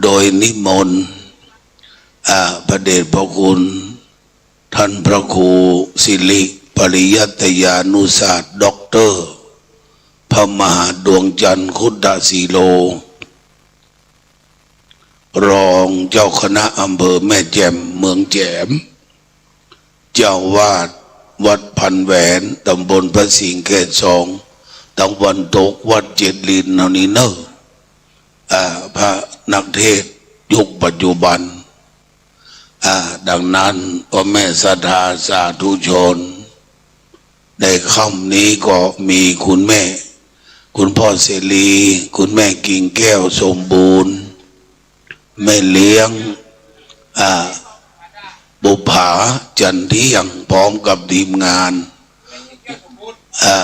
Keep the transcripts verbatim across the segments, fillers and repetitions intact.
โดยนิมนต์ อ่า พระเดชพระคุณ ท่านพระครูสิริปริยัตยานุศาสตร์ ด็อกเตอร์ พระมหาดวงจันทร์ คุตตะสีโล รองเจ้าคณะอำเภอแม่แจ่ม เมืองแจ๋ม เจ้าอาวาสวัดพันแหวน ตำบลพระสิงห์เขตสอง ตะวันตก วัดเจ็ดลินเฮานี้เน่อ อ่า พระนักเทศน์ยุคปัจจุบัน อ่า ดังนั้นพ่อแม่ศรัทธาสาธุชน ในค่ำนี้ก็มีคุณแม่ คุณพ่อเสรี คุณแม่กิ่งแก้วสมบูรณ์ แม่เลี้ยง อ่า บุปผา จันเที่ยง พร้อมกับทีมงาน อ่า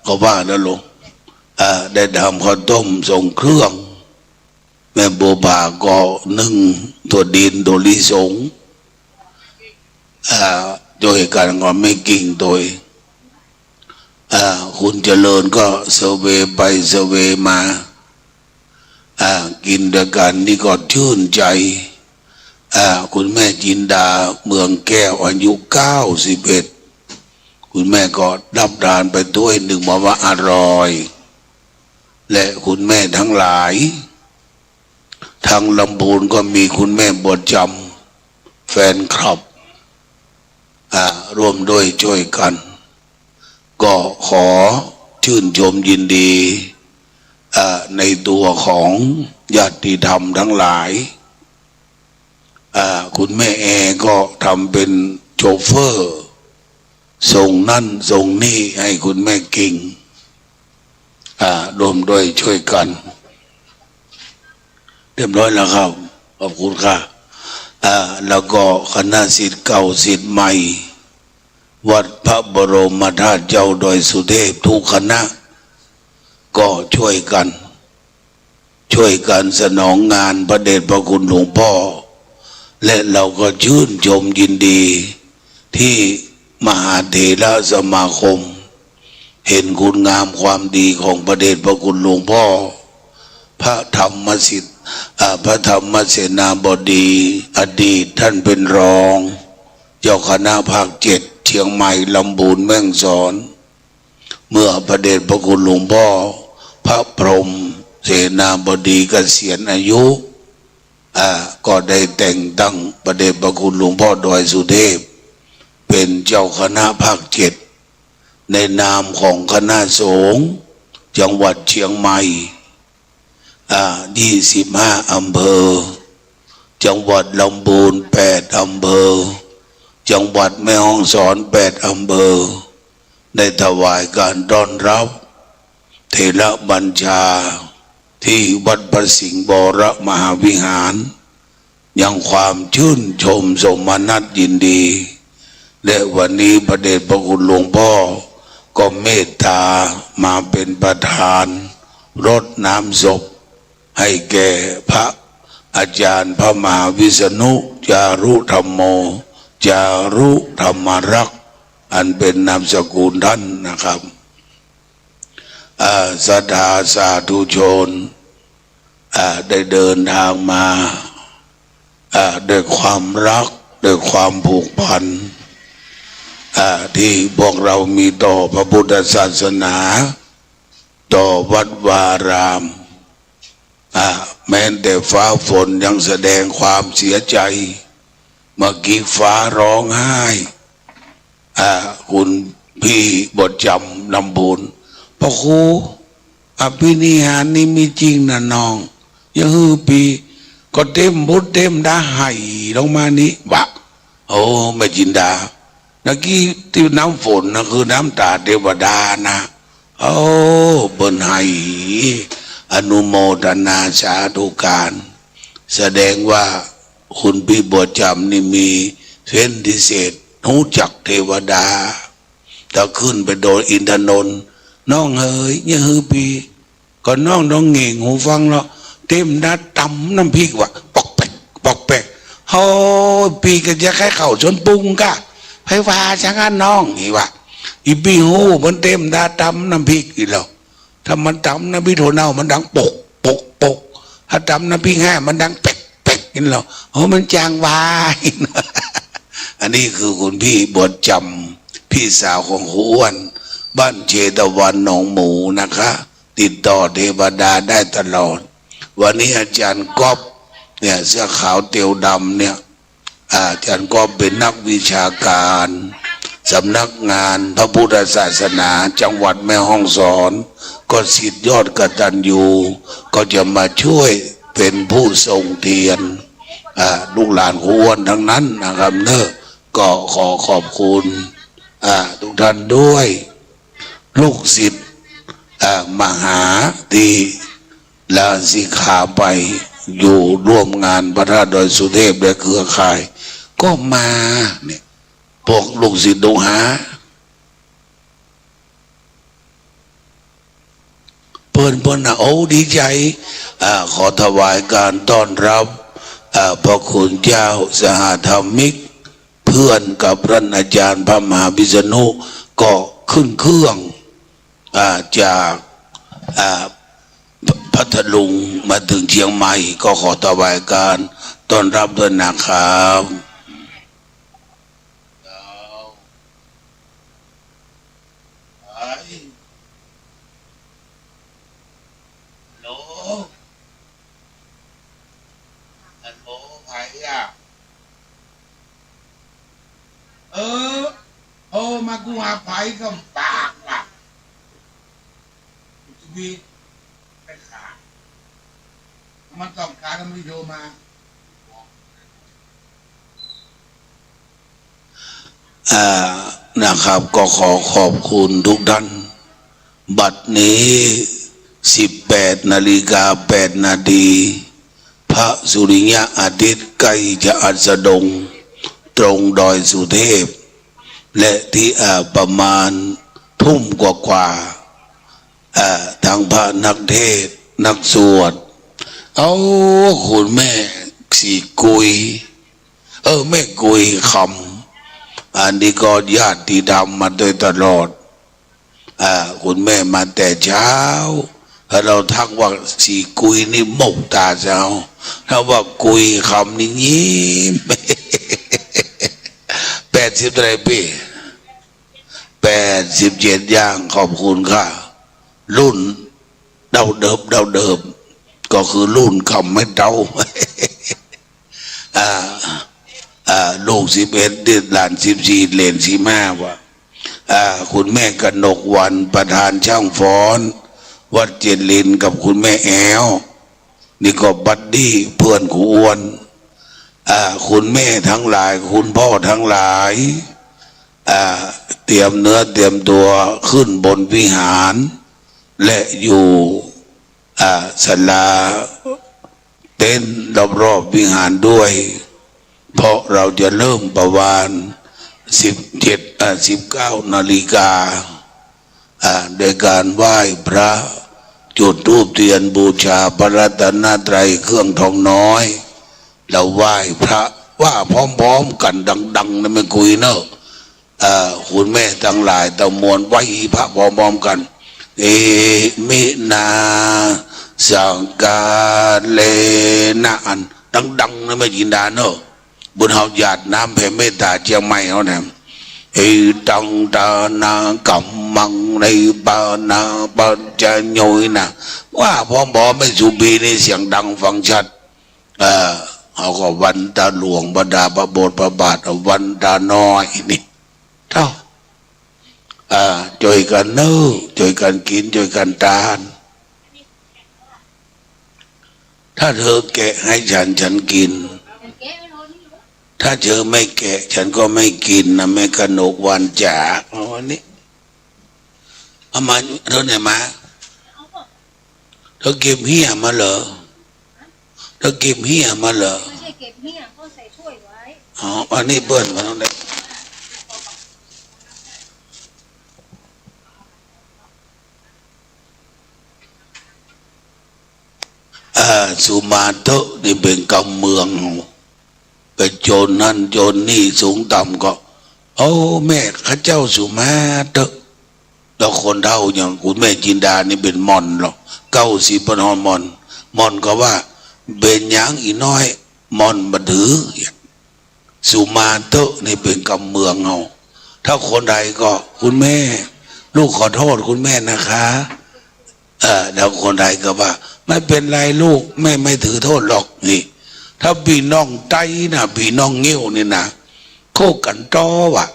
ก็ว่าแล้วลง อ่า ได้ทำข้าวต้มทรงเครื่อง แม่บุปผาก็นึ่งถั่วดินถั่วลิสง อ่า ช่วยกั๋นก็แม่กิ่งตวย อ่า คุณเจริญก็เซอร์เวย์ไปเซอร์เวย์มา อ่า กิ๋นตวยกั๋นนี่ก็จื้นใจ๋ อ่า คุณแม่จินดา เมืองแก้ว อายุเก้าสิบเอ็ด คุณแม่ก็รับทานไปถ้วยนึ่ง บอกว่าอร่อย และคุณแม่ทั้งหลาย ทางลำพูนก็มีคุณแม่บัวจำ แฟนคลับ อ่า ร่วมด้วยช่วยกั๋น ก็ขอชื่นชมยินดี อ่า ในตัวของญาติธรรมทั้งหลาย อ่า คุณแม่แอก็ทำเป็นโชเฟอร์ ส่งนั่นส่งนี่ให้คุณแม่กิ่ง อ่า ร่วมด้วยช่วยกั๋น เรียบร้อยแล้วครับ ขอบคุณค่ะ อ่า แล้วก็คณะศิษย์เก่าศิษย์ใหม่ วัดพระบรมธาตุเจ้าดอยสุเทพทุกคณะ ก็ช่วยกั๋น ช่วยกั๋นสนองงานพระเดชพระคุณหลวงพ่อ และเราก็ชื่นชมยินดี ที่มหาเถรสมาคม เห็นคุณงามความดีของพระเดชพระคุณหลวงพ่อ พระธรรมสิทธิ์ อ่า พระธรรมเสนาบดี อดีตท่านเป็นรองเจ้าคณะภาคเจ็ด เชียงใหม่ ลำพูน แม่ฮ่องสอน เมื่อพระเดชพระคุณหลวงพ่อพระพรหมเสนาบดีเกษียณอายุ อ่า ก็ได้แต่งตั้งพระเดชพระคุณหลวงพ่อดอยสุเทพ เป็นเจ้าคณะภาคเจ็ด ในนามของคณะสงฆ์จังหวัดเชียงใหม่ อ่า ยี่สิบห้าอำเภอ จังหวัดลำพูนแปดอำเภอ จังหวัดแม่ฮ่องสอนแปดอำเภอ ได้ถวายการต้อนรับเถรบัญชาที่วัดพระสิงห์วรมหาวิหาร ยังความชื่นชมสมนัสยินดี และวันนี้พระเดชพระคุณหลวงพ่อก็เมตตามาเป็นประธานรดน้ำศพ ให้แก่พระอาจารย์พระมหาวิษณุ จารุธัมโม จารุธรรมรักษ์ อันเป็นนามสกุลท่านนะครับ อ่า ศรัทธาสาธุชน อ่า ได้เดินทางมา อ่า ด้วยความรัก ด้วยความผูกพัน อ่า ที่พวกเรามีต่อพระพุทธศาสนา ต่อวัดวาอาราม อ่า แม้แต่ฟ้าฝนยังแสดงความเสียใจ เมื่อกี้ฟ้าร้องไห้ อ่า คุณพี่บัวจำ ลำพูน พระครู อภินิหารนี่มีจริงนะน้อง อย่าหื้อปี้ ก็เต็มบุตรเต็มดาไหลลงมานี่วะ โอ้ แม่จินดา เมื่อกี้ตี้น้ำฝนนะคือน้ำต๋าเตวดานะ โอ้ เปิ้นไหล อนุโมทนาสาธุการ แสดงว่าคุณพี่บัวจำนี่มีเซนส์พิเศษ ฮู้จักเตวดา ถ้าขึ้นไปดอยอินทนนท์ น้องเอ๋ย อย่าหื้อปี้ ก็น้องต้องเหง่งหูฟังเนาะ เต็มดาต๋ำน้ำพริกวะ ปอกแปก ปอกแปก โฮ้ย ปี้ก็จะใค่เข้าสวนปรุงกะ ใผว่าจะหั้นน้อง อี้วะ อี่ปี้ฮู้ มันเต็มดาต๋ำน้ำพริกอี้แล้ว ถ้ามันต๋ำน้ำพริกถั่วเน่า มันดังปก ปก ปก ถ้าต๋ำน้ำพริกแห้ง มันดังแปก เห็นแล้ว โอ้ มันจางวาย อันนี้คือคุณพี่บัวจำ พี่สาวของครูอ้วน บ้านเชตวันหนองหมูนะคะ ติดต่อเทวดาได้ตลอด วันนี้อาจารย์ก๊อฟเนี่ย เสื้อขาวเตียวดำเนี่ย อาจารย์ก๊อฟเป็นนักวิชาการ สำนักงานพระพุทธศาสนาจังหวัดแม่ฮ่องสอน ก็ศิษย์ยอดกตัญญู ก็จะมาช่วยเป็นผู้ส่งเทียน อ่า ลูกหลานครูอ้วนทั้งนั้นนะครับเนอะ ก็ขอขอบคุณ อ่า ทุกท่านด้วย ลูกศิษย์ อ่า มหาที่ลาสิกขาไป อยู่ร่วมงานพระธาตุดอยสุเทพและเครือข่าย ก็มาเนี่ย พวกลูกศิษย์ลูกหา เปิ้น เปิ้นนะ โอ้ ดีใจ๋ อ่า ขอถวายการต้อนรับ อ่า พระคุณเจ้าสหธรรมิก เพื่อนกับท่านอาจารย์พระมหาวิษณุ ก็ขึ้นเครื่อง อ่า จาก อ่า พัทลุงมาถึงเชียงใหม่ ก็ขอถวายการต้อนรับด้วยนะครับ ฮัลโหล ฮัลโหล ใผอะ เออ โทรมากูหาใผก็ปากล่ะ ชีวิต มันต้องการแล้วมันโทรมา อ่า นะครับ ก็ขอขอบคุณทุกท่าน บัดนี้ สิบแปดนาฬิกาแปดนาที พระสุริยะอาทิตย์ใกล้จะอัสดง ตรงดอยสุเทพ และที่ อ่า ประมาณทุ่มกว่าๆ อ่า ทั้งพระนักเทศน์ นักสวด เอา คุณแม่ศรีกุย เออ แม่กุยคำ อันนี้ก็ญาติธรรมมาโดยตลอด อ่า คุณแม่มาแต่เช้า ถ้าเฮาทักว่าศรีกุยนี่หมกต๋าเจ้า ถ้าว่ากุยคำนี่ยิ้ม แปดสิบเท่าไหร่ปี้ แปดสิบเจ็ดย่าง ขอบคุณค่ะ รุ่นเต้าเดิบ เต้าเดิบ ก็คือรุ่นคำไม่เต้า อ่า อ่า ลูกสิบเอ็ด หลานสิบสี่ เหลนสิบห้า ว่ะ อ่า คุณแม่กนกวรรณ ประธานช่างฟ้อน วัดเจริญ กับคุณแม่แอ๋ว นี่ก็บัดดี้เพื่อนครูอ้วน อ่า คุณแม่ทั้งหลาย คุณพ่อทั้งหลาย อ่า เตรียมเนื้อเตรียมตัวขึ้นบนวิหาร และอยู่ อ่า ศาลาเต็นท์รอบๆวิหารด้วย เพราะเราจะเริ่มประมาณ สิบเจ็ด อ่า สิบเก้านาฬิกา อ่า โดยการไหว้พระ จุดธูปเทียนบูชาพระรัตนตรัย เครื่องทองน้อย เราไหว้พระ ว่าพร้อมๆกั๋นดังๆ นะแม่กุยเนอะ เอ่อ คุณแม่ตังหลายตังมวล ไหว้พระพร้อมๆกั๋น เอมินา สังกาเลนะ อันดังๆ นะแม่จินดาเนอะ บุญเฮาหยาดน้ำแผ่เมตต๋าเจียงใหม่เฮาเนี่ย เอตังตานากัมมัง นิปานาปัจจโยนะ ว่าพร้อมๆ แม่สุบีนี่เสียงดังฟังชัด เอ่อ เฮาก็วันต๋าหลวง บรรดาพระโบสถ์พระบาท วันต๋าน้อยนี่ เต้า อ่า จ้วยกั๋นเนอะ จ้วยกั๋นกิ๋น จ้วยกั๋นตาน ถ้าเธอแกะให้ฉัน ฉันกิ๋น ถ้าเธอไม่แกะ ฉันก็ไม่กิ๋นนะ แม่กนกวรรณจ๋า เอาอันนี้ เอามา เธอไหนมา เธอเก็บเฮี้ยมาเหรอ เธอเก็บเฮี้ยมาเหรอ ไม่ใช่เก็บเฮี้ย เขาใส่ถ้วยไว้ อ๋อ อันนี้เปิ้นมาตรงนี้ อ่า สุมาเต๊อะ นี่เป๋นกำเมือง ไปโจรนั่นโจรนี่ สูงต่ำก็ โอ้ แม่ข้าเจ้าสุมาเต๊อะ แล้วคนเฒ่าอย่างคุณแม่จินดานี่เป๋นหม่อนลอ เก้าสิบเปิ้นฮ้องหม่อน หม่อนก็ว่า เป๋นหยังอี่น้อย ม่อนบ่ถือ สุมาเต๊อะ นี่เป๋นกำเมืองเฮา ถ้าคนไทยก็ "คุณแม่ ลูกขอโทษคุณแม่นะคะ" เออ แล้วคนไทยก็ว่า "ไม่เป็นไรลูก แม่ไม่ถือโทษหรอก" นี่ ถ้าปี้น้องไตนะ ปี้น้องงิ้วนี่นะ เขากั๋นต๊อว่ะ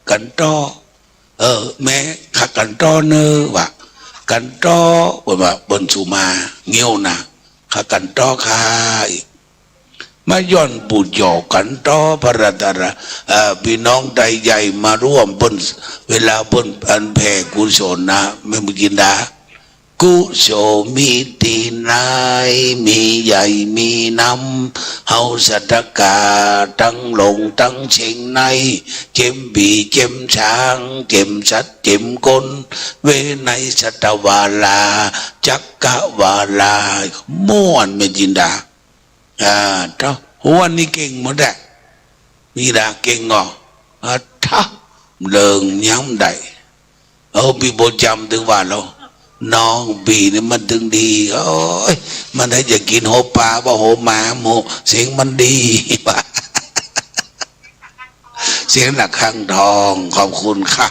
กั๋นต๊อ เออ แม่ ข้ากั๋นต๊อเน่อว่ะ กั๋นต๊อ เปิ้นว่า เปิ้นสุมา งิ้วนะ ข้ากั๋นต๊อค่ะ มาย้อนปู่เจ้ากั๋นต๊อ พระรัตนตรัย เอ่อ ปี้น้องไตใหญ่มาร่วมเปิ้น เวลาเปิ้นอันแผ่กุศลนะ แม่บุญจินดา กุศลมีตี้ไหน มีใหญ่มีนำ เฮาศรัทธาตังหลงตังเช็งใน เจ็มปี้เจ็มสาง เจ็มสัตว์เจ็มคน เวไนยสัตวาลา จักกวาลา ม่วนแม่จินดา อ่า เต้า หัวนี่เก่งหมดแหละ มีดาเก่งก่อ อ่า ถ้าเลิงยังบ่ได้ เออ ปี้บ่จำตึงว่าแล้ว น้องปี้นี่มันตึงดี โอ๊ย มันได้จะกิ๋นหัวป๋าบ่าหัวหมาหมู่ เสียงมันดีว่ะ เสียงระฆังทอง ขอบคุณค่ะ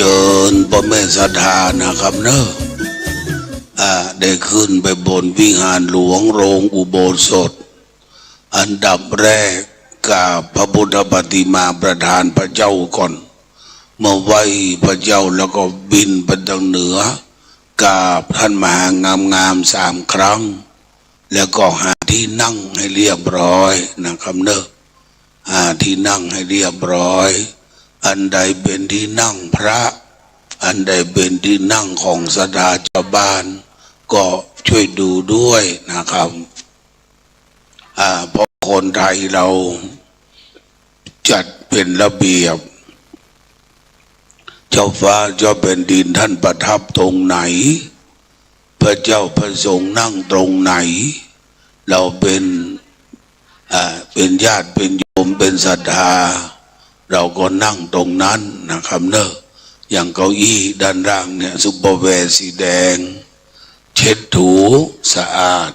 เจิญป้อแม่ศรัทธานะครับเนาะ อ่า ได้ขึ้นไปบนวิหารหลวงโรงอุโบสถ อันดับแรกกราบพระพุทธปฏิมาประธานพระเจ้าก่อน เมื่อไหว้พระเจ้าแล้วก็บินไปตางเหนือ กราบท่านมหางามงามสามครั้ง แล้วก็หาที่นั่งให้เรียบร้อยนะครับเนาะ หาที่นั่งให้เรียบร้อย อันใดเป๋นที่นั่งพระ อันใดเป๋นที่นั่งของศรัทธาชาวบ้าน ก็ช่วยดูด้วยนะครับ อ่า เพราะคนไทยเราจัดเป๋นระเบียบ เจ้าฟ้าเจ้าแผ่นดินท่านประทับตรงไหน พระเจ้าพระสงฆ์นั่งตรงไหน เราเป๋น อ่า เป๋นญาติเป๋นโยมเป๋นศรัทธา เราก็นั่งตรงนั้นนะครับเนาะ อย่างเก้าอี้ด้านล่างเนี่ย ซุปเปอร์แวร์สีแดง เช็ดถูสะอาด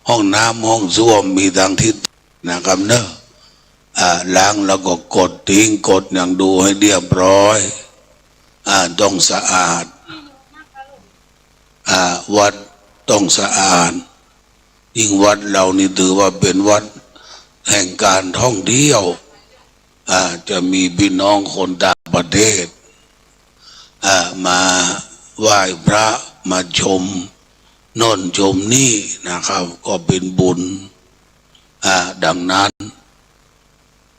ห้องน้ำห้องส้วมมีตางทิศนะครับเนาะ อ่า ล้างแล้วก็กดทิ้ง กดหยังดูให้เรียบร้อย อ่า ต้องสะอาด อ่า วัดต้องสะอาด ยิ่งวัดเรานี่ถือว่าเป๋นวัดแห่งการท่องเที่ยว อ่า จะมีพี่น้องคนต่างประเทศ อ่า มาไหว้พระ มาชมโน่นชมนี่นะครับ ก็เป๋นบุญ อ่า ดังนั้น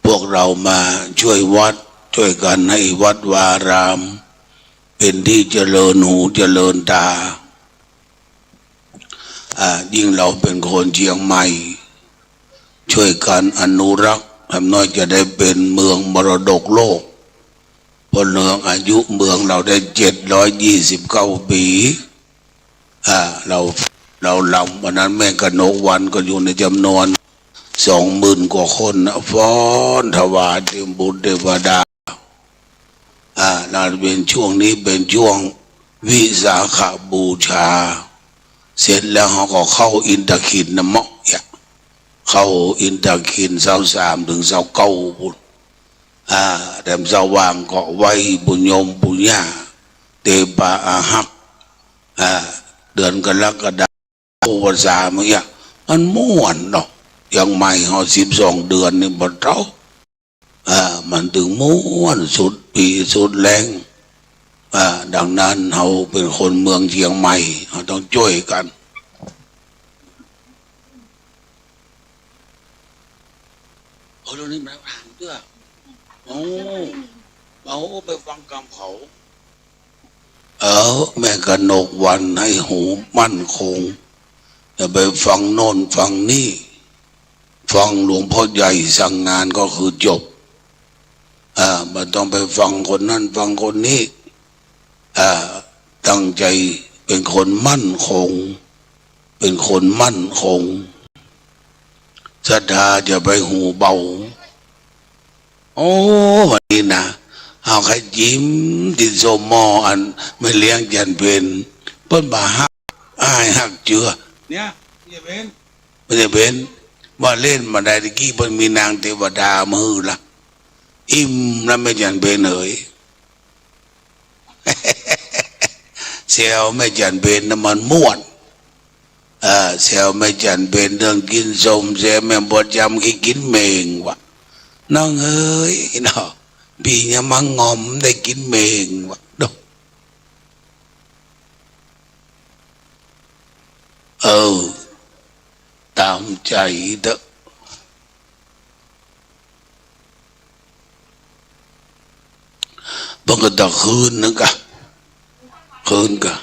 พวกเรามาช่วยวัด ช่วยกั๋นให้วัดวาอาราม เป๋นตี้เจริญหูเจริญตา อ่า ยิ่งเราเป๋นคนเจียงใหม่ ช่วยกั๋นอนุรักษ์ แหมน้อยจะได้เป๋นเมืองมรดกโลก เพราะเมืองอายุเมืองเราได้เจ็ดร้อยยี่สิบเก้าปี๋ อ่า เรา เราลำ วันนั้นแม่กนกวรรณก็อยู่ในจ๋ำนวนสองหมื่นกว่าคนนะ ฟ้อนถวายเตรียมบุญเตวดา อ่า นั่นเป๋นช่วงนี้เป๋นช่วงวิสาขบูชา เสร็จแล้วเฮาก็เข้าอินทขิลนะเมาะเนี่ย เข้าอินทขิลซาวสามเถิงซาวเก้าปู้น อ่า แถมซาวว่างก็ไหว้ปุญโญมปุญญา เตปาอาหัก อ่า เดือนกรกฎา เข้าพรรษาเมื่อกี้ มันม่วนเนาะ เจียงใหม่เฮาสิบสองเดือนนี่บ่เต้า อ่า มันเถิงม่วนสุดปี๋สุดแล้ง อ่า ดังนั้นเฮาเป๋นคนเมืองเจียงใหม่ เฮาต้องจ้วยกั๋น โอ้ เรื่องนี้มันห่างเตื้อ โอ้ เอาไปฟังกำเขา เออ แม่กนกวรรณให้หูมั่นคง อย่าไปฟังโน่นฟังนี่ ฟังหลวงพ่อใหญ่สั่งงานก็คือจบ อ่า บ่ต้องไปฟังคนนั้นฟังคนนี้ อ่า ตั้งใจ๋เป๋นคนมั่นคง เป๋นคนมั่นคง ศรัทธาอย่าไปหูเบา โอ้ วันนี้นะ เฮาใค่จิ๋มติดส้มหม้ออันแม่เลี้ยงจันเพ็ญ เปิ้นบ่าฮักอ้ายฮักเจือ เนี่ย มันจะเป๋น มันจะเป๋น ว่าเล่นบ่าได้ตะกี้เปิ้นมีนางเตวดามาหื้อละ อิ่มแล้วแม่จันเพ็ญเอ๋ย แซวแม่จันเพ็ญนะมันม่วน เออ แซวแม่จันเพ็ญเรื่องกิ๋นส้ม แซวแม่บัวจำขี้กิ๋นเม็งวะ น้องเอ๋ยเนาะ ปี้ยังมางอมได้กิ๋นเม็งวะ โด เออ ต๋ามใจ๋เต๊อะ เปิ้นก็ตะคืนนึ่งกะ คืนกะ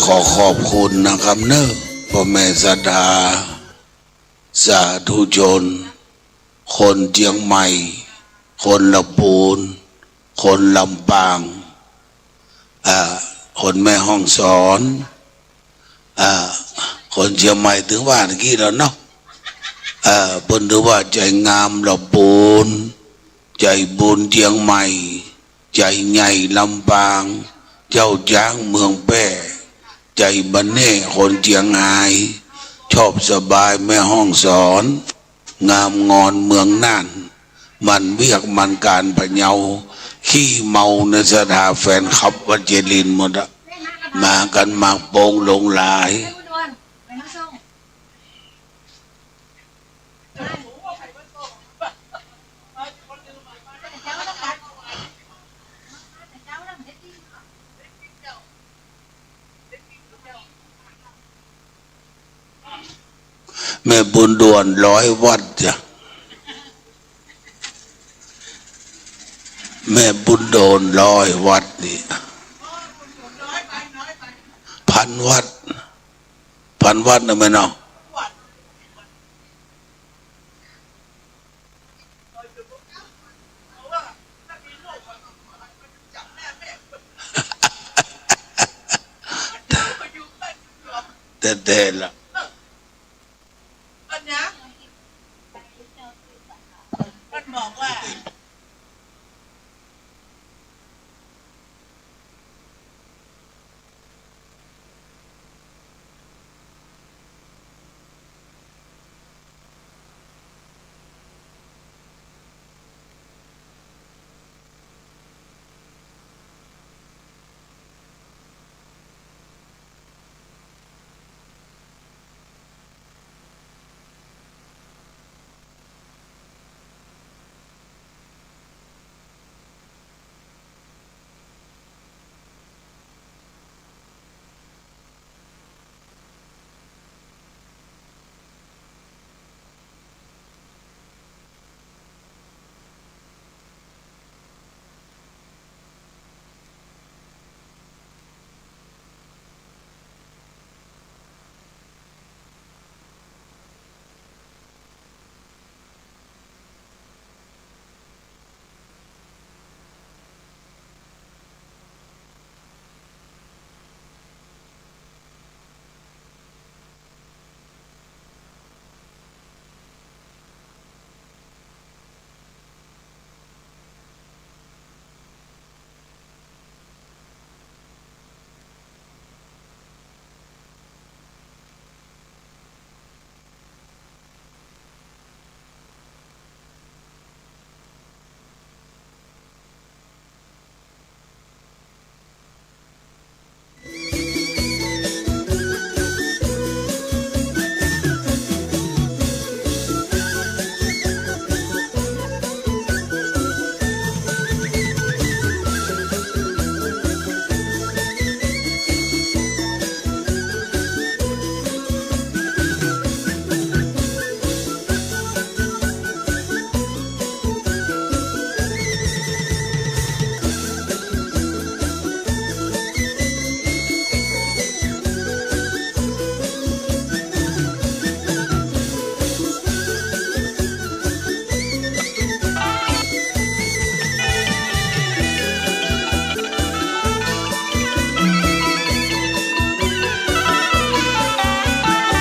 ขอขอบคุณนะครับเนอะ ป้อแม่ศรัทธา สาธุชน คนเจียงใหม่ คนละปูน คนลำปาง อ่า คนแม่ฮ่องสอน อ่า คนเจียงใหม่ ตึงว่าตะกี้แล้วเนาะ อ่า เปิ้นถือว่าใจ๋งามละปูน ใจ๋ปูนเจียงใหม่ ใจ๋ใหญ่ลำปาง เจ้าจ๊างเมืองแป้ ใจ๋บะเน่คนเจียงฮาย ชอบสบายแม่ฮ่องสอน งามงอนเมืองน่าน หมั่นเวียกหมั่นก๋านพะเยา ขี้เมาในศรัทธาแฟนคลับวัดเจริญหมดอะ มากั๋นมากโปงหลงหลาย แม่บุญด่วนร้อยวัตต์จ้ะ แม่บุญด่วนร้อยวัตต์นี่ พันวัตต์ พันวัตต์นะแม่เนาะ แต๊ๆ ละ มันบอกว่า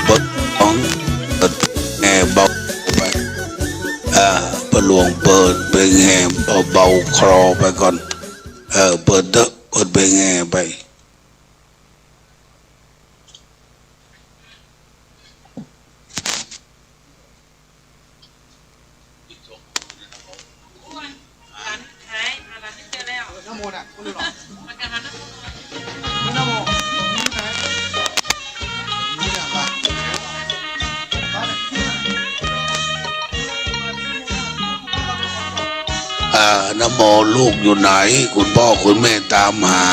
เปิดของ เปิดแห่เบาไป อ่า ป้อหลวงเปิดเพลงแห่เบาๆ คลอไปก่อน เออ เปิดเต๊อะ เปิดเพลงแห่ไป อ่า นะโมลูกอยู่ไหน คุณพ่อคุณแม่ตามหา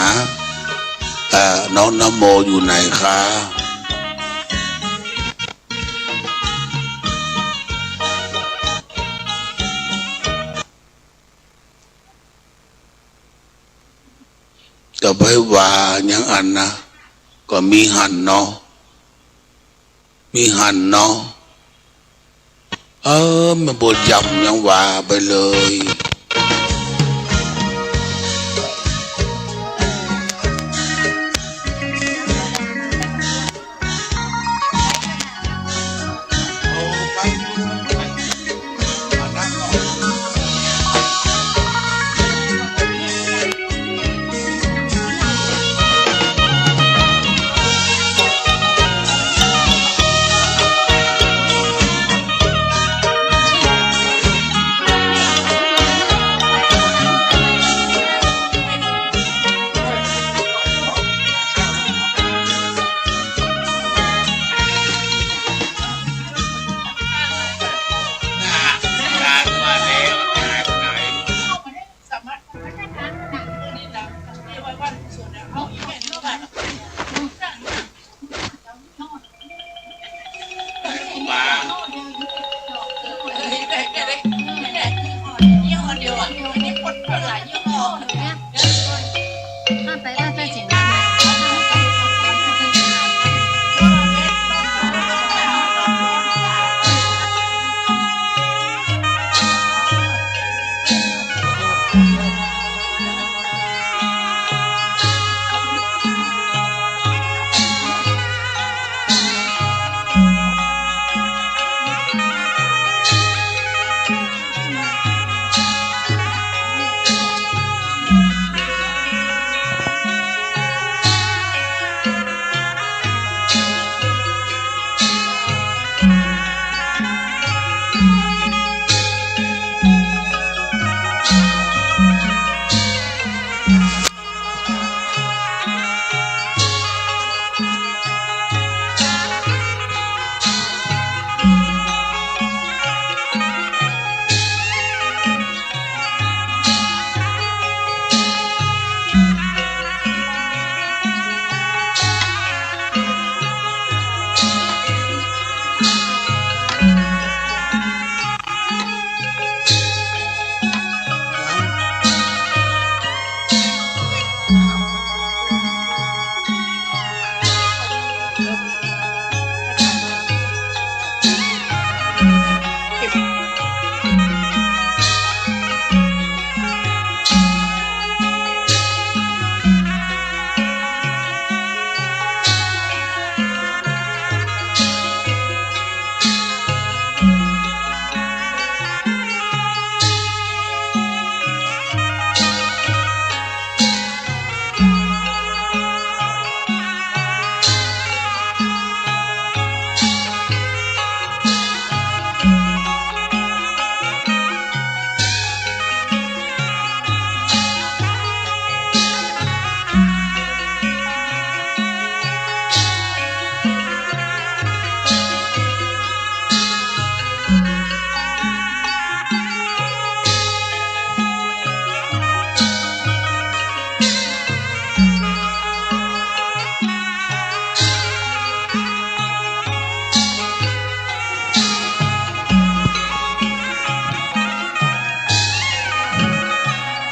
อ่า น้องนะโมอยู่ไหนคะ จะไปว่าอย่างอั้นนะ ก็มีหั้นเนาะ มีหั้นเนาะ เออ แม่บุญยำยังว่าไปเลย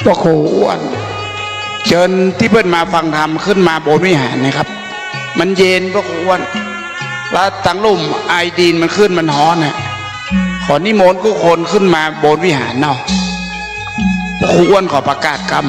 พระครูอ้วน เจิญตี้เปิ้นมาฟังธรรมขึ้นมาบนวิหารนะครับ มันเย็นพระครูอ้วน แล้วตังลุ่มไอดินมันขึ้นมันฮ้อนน่ะ ขอนิมนต์กู้คนขึ้นมาบนวิหารเนาะ พระครูอ้วนขอประกาศกำ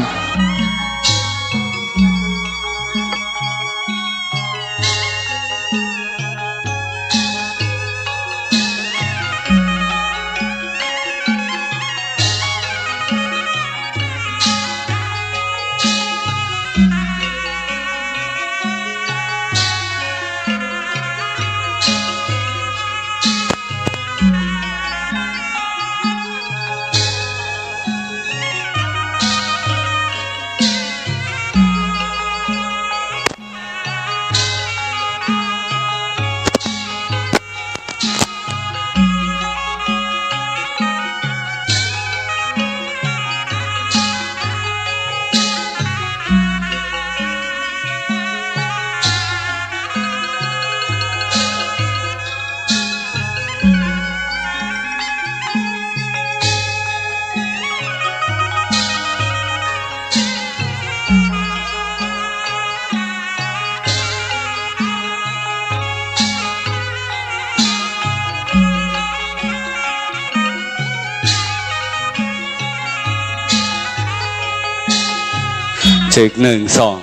เทค นึ่ง สอง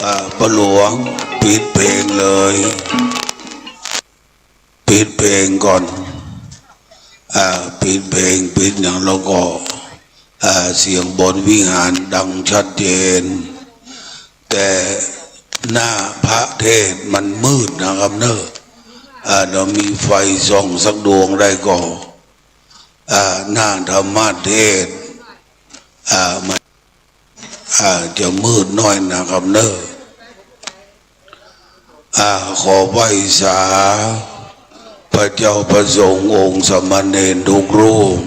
อ่า ป้อหลวง ปิดเพลงเลย ปิดเพลงก่อน อ่า ปิดเพลง ปิดหยังแล้วก็ อ่า เสียงบนวิหารดังชัดเจน แต่หน้าพระเทศน์มันมืดนะครับเนอะ อ่า เดี๋ยวมีไฟส่องสักดวงได้ก็ อ่า หน้าธรรมเทศน์ อ่า มัน อ่า จะมืดหน้อยนะครับเนอะ อ่า ขอไหว้สาพระเจ้าพระสงฆ์องค์สามเณรทุกรูป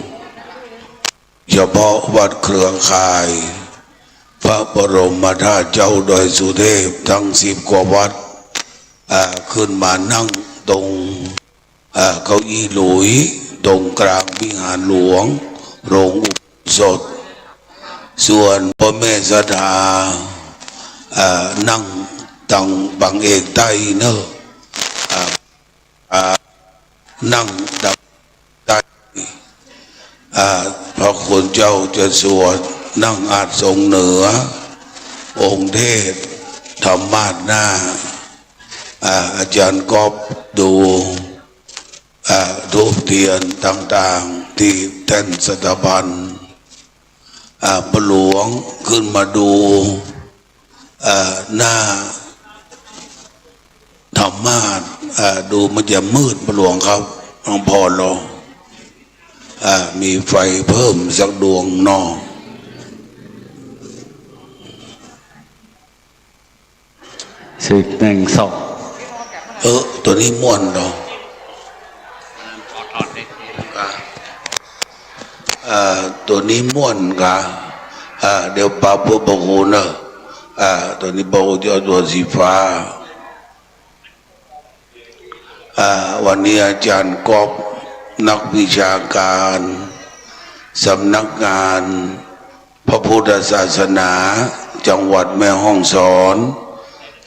เฉพาะวัดเครือข่าย พระบรมธาตุเจ้าดอยสุเทพทั้งสิบกว่าวัด อ่า ขึ้นมานั่งตรง อ่า เก้าอี้หลุยส์ตรงกลางวิหารหลวง โรงอุโบสถ ส่วนป้อแม่ศรัทธา อ่า นั่งตังปังเอกใต้เนอะ อ่า อ่า นั่งตังใต้ อ่า พระคุณเจ้าจะสวดนั่งอาสน์ทรงเหนือ องค์เทศน์ธรรมาสน์หน้า อ่า อาจารย์ก๊อฟดู อ่า ธูปเทียนต่างๆ ตี้แท่นสถาบัน อ่า ป้อหลวงขึ้นมาดู อ่า หน้าธรรมาสน์ อ่า ดูมันจะมืด ป้อหลวงครับ หลวงพ่อเรา อ่า มีไฟเพิ่มสักดวงเนาะ สิบ หนึ่ง สอง เออ ตั๋วนี้ม่วนเนาะ อ่า อ่า ตั๋วนี้ม่วนกา อ่า เดี๋ยวปะพวกพระคุณเนอะ อ่า ตั๋วนี้พระคุณจะเอาตั๋วสีฟ้า อ่า วันนี้อาจารย์ก๊อฟ นักวิชาการสำนักงานพระพุทธศาสนาจังหวัดแม่ฮ่องสอน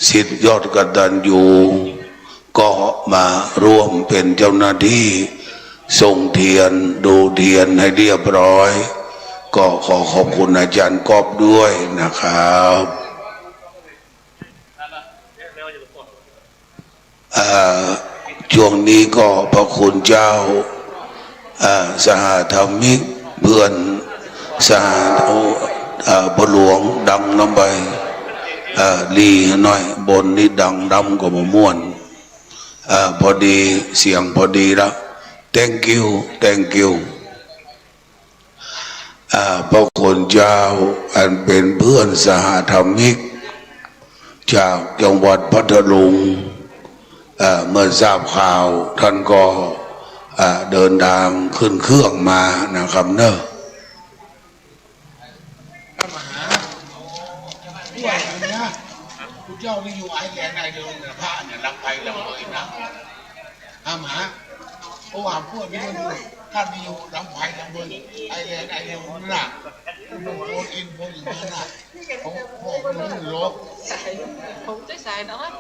ศิษย์ยอดกตัญญู ก็มาร่วมเป็นเจ้าหน้าที่ส่งเทียน ดูเทียนให้เรียบร้อย ก็ขอขอบคุณอาจารย์ก๊อฟด้วยนะครับ อ่า ช่วงนี้ก็พระคุณเจ้า อ่า สหธรรมิก เพื่อนสห อ่า ป้อหลวงดังน้ำไป อ่า ลีหน้อย บนนี้ดังดำก็บ่ม่วน อ่า พอดี เสียงพอดีละ thank you thank you อ่า พระคุณเจ้าอันเป็นเพื่อนสหธรรมิก จากจังหวัดพัทลุง อ่า เมื่อทราบข่าวท่านก็ อ่า เดินทางขึ้นเครื่องมานะครับเนอะ พระมหา ผู้ว่าอย่างเนี้ย ผู้เจ้านี่อยู่ไอร์แลนด์ไอร์เดนนะ พระเนี่ยลำไพลำเมินนะ พระมหา เพราะว่าพวกนี้มันอยู่ ท่านนี่อยู่ลำไพลำเมิน ไอร์แลนด์ไอร์เดนนะ พวกโอนอินพวกอย่างนั้นนะ ของพวกมันหลบ ผมจะใส่เนาะ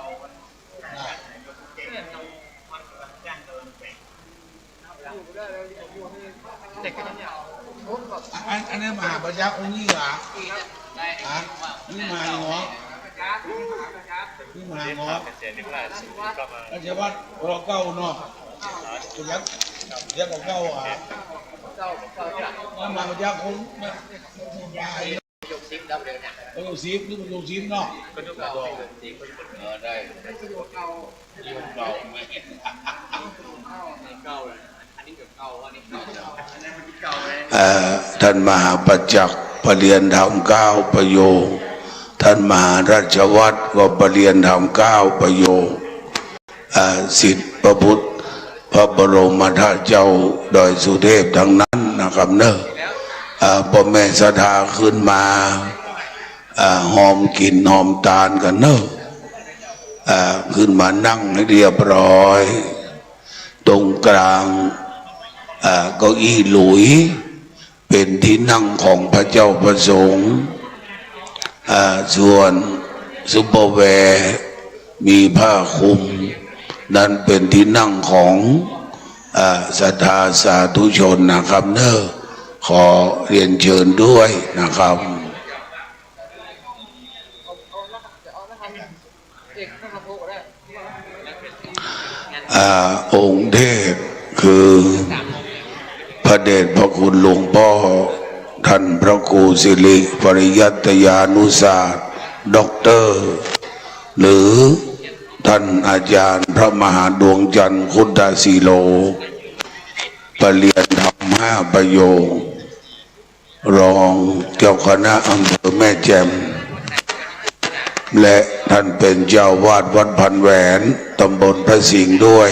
อัน อันนี้มหาประยักษ์องค์นี้เหรอ ฮะ นี่มหาเหรอ นี่มหาเหรอ ราชวัตรรอเก้าเนาะ ประยักษ์ ประยักษ์รอเก้าอ่ะ มหาประยักษ์องค์ ประโยคสิบดับเลยเนี่ย ประโยคสิบ นี่ประโยคสิบเนาะ ประโยคเก้า เออ ได้ ประโยคเก้า ประโยคเก้า อันนี้เก้าเลย อันนี้เก้า อันนี้เก้า อันนั้นมันเก้าเลย เอ่อ ท่านมหาประจักษ์ประเรียนธรรมเก้าประโยค ท่านมหาราชวัตรก็ประเรียนธรรมเก้าประโยค อ่า ศิษย์พระพุทธ พระบรมธาตุเจ้าดอยสุเทพทั้งนั้นนะครับเนอะ อ่า ป้อแม่ศรัทธาขึ้นมา อ่า หอมกิ๋นหอมตานกั๋นเนอะ อ่า ขึ้นมานั่งให้เรียบร้อย ตรงกลาง อ่า เก้าอี้หลุยส์ เป๋นตี้นั่งของพระเจ้าพระสงฆ์ อ่า ส่วนซุปเปอร์แวร์ มีผ้าคลุม นั้นเป๋นตี้นั่งของ อ่า ศรัทธาสาธุชนนะครับเนอะ ขอเรียนเชิญด้วยนะครับ เอา เอา เอา อ่า องค์เทพคือ พระเดชพระคุณหลวงป้อ ท่านพระครูสิริปริยัตยานุศาสตร์ ด็อกเตอร์ หรือท่านอาจารย์พระมหาดวงจันทร์ คุตตสีโล ประเรียนธรรมห้าประโยค รองเจ้าคณะอำเภอแม่แจ่ม และท่านเป๋นเจ้าอาวาสวัดพันแหวน ตำบลพระสิงห์ด้วย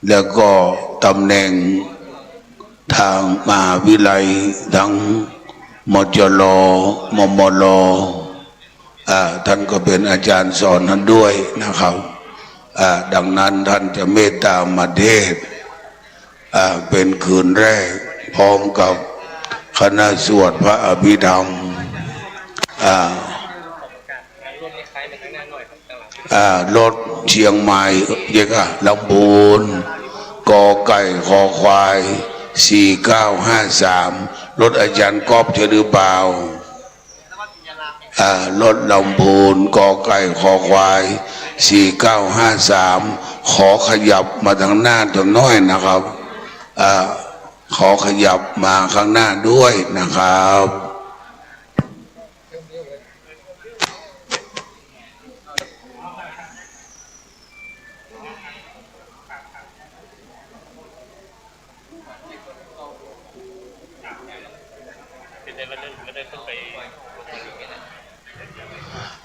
แล้วก็ตำแหน่งทางมหาวิทยาลัยทั้ง มจร มมร อ่า ท่านก็เป๋นอาจารย์สอนท่านด้วยนะครับ อ่า ดังนั้นท่านจะเมตตามาเทศน์ อ่า เป๋นคืนแรก พร้อมกับคณะสวดพระอภิธรรม อ่า อ่า รถเชียงใหม่ เดี๋ยวก่อน ลำพูน ก.ไก่ ค.ควาย สี่เก้าห้าสาม รถอาจารย์ก๊อฟใช่หรือเปล่า อ่า รถลำพูน ก.ไก่ ค.ควาย สี่เก้าห้าสาม ขอขยับมาตางหน้าตั๋วน้อยนะครับ อ่า ขอขยับมาข้างหน้าด้วยนะครับ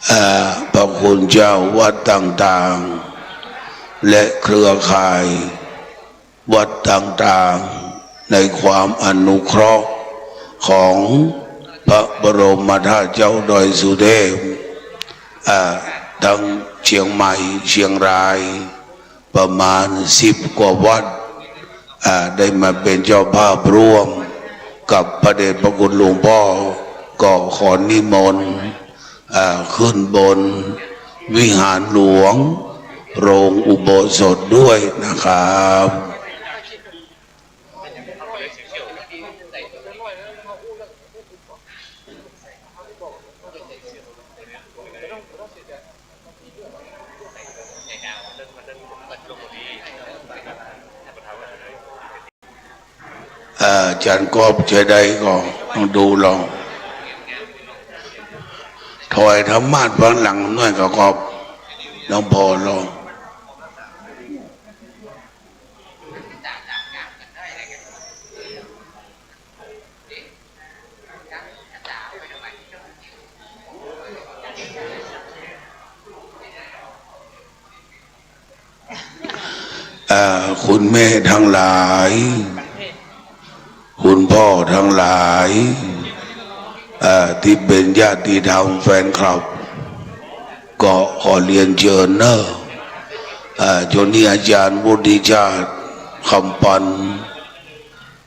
เอ่อ พระคุณเจ้าวัดต่างๆ และเครือข่ายวัดต่างๆ ในความอนุเคราะห์ของพระบรมธาตุเจ้าดอยสุเทพ อ่า ทั้งเชียงใหม่ เชียงราย ประมาณสิบกว่าวัด อ่า ได้มาเป๋นเจ้าภาพร่วมกับพระเดชพระคุณหลวงป้อ ก็ขอนิมนต์ อ่า ขึ้นบนวิหารหลวง โรงอุโบสถด้วยนะครับ เอ่อ อาจ๋ารย์ก๊อฟใจ๊ได้ก่อ ลองดูลอง ถอยธรรมาสน์ไปหลังหน้อยก่อก๊อฟ ลองผ่อลอง เอ่อ คุณแม่ตังหลาย คุณป้อตังหลาย เอ่อ ตี้เป๋นญาติธรรมแฟนคลับ ก็ขอเรียนเจิญเน่อ เอ่อ โจนี่อาจ๋ารย์วุฒิชาติ คำปัน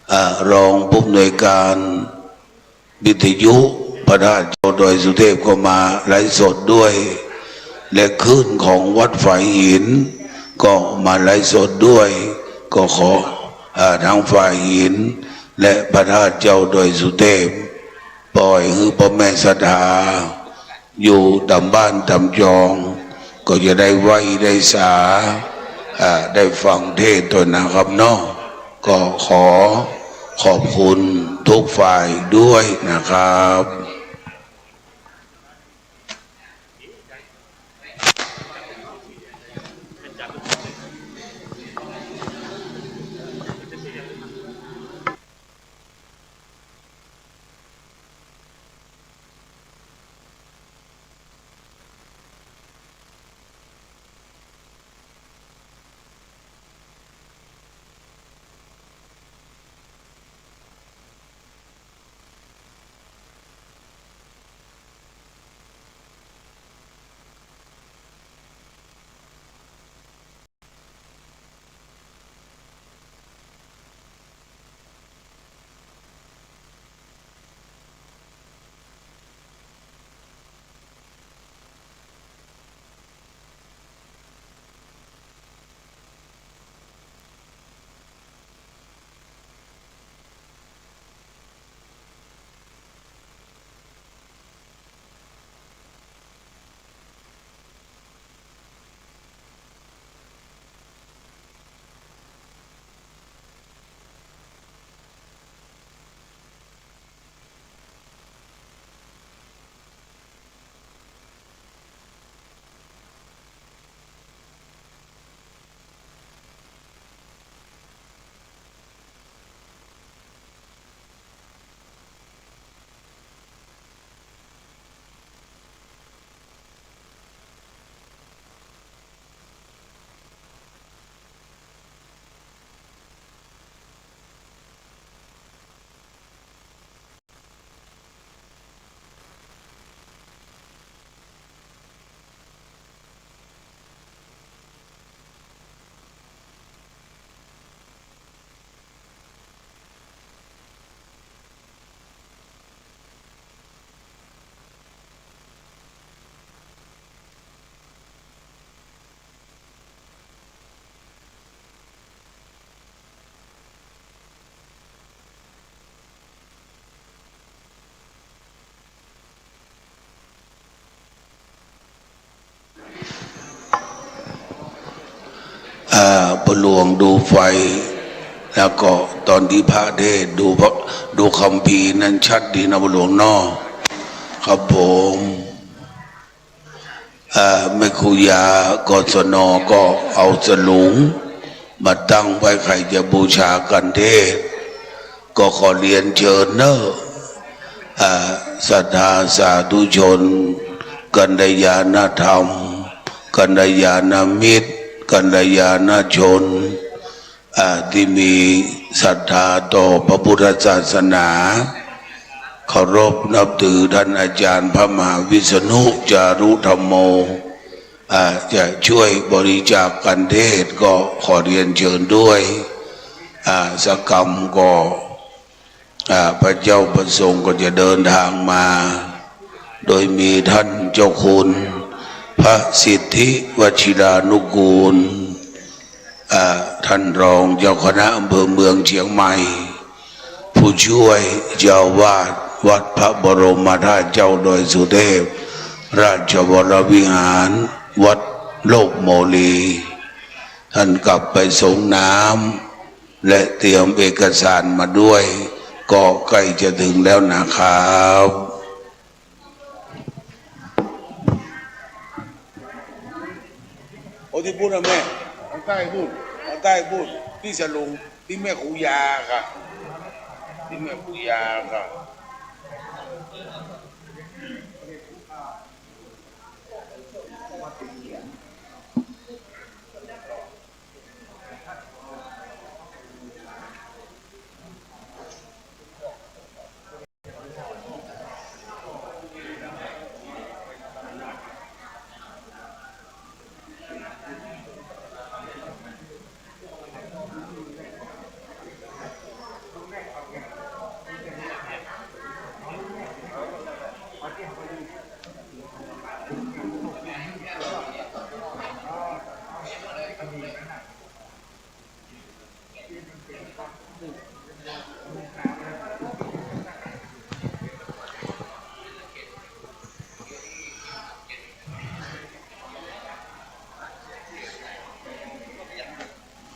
เอ่อ รองผู้อำนวยการ วิทยุพระธาตุเจ้าดอยสุเทพก็มาไลฟ์สดด้วย และคลื่นของวัดฝายหินก็มาไลฟ์สดด้วย ก็ขอ เอ่อ ทั้งฝายหินและพระธาตุเจ้าดอยสุเทพ ป่อยหื้อป้อแม่ศรัทธา อยู่ต๋ามบ้านต๋ามจอง ก็จะได้ไหว้ได้สา อ่า ได้ฟังเทศน์ตวยนะครับเนาะ ก็ขอขอบคุณทุกฝ่ายด้วยนะครับ พ่อหลวงดูไฟ แล้วก็ตอนตี้พระเทศน์ดูพระ ดูคัมภีร์นั้นชัดดีนะพ่อหลวงเนาะ ครับผม อ่า แม่ครูยา กศน ก็เอาสลุงมาตั้งไว้ ใครจะบูชาคันเทศน์ ก็ขอเรียนเชิญเนอะ อ่า ศรัทธาสาธุชน กัลยาณธรรม กัลยาณมิตร กัลยาณชน อ่า ตี้มีศรัทธาต่อพระพุทธศาสนา เคารพนับถือท่านอาจารย์พระมหาวิษณุ จารุธัมโม อ่า จะช่วยบริจาคคันเทศน์ ก็ขอเรียนเชิญด้วย อ่า สักกำก็ อ่า พระเจ้าประสงค์ก็จะเดินทางมา โดยมีท่านเจ้าคุณพระสิทธิวชิรานุกูล อ่า ท่านรองเจ้าคณะอำเภอเมืองเชียงใหม่ ผู้ช่วยเจ้าอาวาสวัดพระบรมธาตุเจ้าดอยสุเทพ ราชวรวิหาร วัดโลกโมลี ท่านกลับไปสรงน้ำ และเตรียมเอกสารมาด้วย ก็ใกล้จะถึงแล้วนะครับ โอ้ ตี้ปู๊นนะแม่ ตางใต้ปู๊น ตางใต้ปู๊น ตี้สลุง ตี้แม่ครูยาค่ะ ตี้แม่ครูยาค่ะ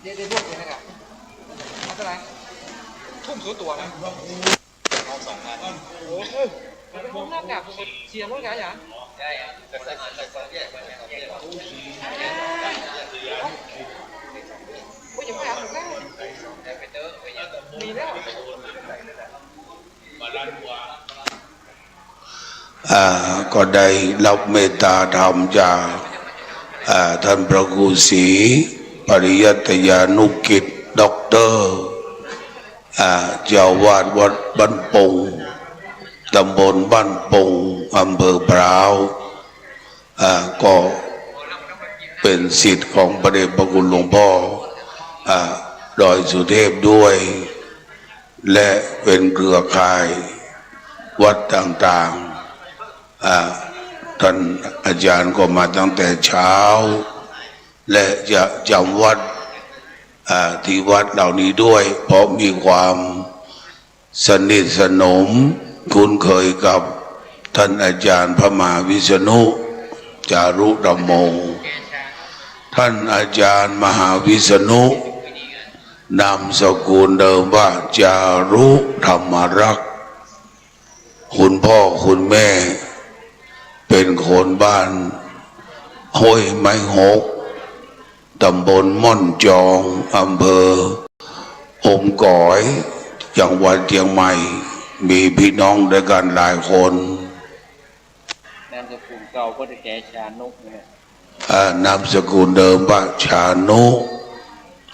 เดี๋ยว เดี๋ยว เดี๋ยวนะครับ เอาเท่าไหร่ ทุ่มสุดตั๋วนะ เอาสองพัน โอ้โห มันเป็นห้องหน้ากาก ผมเสียงว่าไงอ่ะ โอ้ย ยังไม่เอาผมได้ มีแล้ว อ่า ก็ได้รับเมตตาธรรมจาก อ่า ท่านพระครูศรีปริยัตยานุกิจ ด็อกเตอร์ อ่า เจ้าอาวาสวัดบ้านโป่ง ตำบลบ้านโป่ง อำเภอพร้าว อ่า ก็เป็นศิษย์ของพระเดชพระคุณหลวงพ่อ อ่า ดอยสุเทพด้วย และเป็นเครือข่ายวัดต่างๆ อ่า ท่านอาจารย์ก็มาตั้งแต่เช้า และจะจำวัด อ่า ที่วัดเหล่านี้ด้วย เพราะมีความ สนิทสนมคุ้นเคยกับท่านอาจารย์พระมหาวิษณุ จารุธัมโม ท่านอาจารย์มหาวิษณุ นามสกุลเดิมว่าจารุธรรมรักษ์ คุณพ่อคุณแม่เป็นคนบ้านห้วยไม้หก ตำบลม่อนจอง อำเภออมก๋อย จังหวัดเชียงใหม่ มีพี่น้องด้วยกันหลายคน นามสกุลเก่าก็จะแก่ชานุเนี่ย อ่า นามสกุลเดิมว่าชานุ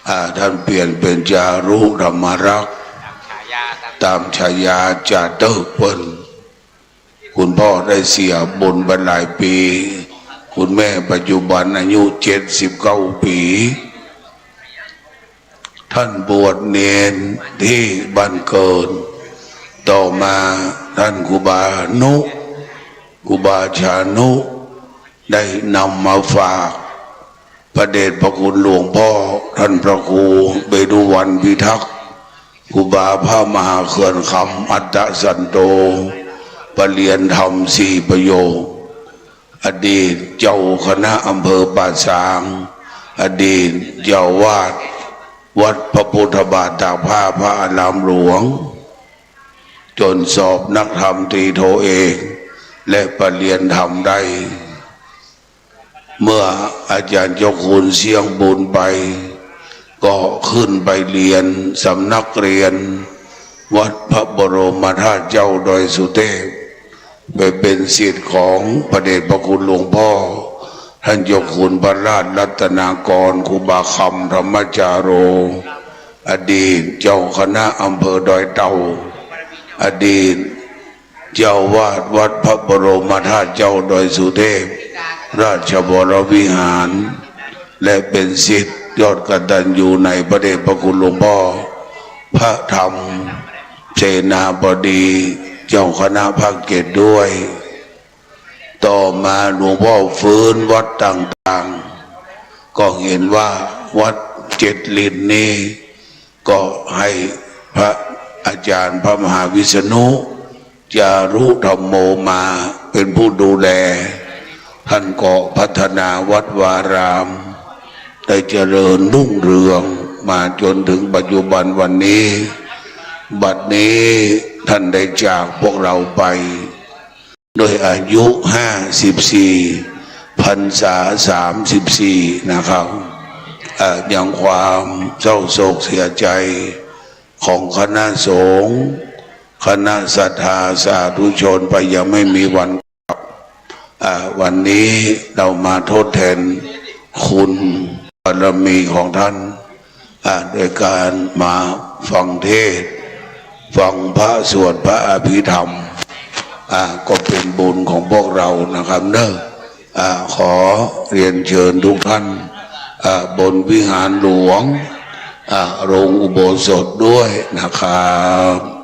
อ่า ท่านเปลี่ยนเป็นจารุธรรมรักษ์ ตามฉายา ตามฉายาจ่าเติ๊กเปิ้น คุณพ่อได้เสียบุญไปหลายปี คุณแม่ปัจจุบันอายุเจ็ดสิบเก้าปี ท่านบวชเณรที่บ้านเกิด ต่อมาท่านครูบานุ ครูบาชานุ ได้นำมาฝาก พระเดชพระคุณหลวงพ่อท่านพระครูเวรุวัณพิทักษ์ ครูบาพระมหาเขื่อนคำอัตตสันโต ประเรียนธรรมสี่ประโยค อดีตเจ้าคณะอำเภอป่าซาง อดีตเจ้าอาวาสวัดพระพุทธบาทตากผ้าพระอารามหลวง จ๋นสอบนักธรรมตรีโทเอก และปริญญาธรรมได้ เมื่ออาจารย์เจ้าคุณเสี้ยงบุญไป ก็ขึ้นไปเรียนสำนักเรียนวัดพระบรมธาตุเจ้าดอยสุเทพ ไปเป๋นศิษย์ของพระเดชพระคุณหลวงพ่อ ท่านเจ้าคุณพระราชรัตนากร ครูบาคำธรรมจาโร อดีตเจ้าคณะอำเภอดอยเต่า อดีตเจ้าอาวาสวัดพระบรมธาตุเจ้าดอยสุเทพ ราชวรวิหาร และเป๋นศิษย์ยอดกตัญญูในพระเดชพระคุณหลวงพ่อ พระธรรมเสนาบดี เจ้าคณะภาคเจ็ดด้วย ต่อมาหลวงพ่อฟื้นวัดต่างๆ ก็เห็นว่าวัดเจ็ดลินนี้ ก็ให้พระอาจารย์พระมหาวิษณุ จารุธัมโม มาเป๋นผู้ดูแล ท่านก็พัฒนาวัดวาราม ได้เจริญรุ่งเรืองมาจ๋นถึงปัจจุบันวันนี้ บัดนี้ท่านได้จากพวกเราไป ด้วยอายุห้าสิบสี่ พรรษาสามสิบสี่นะครับ เอ่อ ยังความเศร้าโศกเสียใจของคณะสงฆ์ คณะศรัทธาสาธุชนไปยังไม่มีวันกลับ อ่า วันนี้เรามาทดแทนคุณบารมีของท่าน อ่า โดยการมาฟังเทศน์ ฟังพระสวดพระอภิธรรม อ่า ก็เป๋นบุญของพวกเรานะครับเนอะ อ่า ขอเรียนเชิญทุกท่าน อ่า บนวิหารหลวง อ่า โรงอุโบสถด้วยนะครับ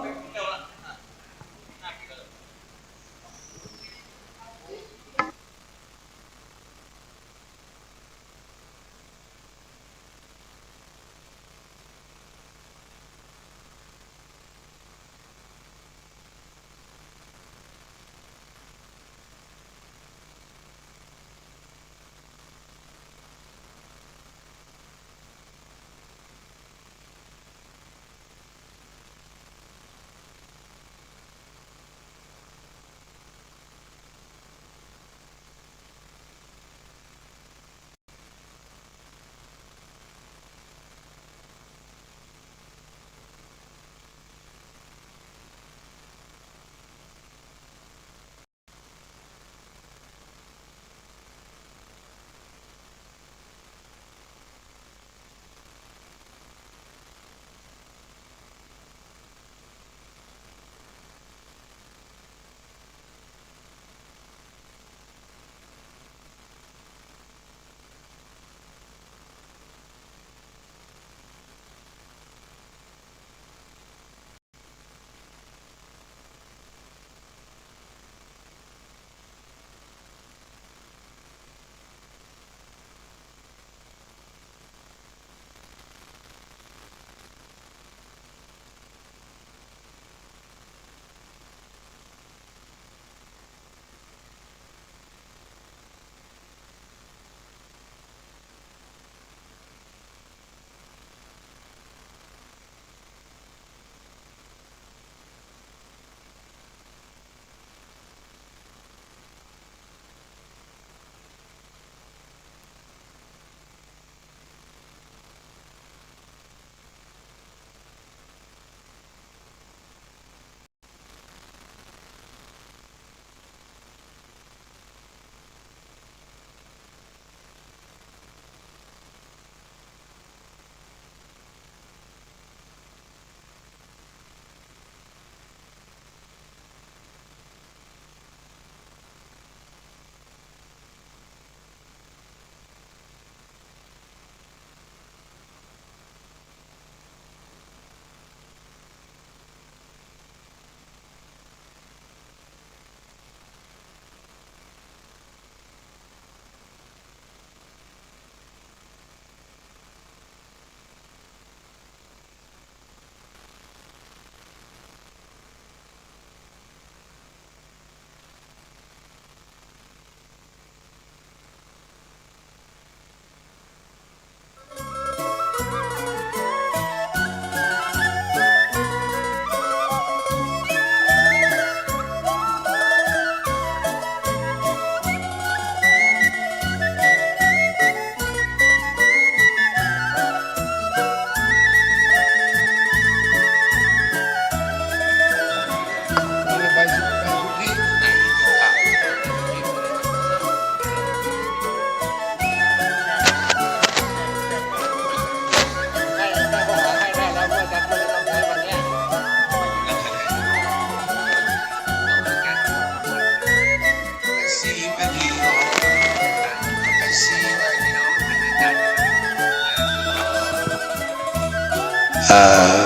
เอ่อ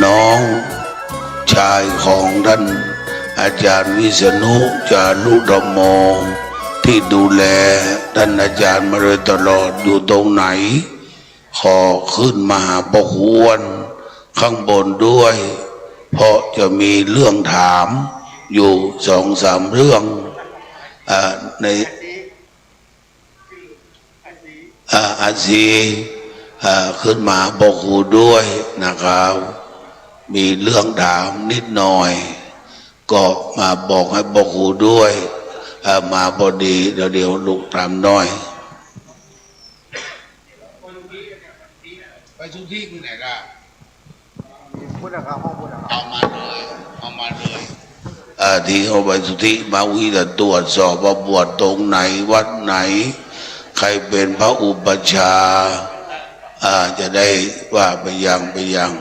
น้องชายของต้านอาจ๋ารย์วิษณุ จารุธัมโม ตี้ดูแลต้านอาจ๋ารย์มาโดยตลอด อยู่ตรงไหน ขอขึ้นมาหาพ่อครูอ้วนข้างบนด้วย เพราะจะมีเรื่องถามอยู่สองสามเรื่อง อ่า ใน อ่า อาซี อ่า ขึ้นมาหาพ่อครูด้วยนะครับ มีเรื่องถามนิดหน่อย ก็มาบอกให้พ่อครูด้วย อ่า มาพอดี เดี๋ยว เดี๋ยวลูกถามหน่อย ไปสุทธิไปไหนล่ะ พุทธคามห้องพุทธคาม เอามาเลย เอามาเลย อ่า ที่เอาไปสุทธิมา วิจะตรวจสอบว่าบวชตรงไหน วัดไหน ใครเป็นพระอุปัชฌาย์ อ่า จะได้ว่าไปยัง ไปยัง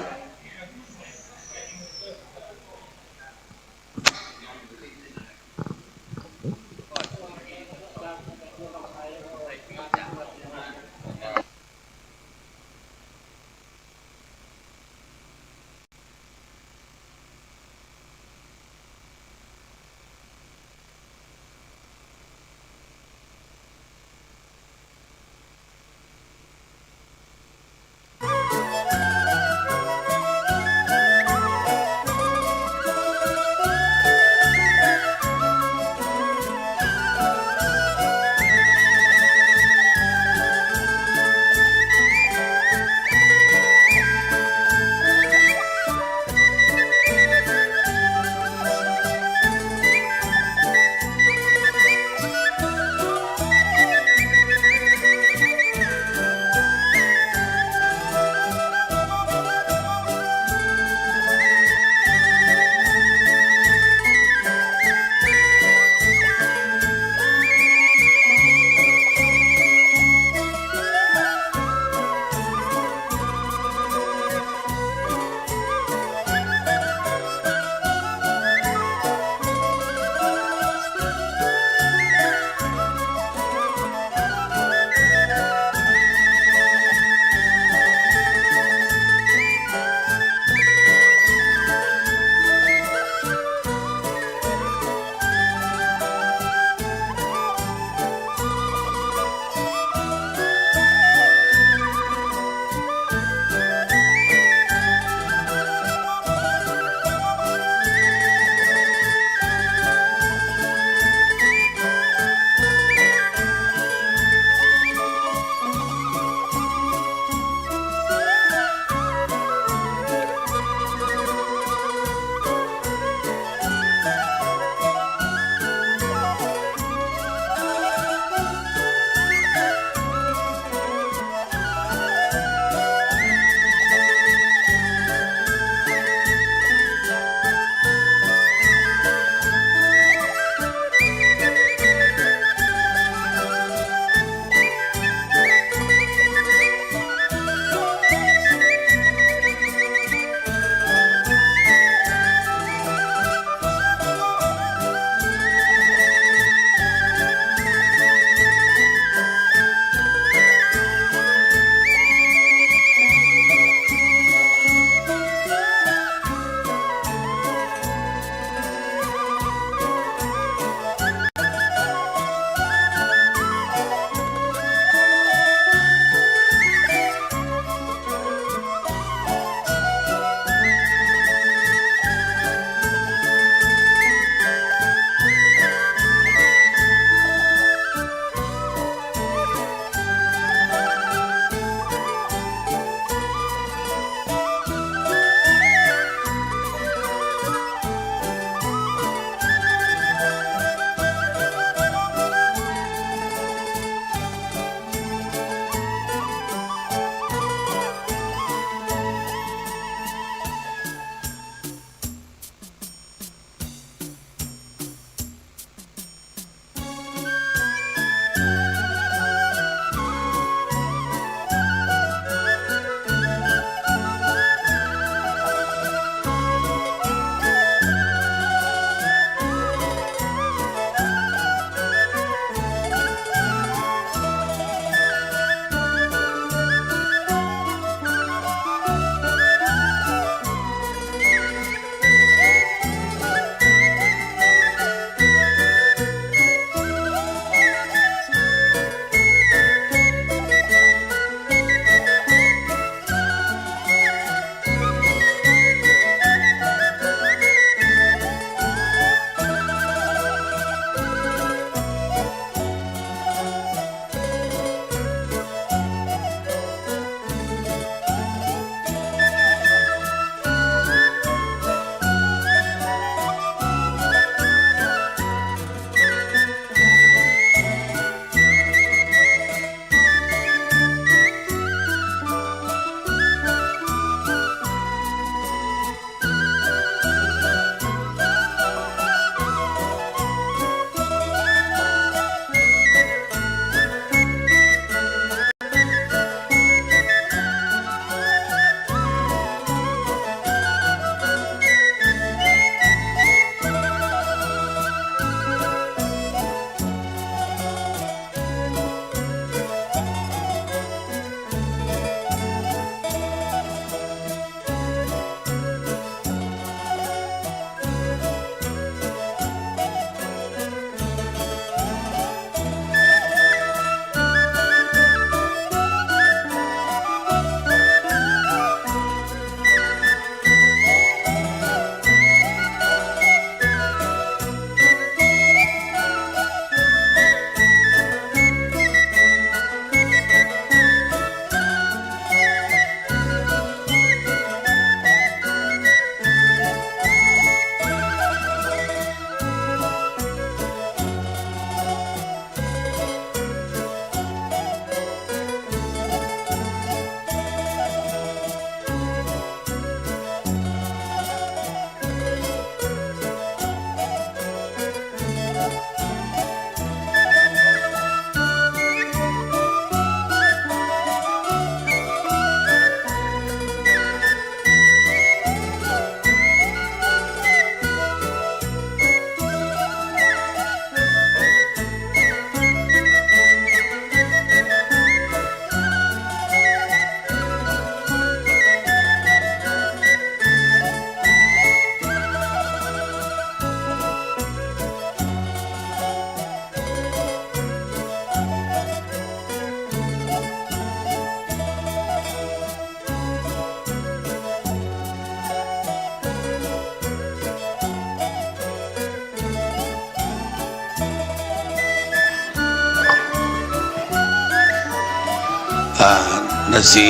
ศรี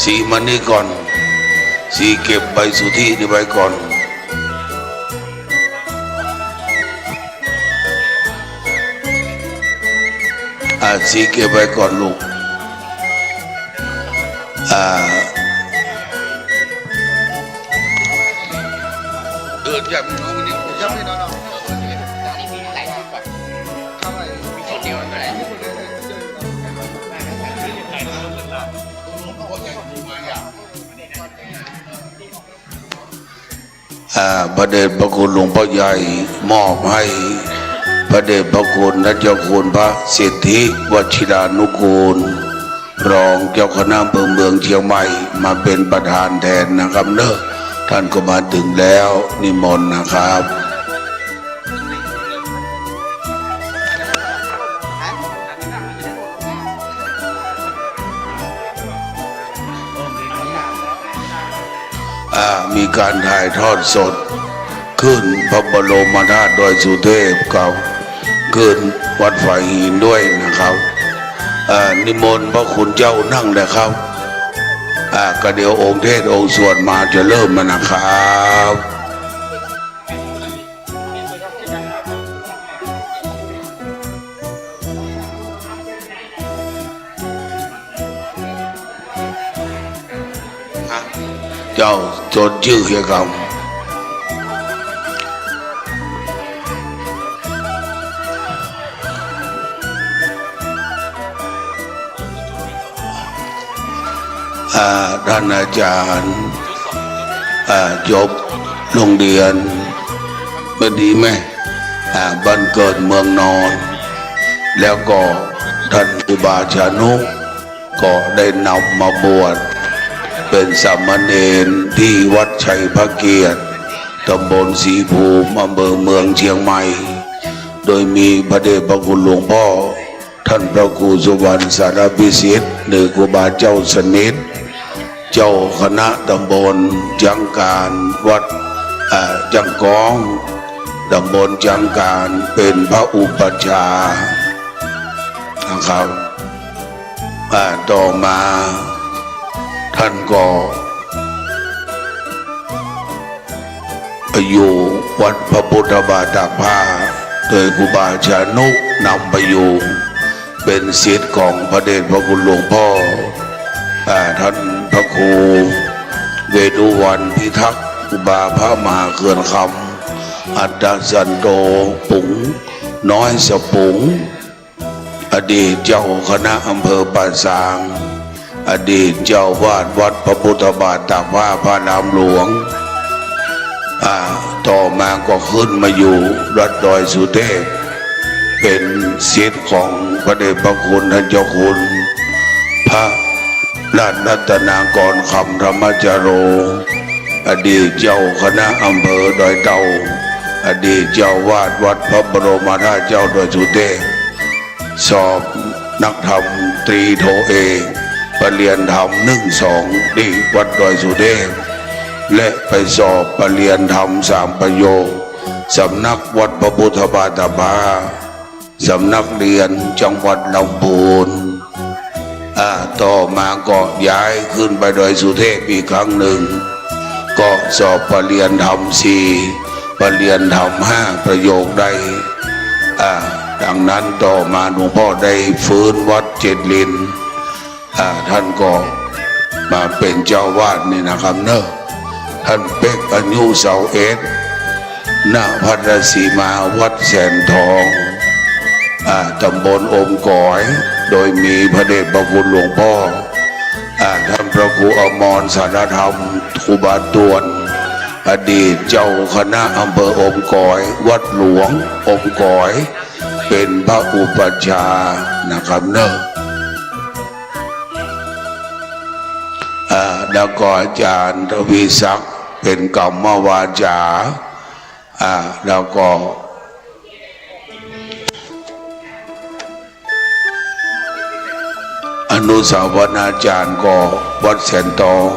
ศรีมานี่ก่อน ศรีเก็บใบสุทธินี่ไว้ก่อน อ่า ศรีเก็บไว้ก่อนลูก อ่า เออ อย่ามีน้องนี่ อย่ามีน้อง อ่า พระเดชพระคุณหลวงพ่อใหญ่ มอบให้พระเดชพระคุณท่านเจ้าคุณพระสิทธิวชิรานุกูล รองเจ้าคณะอำเภอเมืองเชียงใหม่ มาเป็นประธานแทนนะครับเนอะ ท่านก็มาถึงแล้ว นิมนต์นะครับ อ่า มีการถ่ายทอดสดขึ้นพระบรมธาตุดอยสุเทพกับขึ้นวัดฝายหินด้วยนะครับ อ่า นิมนต์พระคุณเจ้านั่งนะครับ อ่า ก็เดี๋ยวองค์เทศน์องค์สวดมาจะเริ่มแล้วนะครับ เจ้า จดจื้อเกียรติกรรม อ่า ท่านอาจารย์ อ่า จบโรงเรียน บ่ดีไหม อ่า บ้านเกิดเมืองนอน แล้วก็ท่านครูบาชานุ ก็ได้นำมาบวชเป็นสามเณรที่วัดชัยพระเกียรติ ตำบลศรีภูมิ อำเภอเมืองเชียงใหม่ โดยมีพระเดชพระคุณหลวงพ่อ ท่านพระครูสุวรรณสารพิสิทธิ์ หรือครูบาเจ้าสนิท เจ้าคณะตำบลจ๊างกาน วัด อ่า จ๊างก๊อง ตำบลจ๊างกาน เป็นพระอุปัชฌาย์นะครับ อ่า ต่อมาท่านก็ ไปอยู่วัดพระพุทธบาทตากผ้า โดยครูบาชานุนำไปอยู่ เป็นศิษย์ของพระเดชพระคุณหลวงพ่อ อ่า ท่านพระครูเวรุวัณพิทักษ์ ครูบาพระมหาเขื่อนคำ อัตตสันโต ปุ๋งน้อยสะปุ๋ง อดีตเจ้าคณะอำเภอป่าซาง อดีตเจ้าอาวาสวัดพระพุทธบาทตากผ้าพระอารามหลวง อ่า ต่อมาก็ขึ้นมาอยู่วัดดอยสุเทพ เป็นศิษย์ของพระเดชพระคุณท่านเจ้าคุณ พระราชรัตนากรคำธรรมจโร อดีตเจ้าคณะอำเภอดอยเต่า อดีตเจ้าอาวาสวัดพระบรมธาตุเจ้าดอยสุเทพ สอบนักธรรมตรีโทเอก ปรริญญาธรรมหนึ่งสอง ที่วัดดอยสุเทพ และไปสอบปรริญญาธรรมสามประโยค สำนักวัดพระพุทธบาทตากผ้า สำนักเรียนจังหวัดลำพูน อ่า ต่อมาก็ย้ายขึ้นไปดอยสุเทพอีกครั้งหนึ่ง ก็สอบปรริญญาธรรมสี่ ปรริญญาธรรมห้าประโยคได้ อ่า ดังนั้นต่อมาหลวงพ่อได้ฟื้นวัดเจ็ดลิน อ่า ท่านก็มาเป็นเจ้าอาวาสนี่นะครับเนอะ ท่านเป๊กอายุซาวเอ็ด ณ พัทรสีมา วัดแสนทอง อ่า ตำบลอมก๋อย โดยมีพระเดชพระคุณหลวงพ่อ อ่า ท่านพระครูอมรสารธรรม ครูบาตวน อดีตเจ้าคณะอำเภออมก๋อย วัดหลวงอมก๋อย เป็นพระอุปัชฌาย์นะครับเนอะ อ่า แล้วก็อาจารย์ทวีศักดิ์ เป็นกรรมวาจา อ่า แล้วก็ อนุสาวนาจารย์ก็วัดแสนทอง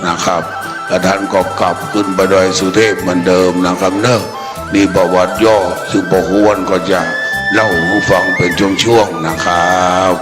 นะครับ แล้วท่านก็กลับขึ้นไปดอยสุเทพเหมือนเดิมนะครับเนอะ นี่ประวัติย่อ ซึ่งพระครูอ้วนก็จะเล่าให้ฟังเป็นช่วงๆ นะครับ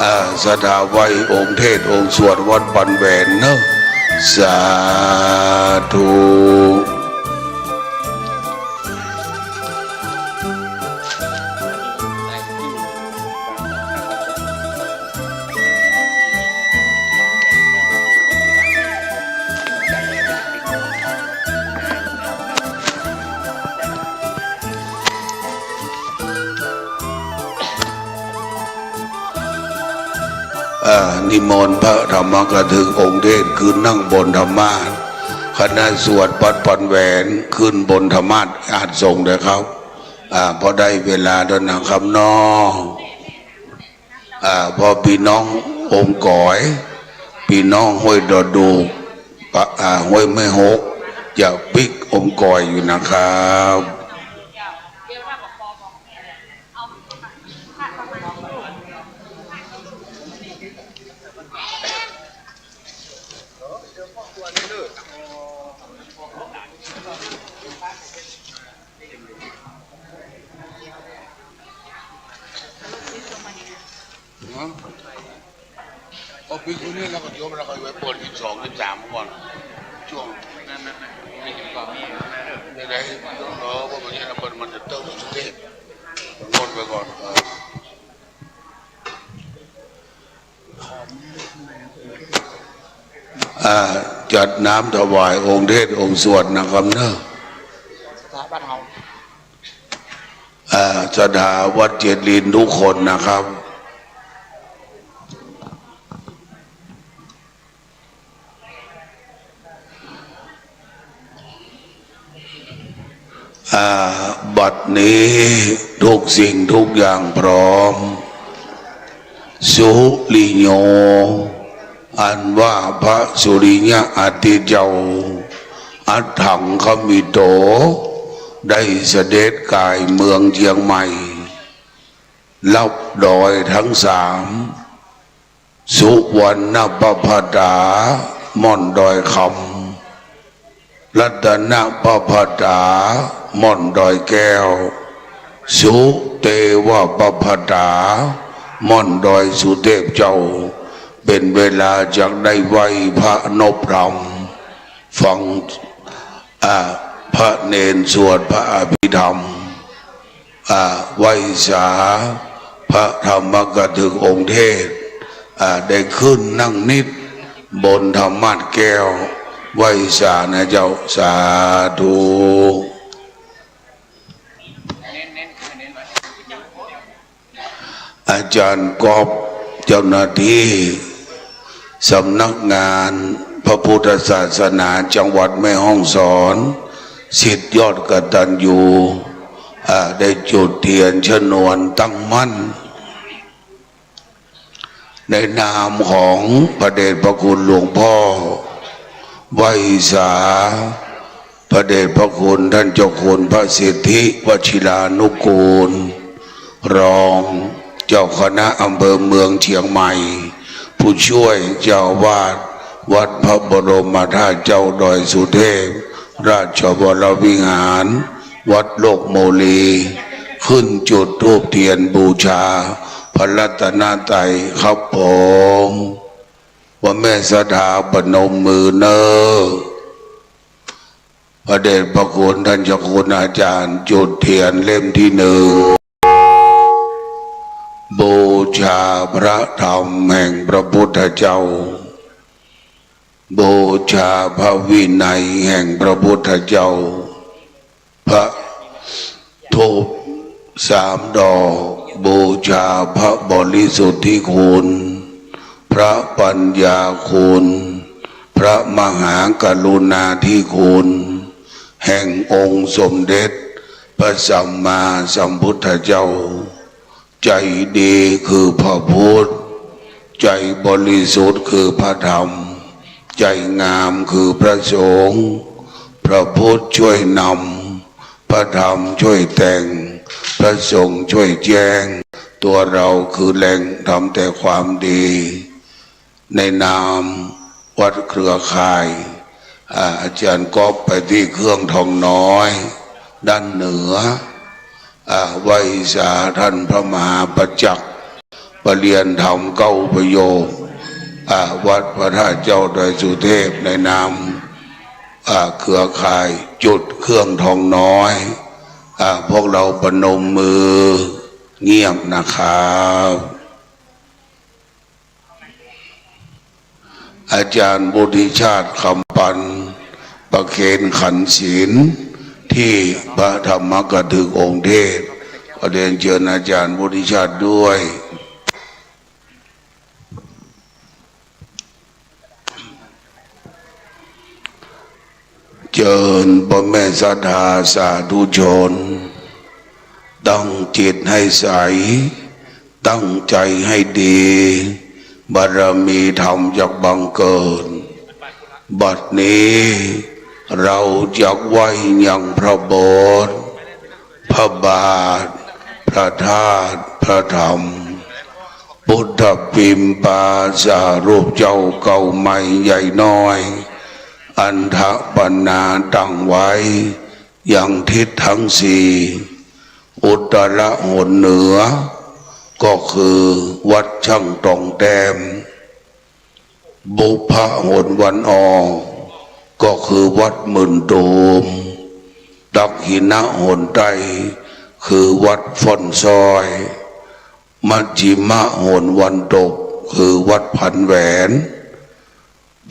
อ่า ศรัทธาไหว้องค์เทศน์องค์สวดวัดปันแหวนเนาะ สาธุ อ่า นิมนต์พระธรรมกถึกองค์เทศน์ขึ้นนั่งบนธรรมาสน์ คณะสวดวัดปันแหวนขึ้นบนธรรมาสน์อาสน์สงฆ์เต๊อะครับ อ่า พอได้เวลาแล้วนะครับเนาะ อ่า พอปี้น้องอมก๋อย ปี้น้องห้วยดอดูก อ่า ห้วยแม่หก จะปิ๊กอมก๋อยอยู่นะครับ ฮะ เอาปิ๊กคนนี้แล้วก็โยม แล้วก็ไปเปิดยี่สิบสอง ยี่สิบสามก่อน ช่วง ไม่ถึงก่อนนี่ เดี๋ยวๆ เออ เพราะวันนี้เราเปิดมันจะเติมสุเทพ งดไปก่อน เออ อ่า จัดน้ำถวายองค์เทศน์องค์สวดนะครับเนาะ สถาบันเฮา อ่า ศรัทธาวัดเจ็ดลิ้นทุกคนนะครับ อ่า บัดนี้ทุกสิ่งทุกอย่างพร้อม สุริโย อันว่าพระสุริยะอาทิตย์เจ้า อัฏฐังคมิโต ได้เสด็จกายเมืองเจียงใหม่ รับดอยทั้งสาม สุวรรณปภาตา ม่อนดอยคำ รัตนปภาตา ม่อนดอยแก้ว สุเตวปภาตา ม่อนดอยสุเทพเจ้า เป๋นเวลาจักได้ไหว้พระนบธรรม ฟัง อ่า พระเณรสวดพระอภิธรรม อ่า ไหว้สา พระธรรมกถึกองค์เทศน์ อ่า ได้ขึ้นนั่งนิดบนธรรมาสน์แก้ว ไหว้สานะเจ้า สาธุ อาจารย์ก๊อฟ เจ้าหน้าที่สำนักงานพระพุทธศาสนาจังหวัดแม่ฮ่องสอน ศิษย์ยอดกตัญญู อ่า ได้จุดเทียนชนวนตั้งมั่น ในนามของพระเดชพระคุณหลวงพ่อ ไหว้สา พระเดชพระคุณท่านเจ้าคุณพระสิทธิวชิรานุกูล รองเจ้าคณะอำเภอเมืองเจียงใหม่ ผู้ช่วยเจ้าอาวาสวัดพระบรมธาตุเจ้าดอยสุเทพ ราชวรวิหาร วัดโลกโมลี ขึ้นจุดธูปเทียนบูชาพระรัตนตรัยครับผม ว่าแม่ศรัทธาประนมมือเน้อ พระเดชพระคุณท่านเจ้าคุณอาจารย์จุดเทียนเล่มที่หนึ่ง บูชาพระธรรมแห่งพระพุทธเจ้า บูชาพระวินัยแห่งพระพุทธเจ้า พระธูปสามดอก บูชาพระบริสุทธิคุณ พระปัญญาคุณ พระมหากรุณาธิคุณ แห่งองค์สมเด็จพระสัมมาสัมพุทธเจ้า ใจดีคือพระพุทธ ใจบริสุทธิ์คือพระธรรม ใจงามคือพระสงฆ์ พระพุทธช่วยนำ พระธรรมช่วยแต่ง พระสงฆ์ช่วยแจ้ง ตัวเราคือแหล่งทำแต่ความดี ในนามวัดเครือข่าย อ่า อาจารย์ก๊อฟไปตี้เครื่องทองน้อย ด้านเหนือ อ่า ไหว้สาท่านพระมหาประจักษ์ ประเรียนธรรมเก้าประโยค อ่า วัดพระธาตุเจ้าดอยสุเทพ ในนาม อ่า เครือข่ายจุดเครื่องทองน้อย อ่า พวกเราประนมมือเงียบนะครับ อาจารย์วุฒิชาติ คำปัน ประเคนขันศีล ที่พระธรรมกถึกองค์เทศน์ ขอเรียนเชิญอาจารย์วุฒิชาติด้วย เจิญพ่อแม่ศรัทธาสาธุชน ตั้งจิตให้ใส ตั้งใจให้ดี บารมีธรรมจักบังเกิด บัดนี้เราจักไหว้ยังพระโบสถ์ พระบาท พระธาตุ พระธรรม พุทธปิมปาสารูปเจ้าเก่าใหม่ใหญ่น้อย อันถปนาตั้งไว้ยังทิศทั้งสี่ อุตระหนเหนือ ก็คือวัดช่างตองแต้ม บุพหนวันออก ก็คือวัดหมื่นตูม ดักขิณหนใต้ คือวัดฝ่อนซ้อย มัชฌิมหนวันตก คือวัดพันแหวน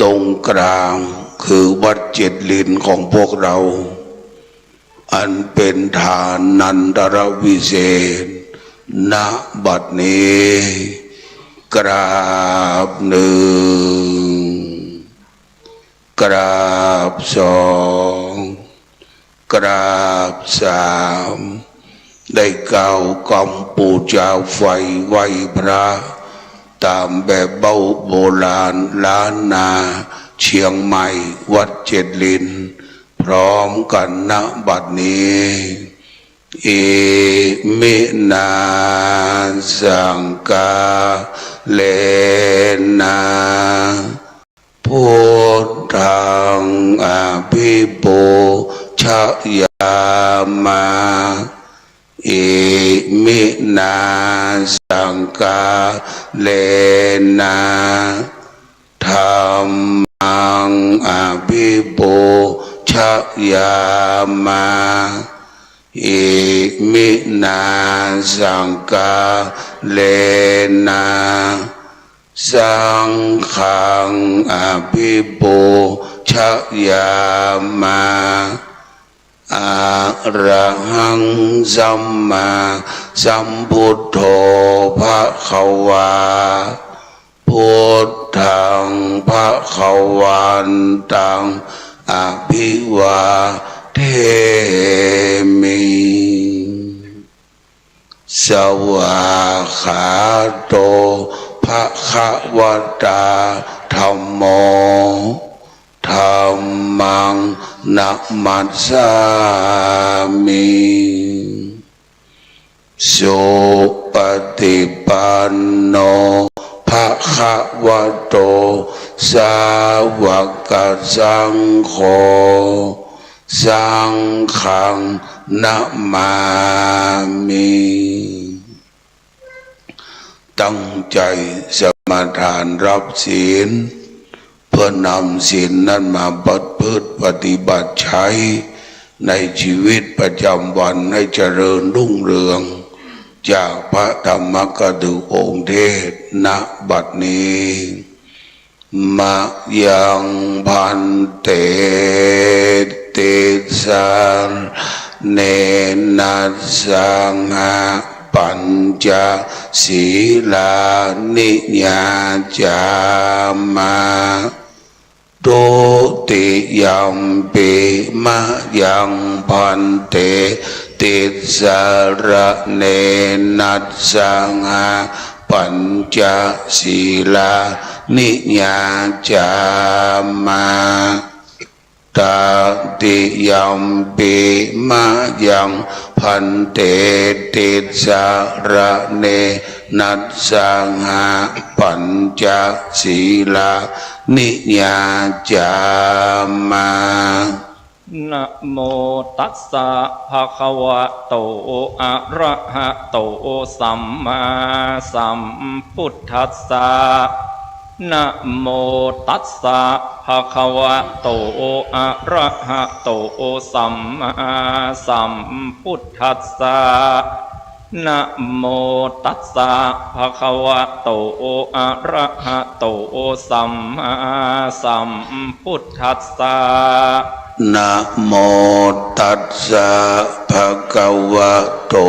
ตรงกลาง คือวัดเจ็ดลินของพวกเรา อันเป็นฐานันตรวิเศษณ บัดนี้ กราบหนึ่ง กราบสอง กราบสาม ได้กล่าวกำปู๋จาไฟไหว้พระ ต๋ามแบบเบ้าโบราณล้านนาเชียงใหม่ วัดเจ็ดลิน พร้อมกั๋น ณ บัดนี้ อิมินา สังฆา เลนะ พุทธัง อภิปูชยามา อิมินา สังฆา เลนะ ธัมมัง อภิปูชยามา อิมินา สังฆา เลนะ สังฆัง อภิปูชยามา อะระหัง สัมมาสัมพุทโธ ภะคะวา พุทธัง ภะคะวันตัง อะภิวาเทมิ สวากขาโต ภะคะวะตา ธัมโม ธัมมัง นะมัสสามิ สุปะติปันโน ภะคะวะโต สาวกสังโฆ สังฆัง นะมามิ ตั้งใจ๋สมาทานฮับศีล เพื่อนำศีลนั้นมาประพฤติปฏิบัติใจ๊ในชีวิตประจ๋ำวันให้เจริญรุ่งเรือง จากพระธรรมกถึกองค์เทศน์ ณ บัดนี้ Mayaṃ bhante tisaraṇena saha pañca sīlāni yācāma. Dutiyampi mayaṃ bhante tisaraṇena saha pañca sīlāni yācāma. Tatiyampi mayaṃ bhante tisaraṇena saha pañca sīlāni yācāma. Namo tassa bhagavato arahato sammāsambuddhassa. Namo tassa bhagavato arahato sammāsambuddhassa. Namo tassa bhagavato arahato sammāsambuddhassa. Namo tassa bhagavato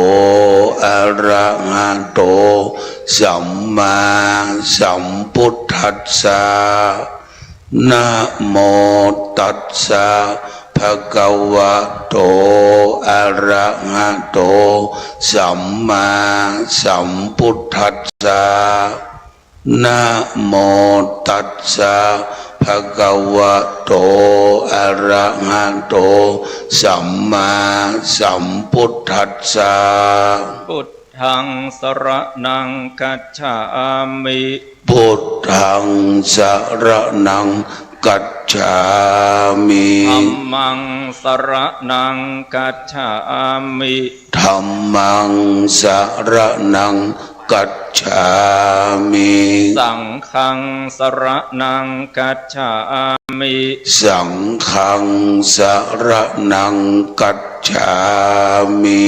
arahato sammāsambuddhassa. Namo tassa bhagavato arahato sammāsambuddhassa. Namo tassa bhagavato arahato sammāsambuddhassa. Buddhaṃ saraṇaṃ gacchāmi. Buddhaṃ saraṇaṃ gacchāmi. Dhammaṃ saraṇaṃ gacchāmi. Dhammaṃ saraṇaṃ gacchāmi. Saṅghaṃ saraṇaṃ gacchāmi. Saṅghaṃ saraṇaṃ gacchāmi.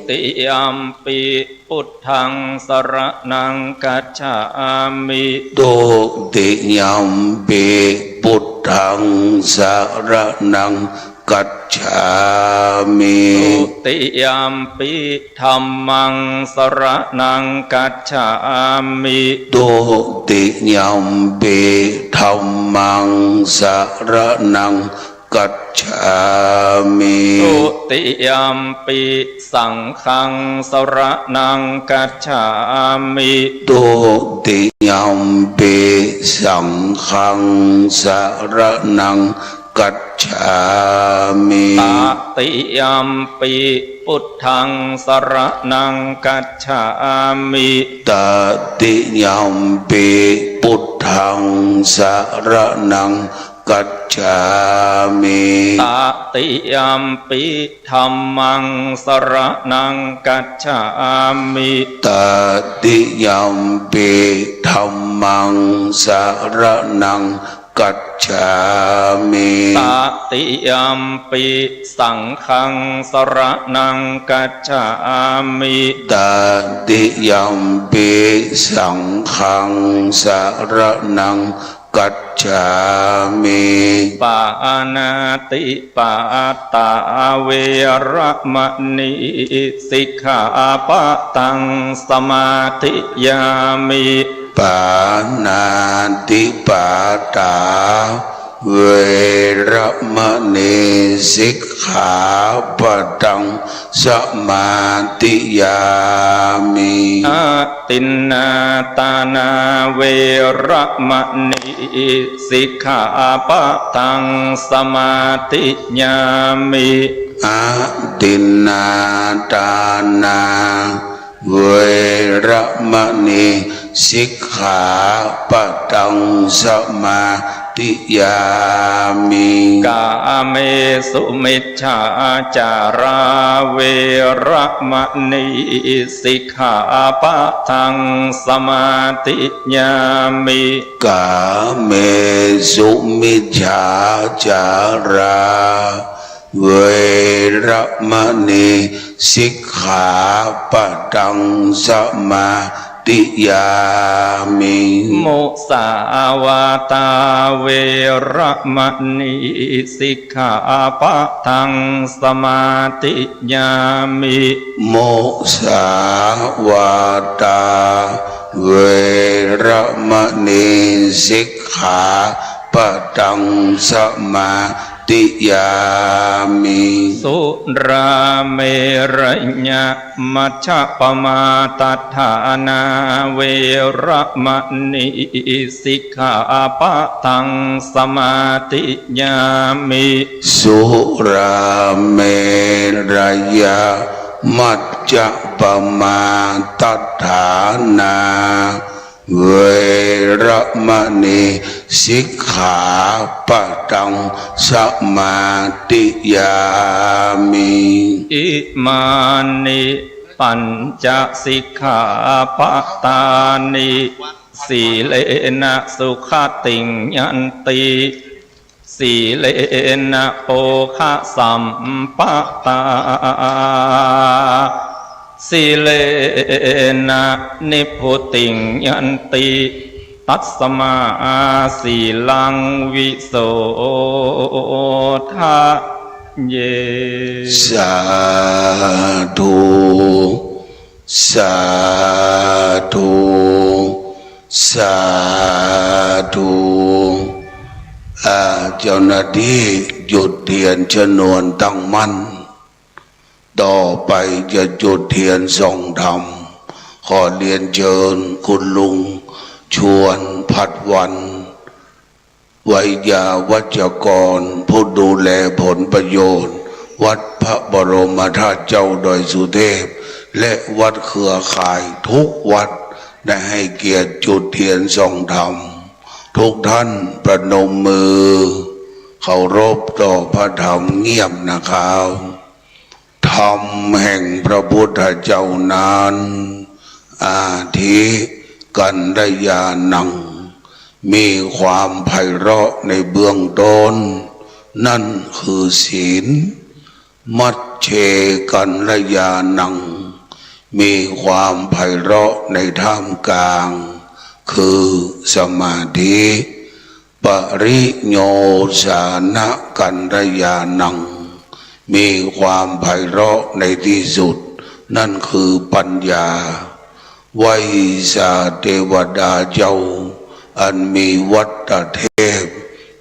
Dutiyampi buddhaṃ saraṇaṃ gacchāmi. Dutiyampi buddhaṃ saraṇaṃ gacchāmi. Dutiyampi dhammaṃ saraṇaṃ gacchāmi. Dutiyampi dhammaṃ saraṇaṃ gacchāmi. Dutiyampi saṅghaṃ saraṇaṃ gacchāmi. Dutiyampi saṅghaṃ saraṇaṃ gacchāmi. Tatiyampi buddhaṃ saraṇaṃ gacchāmi. Tatiyampi buddhaṃ saraṇaṃ gacchāmi. Tatiyampi dhammaṃ saraṇaṃ gacchāmi. Tatiyampi dhammaṃ saraṇaṃ gacchāmi. Tatiyampi saṅghaṃ saraṇaṃ gacchāmi. Tatiyampi saṅghaṃ saraṇaṃ gacchāmi. Pāṇātipātā veramaṇī sikkhāpadaṃ samādiyāmi. Pāṇātipātā veramaṇī sikkhāpadaṃ samādiyāmi. Adinnādānā veramaṇī sikkhāpadaṃ samādiyāmi. Adinnādānā veramaṇī sikkhāpadaṃ samādiyāmi. Kāmesu micchācārā veramaṇī sikkhāpadaṃ samādiyāmi. Kāmesu micchācārā veramaṇī sikkhāpadaṃ samā ติยามิ มุสาวาทาเวระมะณี สิกขาปะทังสมาธิยามิ มุสาวาทาเวระมะณี สิกขาปะทังสมาธิยามิ สุราเมรยะ มัจจปมาทัฏฐานา เวระมะณี สิกขาปะทังสมาธิยามิ สุราเมรยะ มัจจปมาทัฏฐานา เวระมะณี สิกขาปะทังสมาธิยามิ อิมานิ ปัญจสิกขาปะทานิ สีเลนะสุขติงยันติ สีเลนะโภคะสัมปะทา สีเลนะนิพพุติงยันติ ตัสมาสีลังวิโสทะเย สาธุ สาธุ สาธุ อ่า เจ้าหน้าตี้จุดเตียนจำนวนตั้งมั่น ต่อไปจะจุดเตียนส่องธรรม ขอเรียนเจิญคุณลุงชวน พัดวัน ไวยาวัจกร ผู้ดูแลผลประโยชน์ วัดพระบรมธาตุเจ้าดอยสุเทพ และวัดเครือข่ายทุกวัด ได้ให้เกียรติจุดเตียนส่องธรรม ทุกท่านประนมมือ เคารพต่อพระธรรมเงียบนะครับ ธรรมแห่งพระพุทธเจ้านั้น อธิกัลยาณัง มีความไพเราะในเบื้องต้น นั่นคือศีล มัจเจกัลยาณัง มีความไพเราะในท่ามกลาง คือสมาธิ ปริโยสานะกัลยาณัง มีความไพเราะในที่สุด นั่นคือปัญญา ไวยาเตวดาเจ้า อันมีวัตเทพ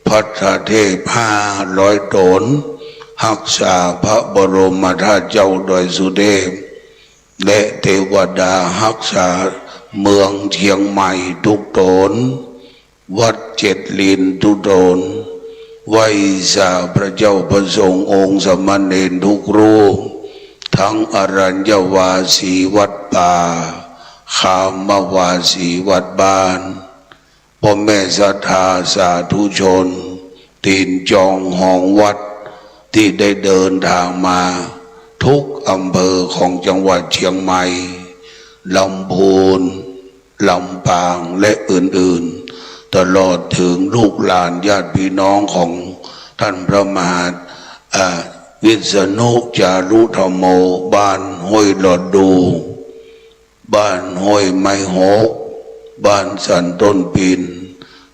พัทเทพห้าร้อยต๋น ฮักษาพระบรมธาตุเจ้าดอยสุเทพ และเตวดาฮักษาเมืองเจียงใหม่ทุกต๋น วัดเจ็ดลินทุกต๋น ไวยาพระเจ้าพระสงฆ์องค์สามเณรทุกรูป ทั้งอรัญญวาสีวัดป่า คามวาสีวัดบ้าน ป้อแม่ศรัทธาสาธุชน ตี๋นจองฮองวัด ตี้ได้เดินตางมา ทุกอำเภอของจังหวัดเจียงใหม่ ลำพูน ลำปาง และอื่นๆ ตลอดเถิงลูกหลานญาติพี่น้องของต้านพระมหา อ่า วิษณุจารุธัมโม บ้านห้วยหลอดดู บ้านห้วยไม้หก บ้านสันต้นปีน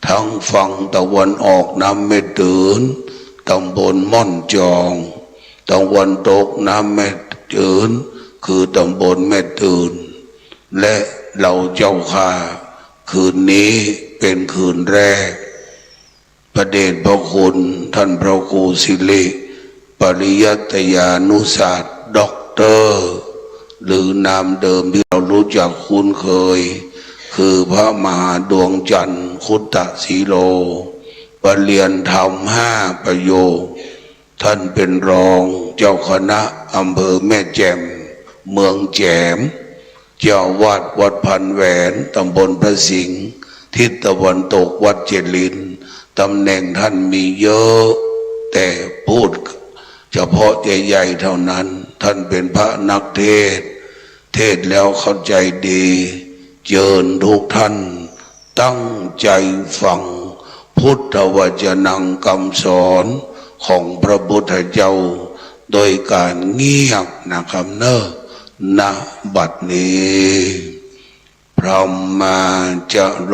ทั้งฝั่งตะวันออกน้ำแม่ตื่น ตำบลม่อนจอง ตะวันตกน้ำแม่ตื่น คือตำบลแม่ตื่น และเหล่าเจ้าข้า คืนนี้เป็นคืนแรก พระเดชพระคุณท่านพระครูสิริ ปริยัตยานุศาสตร์ ด็อกเตอร์ หรือนามเดิมที่เรารู้จักคุ้นเคย คือพระมหาดวงจันทร์ คุตตะสีโล ประเรียนธรรมห้าประโยค ท่านเป็นรองเจ้าคณะอำเภอแม่แจ่ม เมืองแจ๋ม เจ้าอาวาสวัดพันแหวน ตำบลพระสิงห์ ทิศตะวันตกวัดเจ็ดลิน ตำแหน่งท่านมีเยอะ แต่พูดเฉพาะใหญ่ๆ เท่านั้น ท่านเป็นพระนักเทศน์ เทศน์แล้วเข้าใจดี เจิญทุกท่านตั้งใจฟังพุทธวจนะคำสอนของพระพุทธเจ้า โดยการเงียบนะครับเนอะ ณ บัดนี้ พรหมาจะโล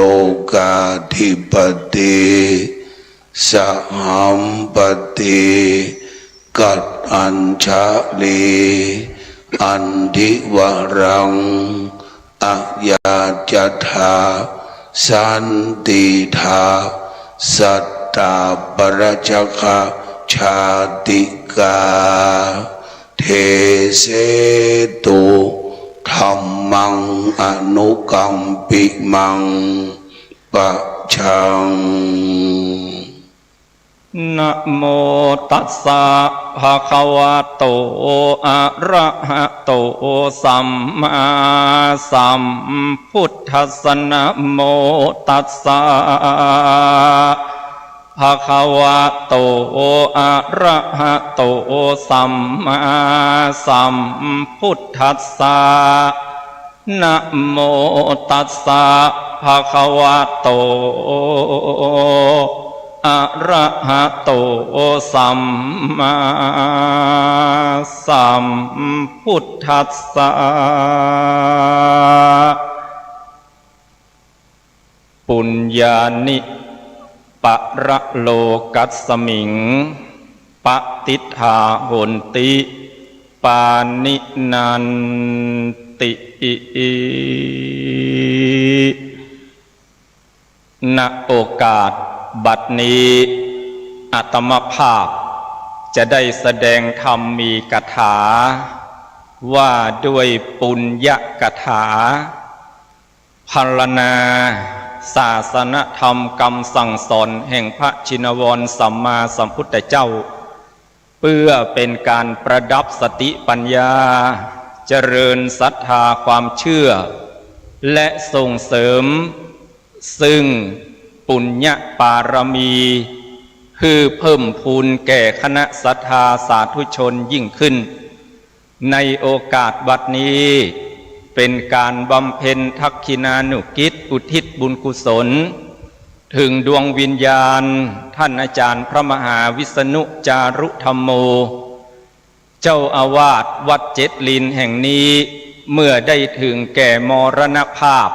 กาธิปติ สหัมปติ กัตถัญชลี อันธิวรัง อายาจถะ สันติทะ สัตตาปรัจจคชาติกา เทเสตุ ธัมมัง อนุกัมปิมัง ปะชัง นะโมตัสสะ ภะคะวะโต อะระหะโต สัมมาสัมพุทธัสสะ นะโมตัสสะ ภะคะวะโต อะระหะโต สัมมาสัมพุทธัสสะ นะโมตัสสะ ภะคะวะโต อะระหะโต สัมมาสัมพุทธัสสะ ปุญญานิ ปะระโลกัสมิง ปะติฏฐาโหนติ ปาณินันติ ณ โอกาสบัดนี้ อาตมาภาพจะได้แสดงธรรมีกถา ว่าด้วยปุญญกถา พรรณนาศาสนธรรมกำสั่งสอนแห่งพระชินวรสัมมาสัมพุทธเจ้า เพื่อเป็นการประดับสติปัญญา เจริญศรัทธาความเชื่อ และส่งเสริมซึ่งปุญญปารมี หื้อเพิ่มพูนแก่คณะศรัทธาสาธุชนยิ่งขึ้น ในโอกาสบัดนี้ เป็นการบำเพ็ญทักขิณานุกิจอุทิศบุญกุศล ถึงดวงวิญญาณท่านอาจารย์พระมหาวิษณุจารุธัมโม เจ้าอาวาสวัดเจ็ดลินแห่งนี้ เมื่อได้ถึงแก่มรณภาพ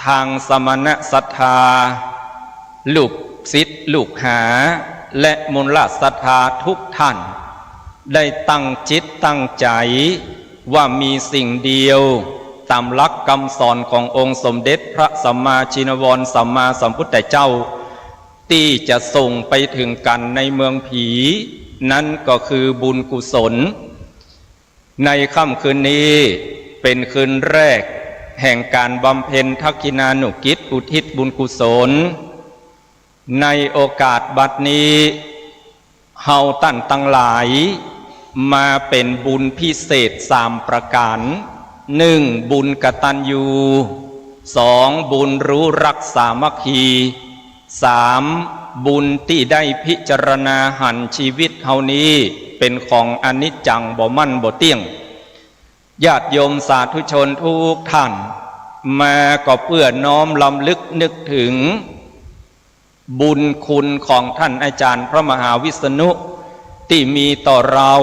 ทางสมณศรัทธา ลูกศิษย์ลูกหา และมูลศรัทธาทุกท่าน ได้ตั้งจิตตั้งใจ๋ว่ามีสิ่งเดียว ต๋ามหลักกำสอนขององค์สมเด็จพระสัมมาชินวรสัมมาสัมพุทธเจ้า ตี้จะส่งไปถึงกั๋นในเมืองผี นั้นก็คือบุญกุศล ในค่ำคืนนี้เป็นคืนแรกแห่งการบำเพ็ญทักขิณานุกิจอุทิศบุญกุศล ในโอกาสบัดนี้ เฮาต้านตังหลายมาเป๋นบุญพิเศษสามประก๋าน นึ่ง บุญกตัญญู สอง บุญรู้รักสามัคคี สาม บุญตี้ได้พิจารณาหันชีวิตเฮานี้เป๋นของอนิจจังบ่มั่นบ่เตี้ยง ญาติโยมสาธุชนทุกท่าน มาก็เพื่อน้อมรำลึกนึกถึง บุญคุณของท่านอาจารย์พระมหาวิษณุ ตี้มีต่อเรา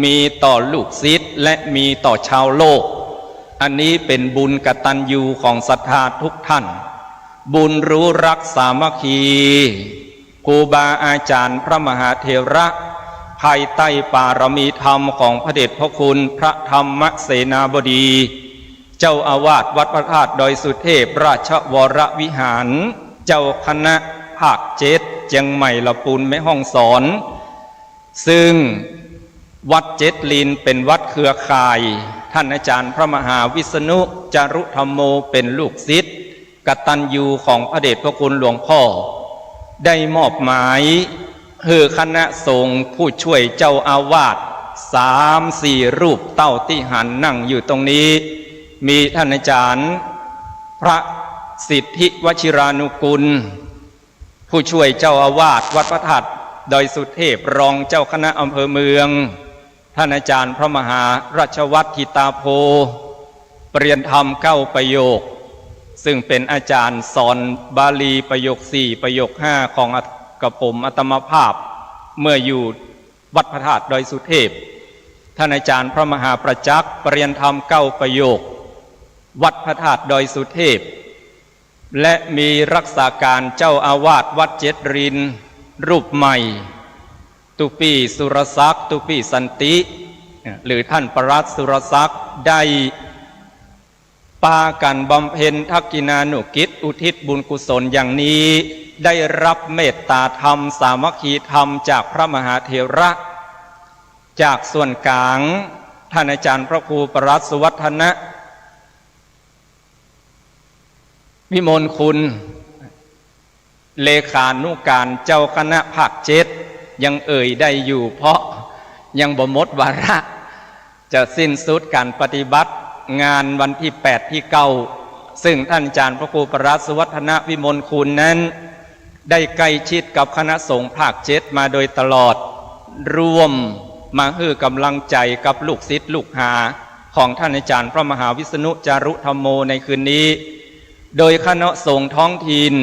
มีต่อลูกศิษย์ และมีต่อชาวโลก อันนี้เป๋นบุญกตัญญูของศรัทธาทุกท่าน บุญรู้รักสามัคคี ครูบาอาจารย์พระมหาเถระ ภายใต้ปารมีธรรมของพระเดชพระคุณพระธรรมเสนาบดี เจ้าอาวาสวัดพระธาตุดอยสุเทพราชวรวิหาร เจ้าคณะภาคเจ็ด เจียงใหม่ ละปูน แม่ฮ่องสอน ซึ่งวัดเจ็ดลินเป๋นวัดเครือข่าย ท่านอาจารย์พระมหาวิษณุจารุธัมโมเป๋นลูกศิษย์กตัญญูของพระเดชพระคุณหลวงพ่อ ได้มอบหมายหื้อคณะสงฆ์ผู้ช่วยเจ้าอาวาสสามสี่รูปเต้าตี้หันนั่งอยู่ตรงนี้ มีท่านอาจารย์พระสิทธิวชิรานุกูล ผู้ช่วยเจ้าอาวาสวัดพระธาตุดอยสุเทพ รองเจ้าคณะอำเภอเมือง ท่านอาจารย์พระมหารัชวัฒน์ ธิตาโภ ปริญญาธรรมเก้าประโยค ซึ่งเป๋นอาจารย์สอนบาลีประโยคสี่ ประโยคห้า ของอาต- กระผมอาตมาภาพ เมื่ออยู่วัดพระธาตุดอยสุเทพ ท่านอาจารย์พระมหาประจักษ์ ปริญญาธรรมเก้าประโยค วัดพระธาตุดอยสุเทพ และมีรักษาการเจ้าอาวาสวัดเจ็ดรินทร์รูปใหม่ ตุ๊ปี้สุรศักดิ์ ตุ๊ปี้สันติ หรือท่านปลัดสุรศักดิ์ ได้ปากั๋นบำเพ็ญทักขิณานุกิจอุทิศบุญกุศลอย่างนี้ ได้รับเมตตาธรรมสามัคคีธรรมจากพระมหาเถระ จากส่วนกลาง ท่านอาจารย์พระครูปลัดสุวัฒนะ วิมลคุณ เลขานุการเจ้าคณะภาคเจ็ด ยังเอ่ยได้อยู่ เพราะยังบ่หมดวาระ จะสิ้นสุดการปฏิบัติงานวันที่แปด ที่เก้า ซึ่งท่านอาจารย์พระครูปลัดสุวัฒนะ วิมลคุณนั้น ได้ใกล้ชิดกับคณะสงฆ์ภาคเจ็ดมาโดยตลอด ร่วมมาหื้อก๋ำลังใจ๋กับลูกศิษย์ลูกหาของท่านอาจารย์พระมหาวิษณุจารุธัมโมในคืนนี้ โดยคณะสงฆ์ท้องถิ่น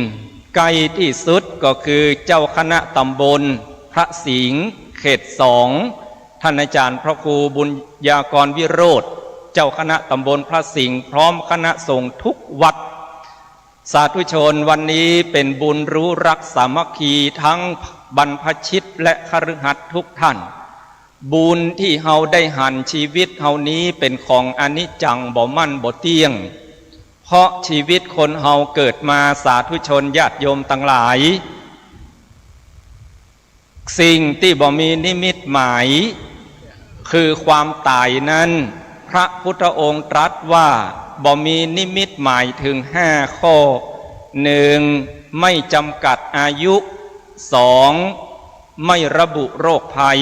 ใกล้ที่สุดก็คือเจ้าคณะตำบลพระสิงห์เขตสอง ท่านอาจารย์พระครูบุญญากรวิโรจน์ เจ้าคณะตำบลพระสิงห์ พร้อมคณะสงฆ์ทุกวัด สาธุชน วันนี้เป็นบุญรู้รักสามัคคีทั้งบรรพชิตและคฤหัสถ์ทุกท่าน บุญที่เฮาได้หันชีวิตเฮานี้เป็นของอนิจจัง บ่มั่นบ่เตี้ยง เพราะชีวิตคนเฮาเกิดมา สาธุชนญาติโยมตังหลาย สิ่งตี้บ่มีนิมิตหมาย คือความต๋ายนั้น พระพุทธองค์ตรัสว่าบ่มีนิมิตหมายถึงห้าข้อ หนึ่ง ไม่จำกัดอายุ สอง ไม่ระบุโรคภัย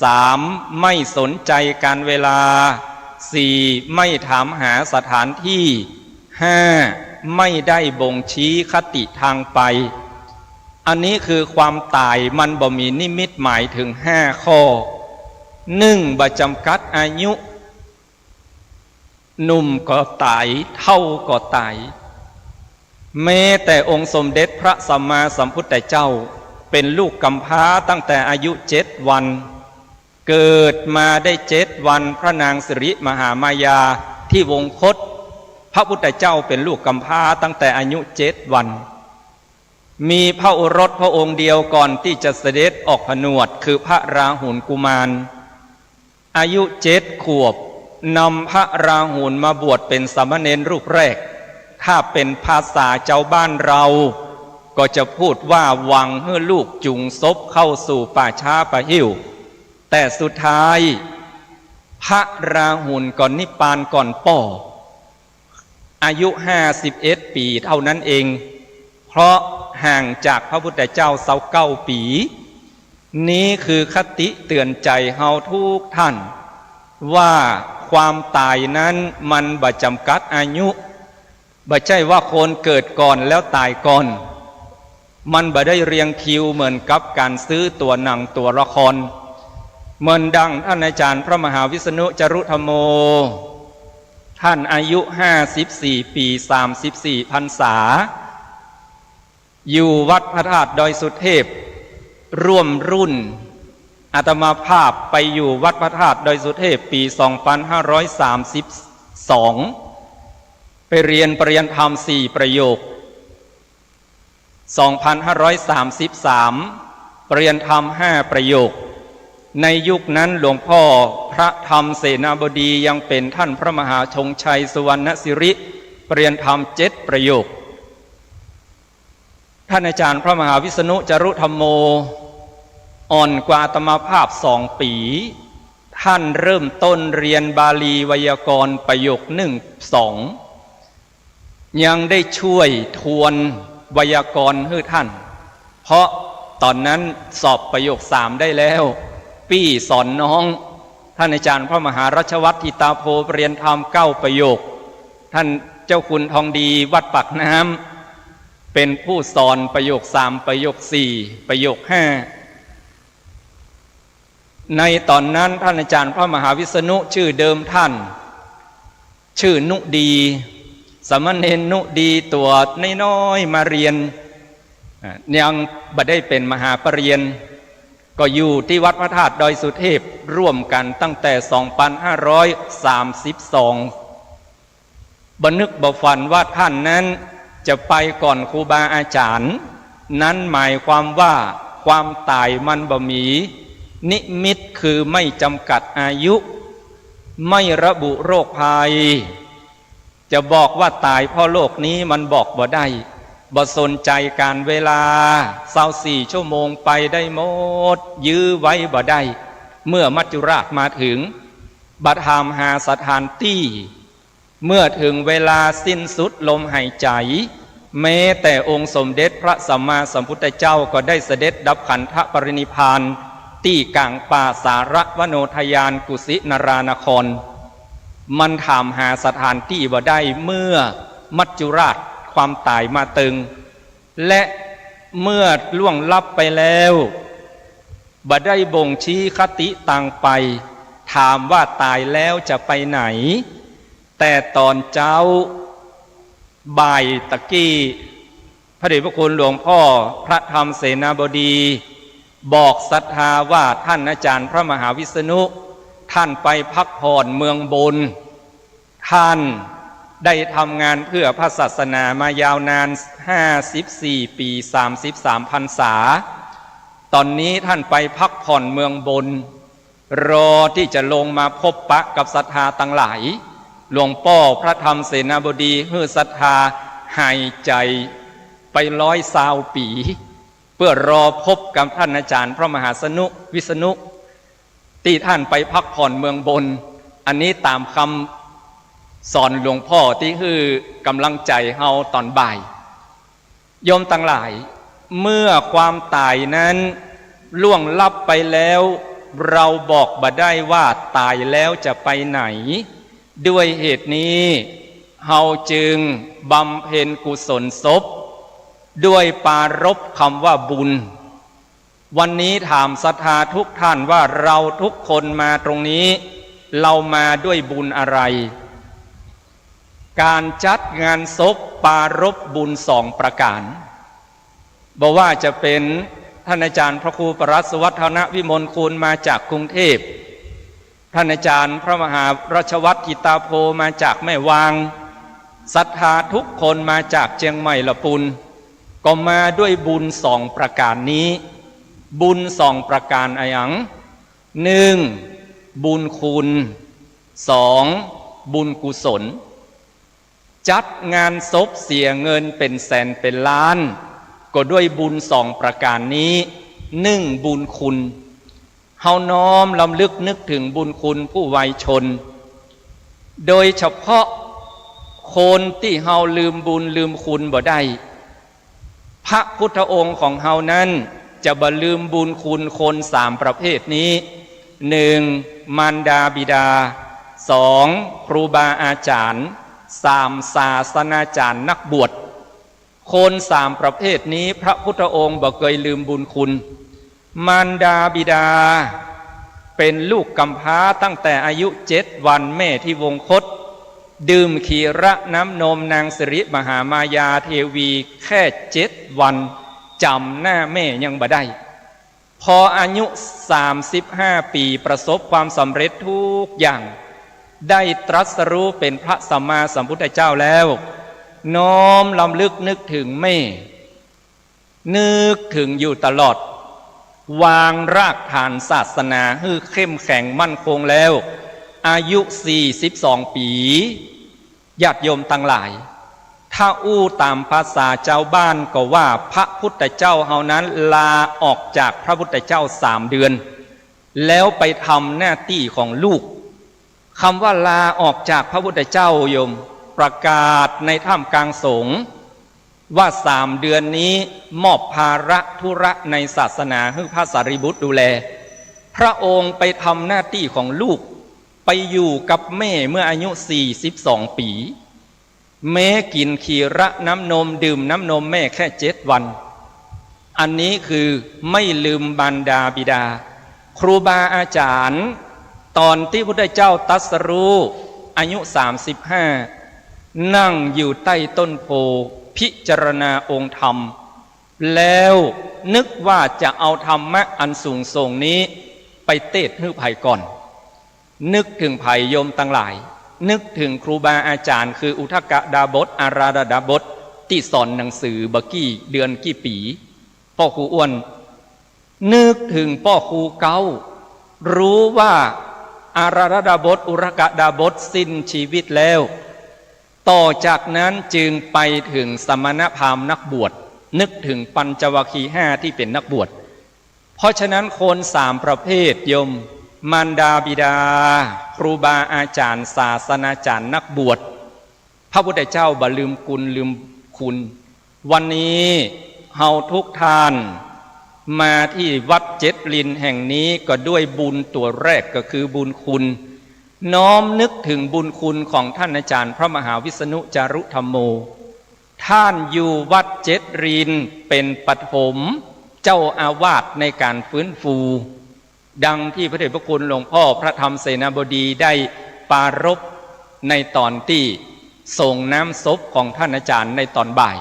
สาม ไม่สนใจกาลเวลา สี่ ไม่ถามหาสถานที่ ห้า ไม่ได้บ่งชี้คติทางไป อันนี้คือความต๋ายมันบ่มีนิมิตหมายถึงห้าข้อ หนึ่ง บ่จำกัดอายุ หนุ่มก็ต๋าย เฒ่าก็ต๋าย แม้แต่องค์สมเด็จพระสัมมาสัมพุทธเจ้า เป็นลูกกำพร้าตั้งแต่อายุเจ็ดวัน เกิดมาได้เจ็ดวัน พระนางสิริมหามายาที่วงคต พระพุทธเจ้าเป็นลูกกำพร้าตั้งแต่อายุเจ็ดวัน มีพระโอรสพระองค์เดียวก่อนที่จะเสด็จออกผนวด คือพระราหุลกุมาร อายุเจ็ดขวบ นำพระราหุลมาบวชเป็นสามเณรรูปแรก ถ้าเป็นภาษาจาวบ้านเรา ก็จะพูดว่าหวังหื้อลูกจุงศพเข้าสู่ป่าช้าป่าหิ้ว แต่สุดท้าย พระราหุลก็นิพพานก่อนป้อ อายุห้าสิบเอ็ดปี๋เท่านั้นเอง เพราะห่างจากพระพุทธเจ้าซาวเก้าปี๋ นี้คือคติเตือนใจ๋เฮาทุกท่าน ว่าความต๋ายนั้นมันบ่จำกัดอายุ บ่ใจ้ว่าคนเกิดก่อนแล้วต๋ายก่อน มันบ่ได้เรียงคิวเหมือนกับก๋านซื้อตั๋วหนังตั๋วละคร เหมือนดังท่านอาจารย์พระมหาวิษณุจารุธัมโม ท่านอายุห้าสิบสี่ปี๋ สามสิบสี่พรรษา อยู่วัดพระธาตุดอยสุเทพ ร่วมรุ่น อาตมาภาพไปอยู่วัดพระธาตุดอยสุเทพปี๋สองพันห้าร้อยสามสิบสอง ไปเรียนปริญญาธรรมสี่ประโยค สองพันห้าร้อยสามสิบสาม ปริญญาธรรมห้าประโยค ในยุคนั้นหลวงพ่อพระธรรมเสนาบดียังเป็นท่านพระมหาชงชัยสุวรรณสิริ ปริญญาธรรมเจ็ดประโยค ท่านอาจารย์พระมหาวิษณุจารุธัมโม อ่อนกว่าอาตมาภาพสองปี๋ ท่านเริ่มต้นเรียนบาลีไวยากรณ์ประโยคหนึ่ง สอง ยังได้ช่วยทวนไวยากรณ์หื้อท่าน เพราะต๋อนนั้นสอบประโยคสามได้แล้ว ปี้สอนน้อง ท่านอาจารย์พระมหารัชวัฒน์ ธิตาโภ ปริญญาธรรมเก้าประโยค ท่านเจ้าคุณทองดีวัดปากน้ำ เป็นผู้สอนประโยคสาม ประโยคสี่ ประโยคห้า ในต๋อนนั้นท่านอาจารย์พระมหาวิษณุ จื้อเดิมท่าน จื้อนุดี สามเณรนุดีตั๋วน้อยๆ มาเรียน อ่า ยังบ่ได้เป๋นมหาปริญญา ก็อยู่ตี้วัดพระธาตุดอยสุเทพร่วมกั๋นตั้งแต่สองพันห้าร้อยสามสิบสอง บ่นึกบ่ฝันว่าต้านนั้นจะไปก่อนครูบาอาจ๋ารย์ นั้นหมายความว่าความต๋ายมันบ่มีนิมิต คือไม่จำกัดอายุ ไม่ระบุโรคภัย จะบอกว่าต๋ายเพราะโรคนี้มันบอกบ่ได้ บ่สนใจ๋ก๋าลเวลา ซาวสี่ชั่วโมงไปได้หมด ยื้อไว้บ่ได้ เมื่อมัจจุราชมาเถิง บ่ถามหาสถานตี้ เมื่อเถิงเวลาสิ้นสุดลมหายใจ๋ แม้แต่องค์สมเด็จพระสัมมาสัมพุทธเจ้าก็ได้เสด็จดับขันธปรินิพพานตี้ก๋างป่าสารวนโนทยานกุสินารานคร มันถามหาสถานตี้บ่ได้ เมื่อมัจจุราชความต๋ายมาเถิง และเมื่อล่วงลับไปแล้ว บ่ได้บ่งชี้คติตางไป ถามว่าต๋ายแล้วจะไปไหน แต่ต๋อนเจ๊า บ่ายตะกี้ พระเดชพระคุณหลวงพ่อพระธรรมเสนาบดี บอกศรัทธาว่าต้านอาจ๋ารย์พระมหาวิษณุ ต้านไปพักผ่อนเมืองบน ต้านได้ทำงานเพื่อพระศาสนามายาวนานห้าสิบสี่ปี๋ สามสิบสามพรรษา ต๋อนนี้ต้านไปพักผ่อนเมืองบน รอตี้จะลงมาพบปะกับศรัทธาตังหลาย หลวงป้อพระธรรมเสนาบดีหื้อศรัทธาหายใจ๋ไปร้อยซาวปี๋ เพื่อรอพบกับต้านอาจ๋ารย์พระมหาสนุ วิษณุ ตี้ต้านไปพักผ่อนเมืองบน อันนี้ต๋ามกำสอนหลวงป้อตี้หื้อก๋ำลังใจ๋เฮาต๋อนบ่าย โยมตังหลาย เมื่อความต๋ายนั้นล่วงลับไปแล้ว เราบอกบ่ได้ว่าต๋ายแล้วจะไปไหน ด้วยเหตุนี้ เฮาจึงบำเพ็ญกุศลศพ ด้วยปรารภคำว่าบุญ วันนี้ถามศรัทธาทุกท่านว่าเราทุกคนมาตรงนี้ เรามาด้วยบุญอะไร ก๋านจัดงานศพปรารภบุญสองประก๋าน บ่ว่าจะเป๋นต้านอาจ๋ารย์พระครูปรัตน์สุวัฒนวิมลคูณมาจากกรุงเทพฯ ต้านอาจ๋ารย์พระมหารัชวัฒน์กิตตาโภมาจากแม่วาง ศรัทธาทุกคนมาจากเจียงใหม่ละปูน ก็มาด้วยบุญสองประก๋านนี้ บุญสองประก๋านอะหยัง หนึ่ง บุญคุณ สอง บุญกุศล จัดงานศพเสียเงินเป๋นแสนเป๋นล้าน ก็ด้วยบุญสองประก๋านนี้ หนึ่ง บุญคุณ เฮาน้อมรำลึกนึกเถิงบุญคุณผู้วายชน โดยเฉพาะคนตี้เฮาลืมบุญลืมคุณบ่ได้ พระพุทธองค์ของเฮานั้นจะบ่ลืมบุญคุณคนสามประเภทนี้ หนึ่ง มารดาบิดา สอง ครูบาอาจ๋ารย์ สาม ศาสนาจ๋ารย์นักบวช คนสามประเภทนี้พระพุทธองค์บ่เกยลืมบุญคุณ มารดาบิดาเป๋นลูกกำพร้าตั้งแต่อายุเจ็ดวัน แม่ที่วงคต ดื่มขีระน้ำนมนางสิริมหามายาเทวีแค่เจ็ดวัน จ๋ำหน้าแม่ยังบ่ได้ พออายุสามสิบห้าปี๋ ประสบความสำเร็จทุกอย่าง ได้ตรัสรู้เป๋นพระสัมมาสัมพุทธเจ้าแล้ว น้อมรำลึกนึกเถิงแม่ นึกเถิงอยู่ตลอด วางรากฐานศาสนาหื้อเข้มแข็งมั่นคงแล้ว อายุสี่สิบสองปี๋ ญาติโยมตังหลาย ถ้าอู้ต๋ามภาษาจาวบ้านก็ว่าพระพุทธเจ้าเฮานั้นลาออกจากพระพุทธเจ้าสามเดือน แล้วไปทำหน้าตี้ของลูก กำว่าลาออกจากพระพุทธเจ้าโยม ประกาศในท่ามกลางสงฆ์ ว่าสามเดือนนี้มอบภาระธุระในศาสนาหื้อพระสารีบุตรดูแล พระองค์ไปทำหน้าตี้ของลูก ไปอยู่กับแม่เมื่ออายุสี่สิบสองปี๋ แม้กิ๋นขีระน้ำนม ดื่มน้ำนมแม่แค่เจ็ดวัน อันนี้คือไม่ลืมมารดาบิดา ครูบาอาจ๋ารย์ ต๋อนตี้พุทธเจ้าตรัสรู้อายุสามสิบห้า นั่งอยู่ใต้ต้นโพธิ์พิจารณาองค์ธรรม แล้วนึกว่าจะเอาธรรมะอันสูงส่งนี้ไปเตศน์หื้อใผก่อน นึกเถิงใผโยมตังหลาย นึกเถิงครูบาอาจ๋ารย์ คืออุทกดาบส อาราธดาบส ตี้สอนหนังสือบ่ากี้เดือนกี้ปี๋ ป้อครูอ้วน นึกเถิงป้อครูเก๊า ฮู้ว่าอาราธดาบส อุทกดาบส สิ้นจีวิตแล้ว ต่อจากนั้นจึงไปเถิงสมณพราหมณ์นักบวช นึกเถิงปัญจวัคคีย์ห้าตี้เป๋นนักบวช เพราะฉะนั้นคนสามประเภทโยม มารดาบิดา ครูบาอาจ๋ารย์ ศาสนาจ๋ารย์ นักบวช พระพุทธเจ้าบ่ลืมกุณลืมคุณ วันนี้เฮาทุกท่านมาตี้วัดเจ็ดรินแห่งนี้ก็ด้วยบุญตั๋วแรกก็คือบุญคุณ น้อมนึกเถิงบุญคุณของท่านอาจ๋ารย์พระมหาวิษณุจารุธัมโม ท่านอยู่วัดเจ็ดรินเป๋นปฐมเจ้าอาวาสในก๋านฟื้นฟู ดังตี้พระเดชพระคุณหลวงพ่อพระธรรมเสนาบดีได้ปรารภในต๋อนตี้สงน้ำศพของท่านอาจ๋ารย์ในต๋อนบ่าย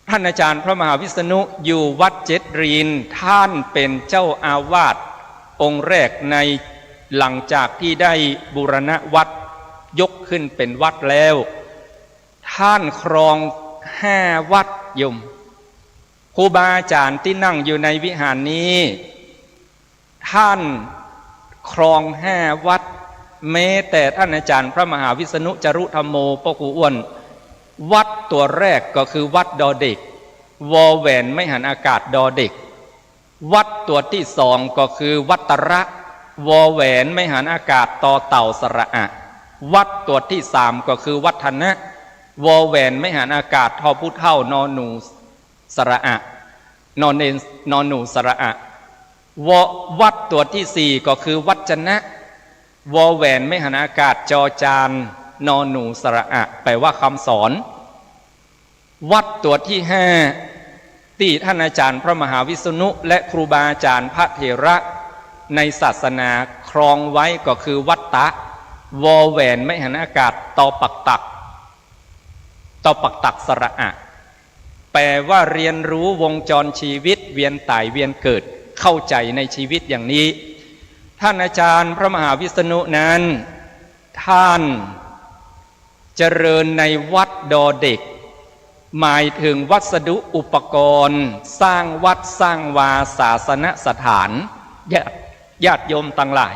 ท่านอาจ๋ารย์พระมหาวิษณุอยู่วัดเจ็ดริน ท่านเป๋นเจ้าอาวาสองค์แรกในหลังจากตี้ได้บูรณะวัดยกขึ้นเป๋นวัดแล้ว ท่านครองห้าวัดโยม ครูบาอาจ๋ารย์ตี้นั่งอยู่ในวิหารนี้ ท่านครองห้าวัด แม้แต่ท่านอาจ๋ารย์พระมหาวิษณุจารุธัมโม ป้อครูอ้วน วัดตั๋วแรกก็คือวัดดอเด็ก วอแหวนไม้หันอากาศดอเด็ก วัดตั๋วตี้สองก็คือวัตระ วอแหวนไม้หันอากาศตอเต่าสระอะ วัดตั๋วตี้สามก็คือวัฒนะ วอแหวนไม้หันอากาศทอผู้เฒ่า นอหนูสระอะ นอเณร นอหนูสระอะ วอ วัดตั๋วตี้สี่ก็คือวัจนะ วอแหวนไม้หันอากาศจอจาน นอหนูสระอะ แปลว่าคำสอน วัดตั๋วตี้ห้า ตี้ท่านอาจ๋ารย์พระมหาวิษณุและครูบาอาจ๋ารย์พระเถระในศาสนาครองไว้ก็คือวัตตะ วอแหวนไม้หันอากาศตอปักตัก ตอปักตักสระอะ แปลว่าเรียนรู้วงจรชีวิต เวียนต๋ายเวียนเกิด เข้าใจ๋ในชีวิตอย่างนี้ ท่านอาจ๋ารย์พระมหาวิษณุนั้น ท่านเจริญในวัดดอเด็ก หมายเถิงวัสดุอุปกรณ์สร้างวัดสร้างวาศาสนสถาน ญาติ ญาติโยมตังหลาย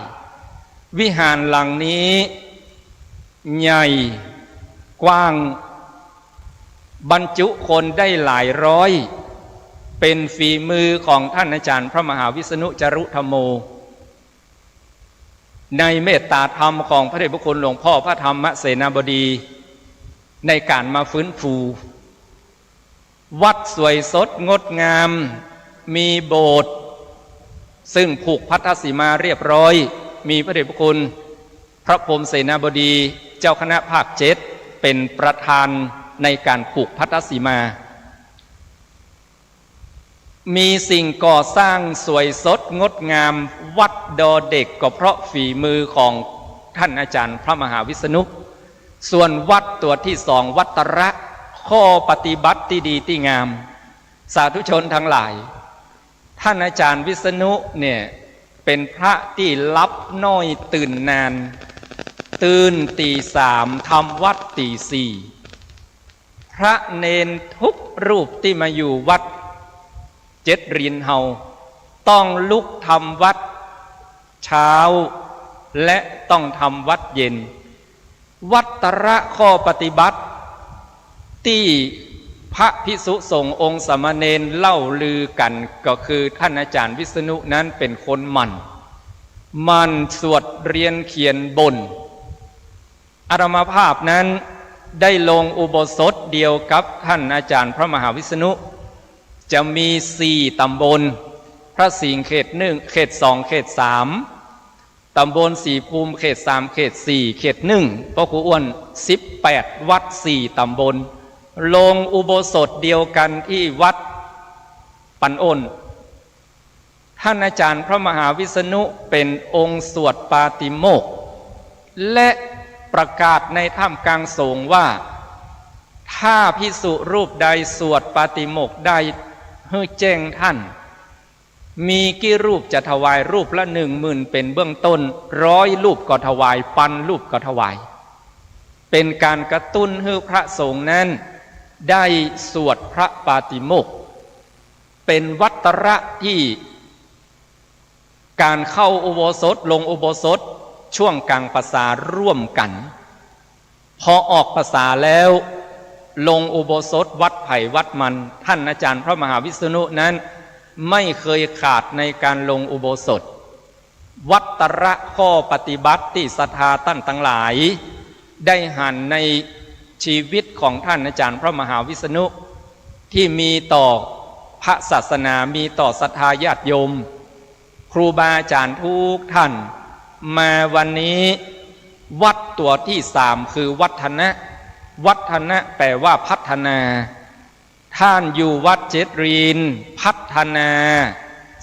วิหารหลังนี้ใหญ่กว้าง บรรจุคนได้หลายร้อย เป๋นฝีมือของท่านอาจ๋ารย์พระมหาวิษณุจารุธัมโม ในเมตตาธรรมของพระเดชพระคุณหลวงพ่อพระธรรมเสนาบดี ในก๋านมาฟื้นฟู วัดสวยสดงดงาม มีโบสถ์ ซึ่งผูกภัททสีมาเรียบร้อย มีพระเดชพระคุณพระพรหมเสนาบดี เจ้าคณะภาคเจ็ด เป๋นประธานในก๋านผูกภัททสีมา มีสิ่งก่อสร้างสวยสดงดงาม วัดดอเด็กก็เพราะฝีมือของท่านอาจ๋ารย์พระมหาวิษณุ ส่วนวัดตั๋วตี้สองวัตระ ข้อปฏิบัติตี้ดีตี้งาม สาธุชนตังหลาย ท่านอาจ๋ารย์วิษณุเนี่ยเป๋นพระตี้หลับน้อยตื่นนาน ตื่นตี๋สาม ทำวัตรตี๋สี่ พระเณรทุกรูปตี้มาอยู่วัดเจ็ดรินเฮา ต้องลุกทำวัตรเช้า และต้องทำวัตรเย็น วัตระข้อปฏิบัติตี้พระภิกษุสงฆ์องค์สามเณรเล่าลือกั๋นก็คือท่านอาจ๋ารย์วิษณุนั้นเป๋นคนหมั่น หมั่นสวดเรียนเขียนบน อาตมาภาพนั้นได้ลงอุโบสถเดียวกับท่านอาจ๋ารย์พระมหาวิษณุ จะมีสี่ต๋ำบล พระสิงห์เขตหนึ่ง เขตสอง เขตสาม ต๋ำบลศรีภูมิเขตสาม เขตสี่ เขตหนึ่ง ป้อครูอ้วน สิบแปดวัด สี่ต๋ำบล ลงอุโบสถเดียวกั๋นตี้วัดปันโอน ท่านอาจ๋ารย์พระมหาวิษณุเป๋นองค์สวดปาติโมกข์ และประกาศในท่ามกลางสงฆ์ว่า ถ้าภิกษุรูปใดสวดปาติโมกข์ได้หื้อแจ้งท่าน มีกี่รูปจะถวาย รูปละหนึ่งหมื่น เป๋นเบื้องต้น ร้อยรูปก็ถวาย ปันรูปก็ถวาย เป๋นก๋านกระตุ้นหื้อพระสงฆ์นั้นได้สวดพระปาติโมกข์ เป๋นวัตระตี้ก๋านเข้าอุโบสถ ลงอุโบสถ ช่วงก๋างพรรษาร่วมกั๋น พอออกพรรษาแล้ว ลงอุโบสถวัดใผวัดมัน ท่านอาจารย์พระมหาวิษณุนั้นไม่เคยขาดในก๋านลงอุโบสถ วัตระข้อปฏิบัติตี้ศรัทธาต้านตังหลายได้หันในชีวิตของท่านอาจารย์พระมหาวิษณุ ตี้มีต่อพระศาสนา มีต่อศรัทธาญาติโยม ครูบาอาจ๋ารย์กู้ต้าน มาวันนี้ วัตรตั๋วตี้สามคือวัฒนะ วัฒนะแป๋ว่าพัฒนา ต้านอยู่วัดเจ็ดริน พัฒนา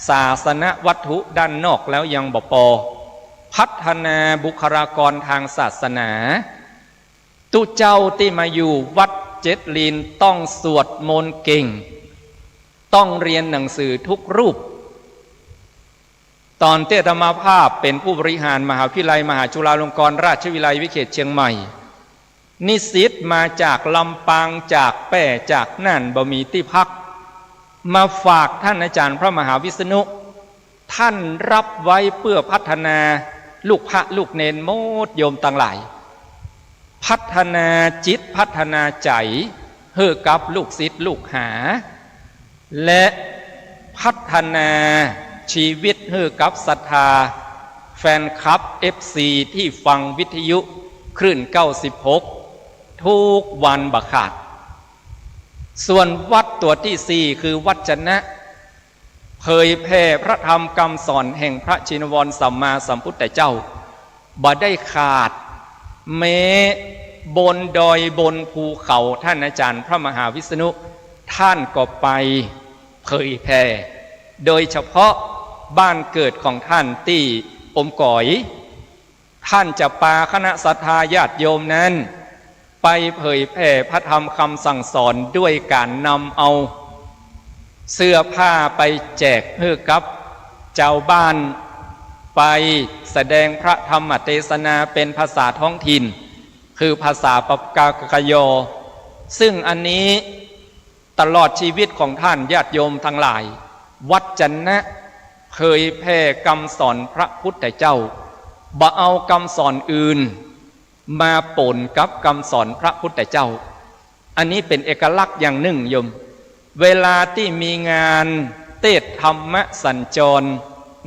ศาสนวัตถุด้านนอกแล้วยังบ่ปอ พัฒนาบุคลากรตางศาสนา ตุ๊เจ้าตี้มาอยู่วัดเจ็ดรินต้องสวดมนต์เก่ง ต้องเฮียนหนังสือกู้รูป ต๋อนตี้อาตมาภาพเป๋นผู้บริหารมหาวิทยาลัยมหาจุฬาลงกรณราชวิทยาลัยวิเขตเชียงใหม่ นิสิตมาจากลำปาง จากแป้ จากน่าน บ่มีตี้พัก มาฝากท่านอาจารย์พระมหาวิษณุ ท่านฮับไว้เปื้อพัฒนาลูกพระลูกเณรหมดโยมตังหลาย พัฒนาจิตพัฒนาใจ๋หื้อกับลูกศิษย์ลูกหา และพัฒนาชีวิตหื้อกับศรัทธาแฟนคลับ เอฟซี ตี้ฟังวิทยุคลื่นเก้าสิบหก กู้วันบ่ขาด ส่วนวัตรตั๋วตี้สี่คือวัจนะ เผยแผ่พระธรรมกำสอนแห่งพระชินวรสัมมาสัมพุทธเจ้า บ่ได้ขาด แม้บนดอยบนภูเขา ท่านอาจารย์พระมหาวิษณุ ท่านก็ไปเผยแผ่ โดยเฉพาะบ้านเกิดของท่านตี้อมก๋อย ท่านจะปาคณะศรัทธาญาติโยมนั้น ไปเผยแผ่พระธรรมกำสั่งสอนด้วยก๋านนำเอาเสื้อผ้าไปแจกหื้อกับจาวบ้าน ไปแสดงพระธรรมเตสนาเป๋นภาษาท้องถิ่น คือภาษาปากกยอ ซึ่งอันนี้ ตลอดชีวิตของท่านญาติโยมตังหลาย วัจนะเผยแผ่กำสอนพระพุทธเจ้า บ่เอากำสอนอื่นมาปนกับกำสอนพระพุทธเจ้า อันนี้เป๋นเอกลักษณ์อย่างนึ่งโยม เวลาตี้มีงานเตสน์ธรรมสัญจร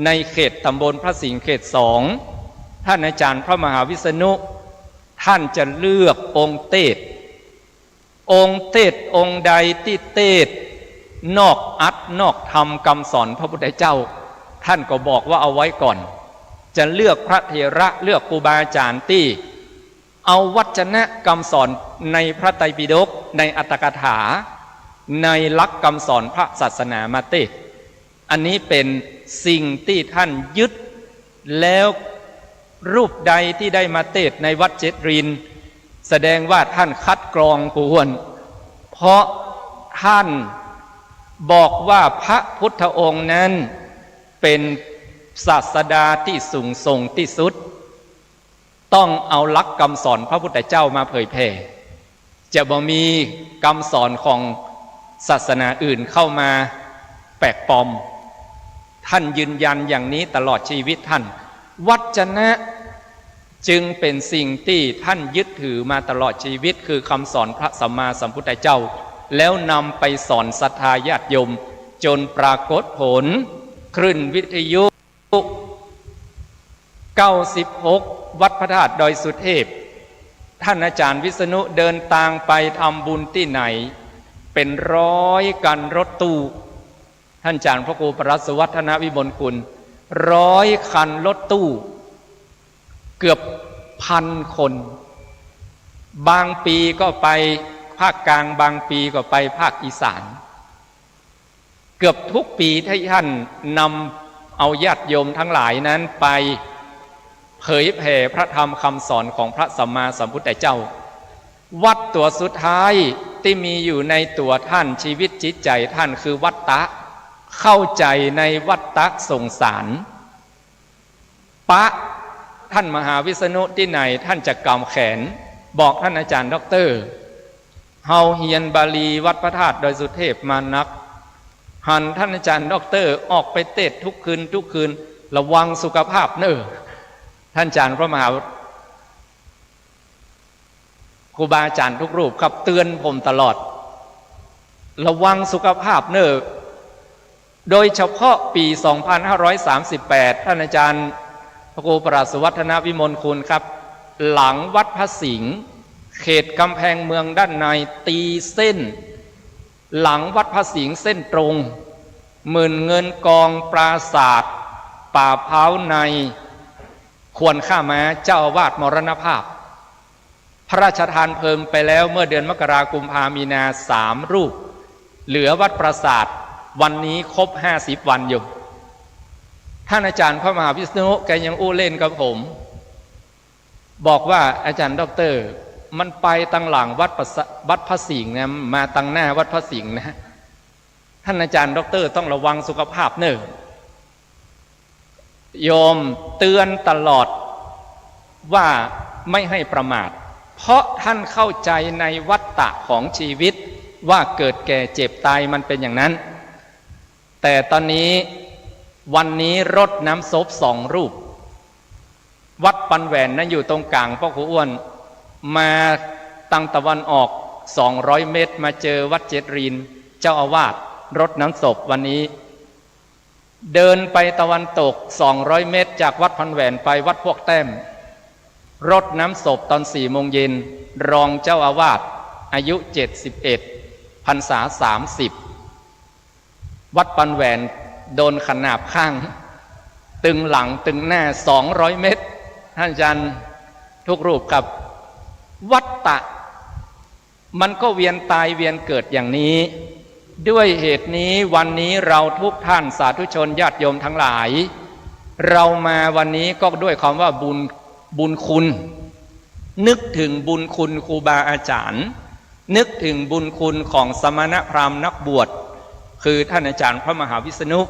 ในเขตตำบลพระสิงห์เขตสอง ท่านอาจารย์พระมหาวิษณุ ท่านจะเลือกองค์เตสน์ องค์เตสน์องค์ใดตี้เตสน์นอกอัตถ์นอกธรรมกำสอนพระพุทธเจ้า ท่านก็บอกว่าเอาไว้ก่อน จะเลือกพระเถระ เลือกครูบาอาจ๋ารย์ตี้เอาวัจนะกำสอนในพระไตรปิฎก ในอัตถกถา ในหลักกำสอนพระศาสนามาเตสน์ อันนี้เป๋นสิ่งตี้ท่านยึด แล้วรูปใดตี้ได้มาเตสน์ในวัดเจ็ดริน แสดงว่าท่านคัดกรองกูฮวน เพราะท่านบอกว่าพระพุทธองค์นั้นเป๋นศาสดาตี้สูงส่งตี้สุด ต้องเอาหลักกำสอนพระพุทธเจ้ามาเผยแผ่ จะบ่มีกำสอนของศาสนาอื่นเข้ามาแปลกปลอม ท่านยืนยันอย่างนี้ตลอดชีวิตท่าน วัจนะจึงเป๋นสิ่งตี้ท่านยึดถือมาตลอดชีวิต คือกำสอนพระสัมมาสัมพุทธเจ้า แล้วนำไปสอนศรัทธาญาติโยม จ๋นปรากฏผล คลื่นวิทยุ เก้าสิบหก วัดพระธาตุดอยสุเทพ ท่านอาจารย์วิษณุเดินตางไปทำบุญตี้ไหน เป๋นร้อยคันรถตู้ ท่านอาจารย์พระครูปรัตน์สุวัฒนวิมลกุล ร้อยคันรถตู้ เกือบพันคน บางปี๋ก็ไปภาคกลาง บางปี๋ก็ไปภาคอีสาน เกือบทุกปี๋ตี้ท่านนำเอาญาติโยมตังหลายนั้นไปเผยแผ่พระธรรมกำสอนของพระสัมมาสัมพุทธเจ้า วัตรตั๋วสุดท้ายตี้มีอยู่ในตั๋วท่าน ชีวิตจิตใจ๋ท่านคือวัตตะ เข้าใจ๋ในวัฏฏะสงสาร ปะท่านมหาวิษณุตี้ไหน ท่านจะก๋ำแขน บอกต้านอาจ๋ารย์ด็อกเตอร์ เฮาเฮียนบาลีวัดพระธาตุดอยสุเทพมานัก หันต้านอาจ๋ารย์ด็อกเตอร์ออกไปเตสน์กู้คืนกู้คืน ระวังสุขภาพเน่อ ต้านอาจ๋ารย์พระมหา ครูบาอาจ๋ารย์กู้รูปครับ เตื๋อนผมตลอด ระวังสุขภาพเน่อ โดยเฉพาะปี๋สองพันห้าร้อยสามสิบแปด ต้านอาจ๋ารย์พระครูประหลัดสุวัฒนวิมลคุณครับ หลังวัดพระสิงห์ เขตก๋ำแพงเมืองด้านใน ตี๋เส้น หลังวัดพระสิงห์เส้นตรง หมื่นเงินกอง ปราสาทป่าพร้าวใน ควรค่าม้า เจ้าอาวาสมรณภาพ พระราชทานเพลิงไปแล้วเมื่อเดือนมกรา กุมภา มีนา สามรูป เหลือวัดปราสาท วันนี้ครบห้าสิบวันอยู่ ต้านอาจ๋ารย์พระมหาวิษณุแกยังอู้เล่นกับผม บอกว่า อาจ๋ารย์ด็อกเตอร์ มันไปตังหลังวัดประส- วัดพระสิงห์นะ มาตังหน้าวัดพระสิงห์นะ ต้านอาจ๋ารย์ด็อกเตอร์ต้องระวังสุขภาพเน่อ โยมเตื๋อนตลอดว่าไม่ให้ประมาท เพราะท่านเข้าใจ๋ในวัฏฏะของชีวิต ว่าเกิดแก่เจ็บต๋ายมันเป๋นอย่างนั้น แต่ต๋อนนี้ วันนี้รดน้ำศพสองรูป วัดปันแหวนนั้นอยู่ตรงก๋าง ป้อครูอ้วน มาตังตะวันออกสองร้อยเมตร มาเจอวัดเจ็ดรีน เจ้าอาวาสรดน้ำศพวันนี้ เดินไปตะวันตกสองร้อยเมตร จากวัดปันแหวนไปวัดพวกแต้ม รดน้ำศพต๋อนสี่โมงเย็น รองเจ้าอาวาส อายุเจ็ดสิบเอ็ด พรรษาสามสิบ วัดปันแหวนโดนขนาบข้าง ตึงหลังตึงหน้าสองร้อยเมตร ต้านอาจ๋ารย์กู้รูปครับ วัฏฏะ มันก็เวียนต๋ายเวียนเกิดอย่างนี้ ด้วยเหตุนี้วันนี้เราทุกท่านสาธุชนญาติโยมทั้งหลาย เรามาวันนี้ก็ด้วยความว่าบุญ บุญคุณ นึกถึงบุญคุณครูบาอาจ๋ารย์ นึกถึงบุญคุณของสมณพราหมณ์นักบวช คือต้านอาจ๋ารย์พระมหาวิษณุ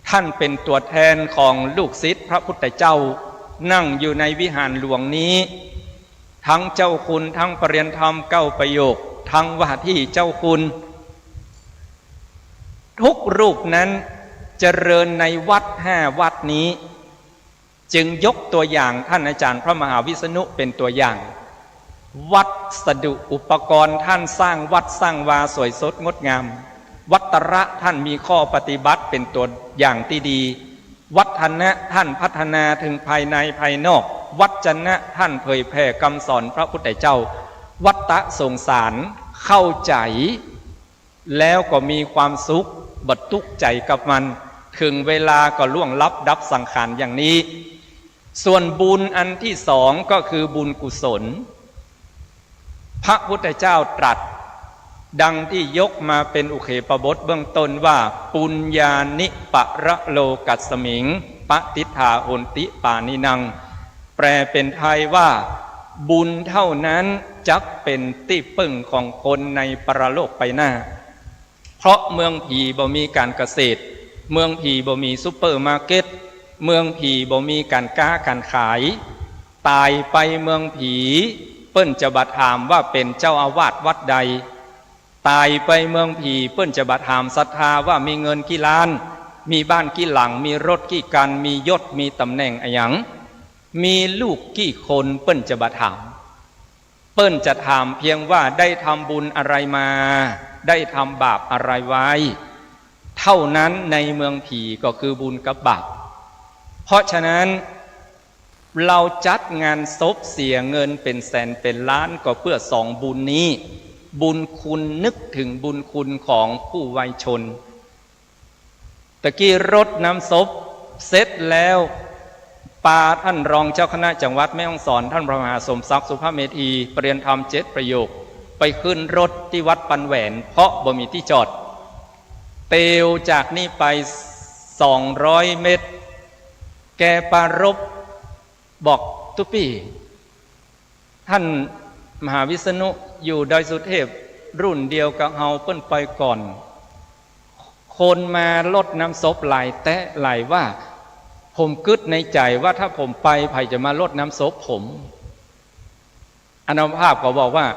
ต้านเป๋นตั๋วแทนของลูกศิษย์พระพุทธเจ้า นั่งอยู่ในวิหารหลวงนี้ ตึงเจ้าคุณ ตึงปริยญาณธรรมเก้าประโยค ตึงว่าตี้เจ้าคุณ ทุกรูปนั้นเจริญในวัฏห้าวัฏนี้ จึงยกตั๋วอย่างต้านอาจ๋ารย์พระมหาวิษณุเป๋นตั๋วอย่าง วัสดุอุปกรณ์ต้านสร้างวัดสร้างวาสวยสดงดงาม วัตระต้านมีข้อปฏิบัติเป๋นตั๋วอย่างตี้ดี วัฒนะต้านพัฒนาเถิงภายในภายนอก วัจจะนะต้านเผยแผ่กำสอนพระพุทธเจ้า วัฏฏะสงสารเข้าใจ๋ แล้วก็มีความสุข บ่ตุ๊กข์ใจ๋กับมัน เถิงเวลาก็ล่วงลับดับสังขารอย่างนี้ ส่วนบุญอันตี้สองก็คือบุญกุศล พระพุทธเจ้าตรัสดังตี้ยกมาเป๋นอุเขปบทเบื้องต้นว่า ปุญญานิปะระโลกัสมิง ปะติฏฐาโหนติปาณินัง แปลเป๋นไทยว่า บุญเต้านั้นจักเป๋นตี้เปิ้งของคนในปรโลกไปหน้า เพราะเมืองผีบ่มีก๋านเกษตร เมืองผีบ่มีซูเปอร์มาร์เก็ต เมืองผีบ่มีก๋านก๊าก๋านขาย ต๋ายไปเมืองผี เปิ้นจะบ่ถามว่าเป๋นเจ้าอาวาสวัดใด ต๋ายไปเมืองผี เปิ้นจะบ่ถามศรัทธาว่ามีเงินกี่ล้าน มีบ้านกี่หลัง มีรถกี่คัน มียศ มีต๋ำแหน่งอะหยัง มีลูกกี่คน เปิ้นจะบ่ถาม เปิ้นจะถามเพียงว่าได้ทำบุญอะไรมา ได้ทำบาปอะไรไว้ เต้านั้นในเมืองผีก็คือบุญกับบาป เพราะฉะนั้น เราจัดงานศพเสียเงินเป๋นแสนเป๋นล้านก็เปื้อสองบุญนี้ บุญคุณ นึกถึงบุญคุณของผู้วายชน ตะกี้รดน้ำศพเสร็จแล้ว ปาต้านรองเจ้าคณะจังหวัดแม่ฮ่องสอน ต้านพระมหาสมศักดิ์ สุภเมธี ปริยญาณธรรมเจ็ดประโยค ไปขึ้นรถตี้วัดปันแหวน เพราะบ่มีตี้จอด เตียวจากนี่ไปสองร้อยเมตร แกปรารภบอก ตุ๊ปี้ ต้านมหาวิษณุอยู่ดอยสุเทพ รุ่นเดียวกับเฮา เปิ้นไปก่อน คนมารดน้ำศพหลายแต๊หลายว่า ผมกึ๊ดในใจ๋ว่าถ้าผมไปใผจะมารดน้ำศพผม อาตมาภาพก็บอกว่า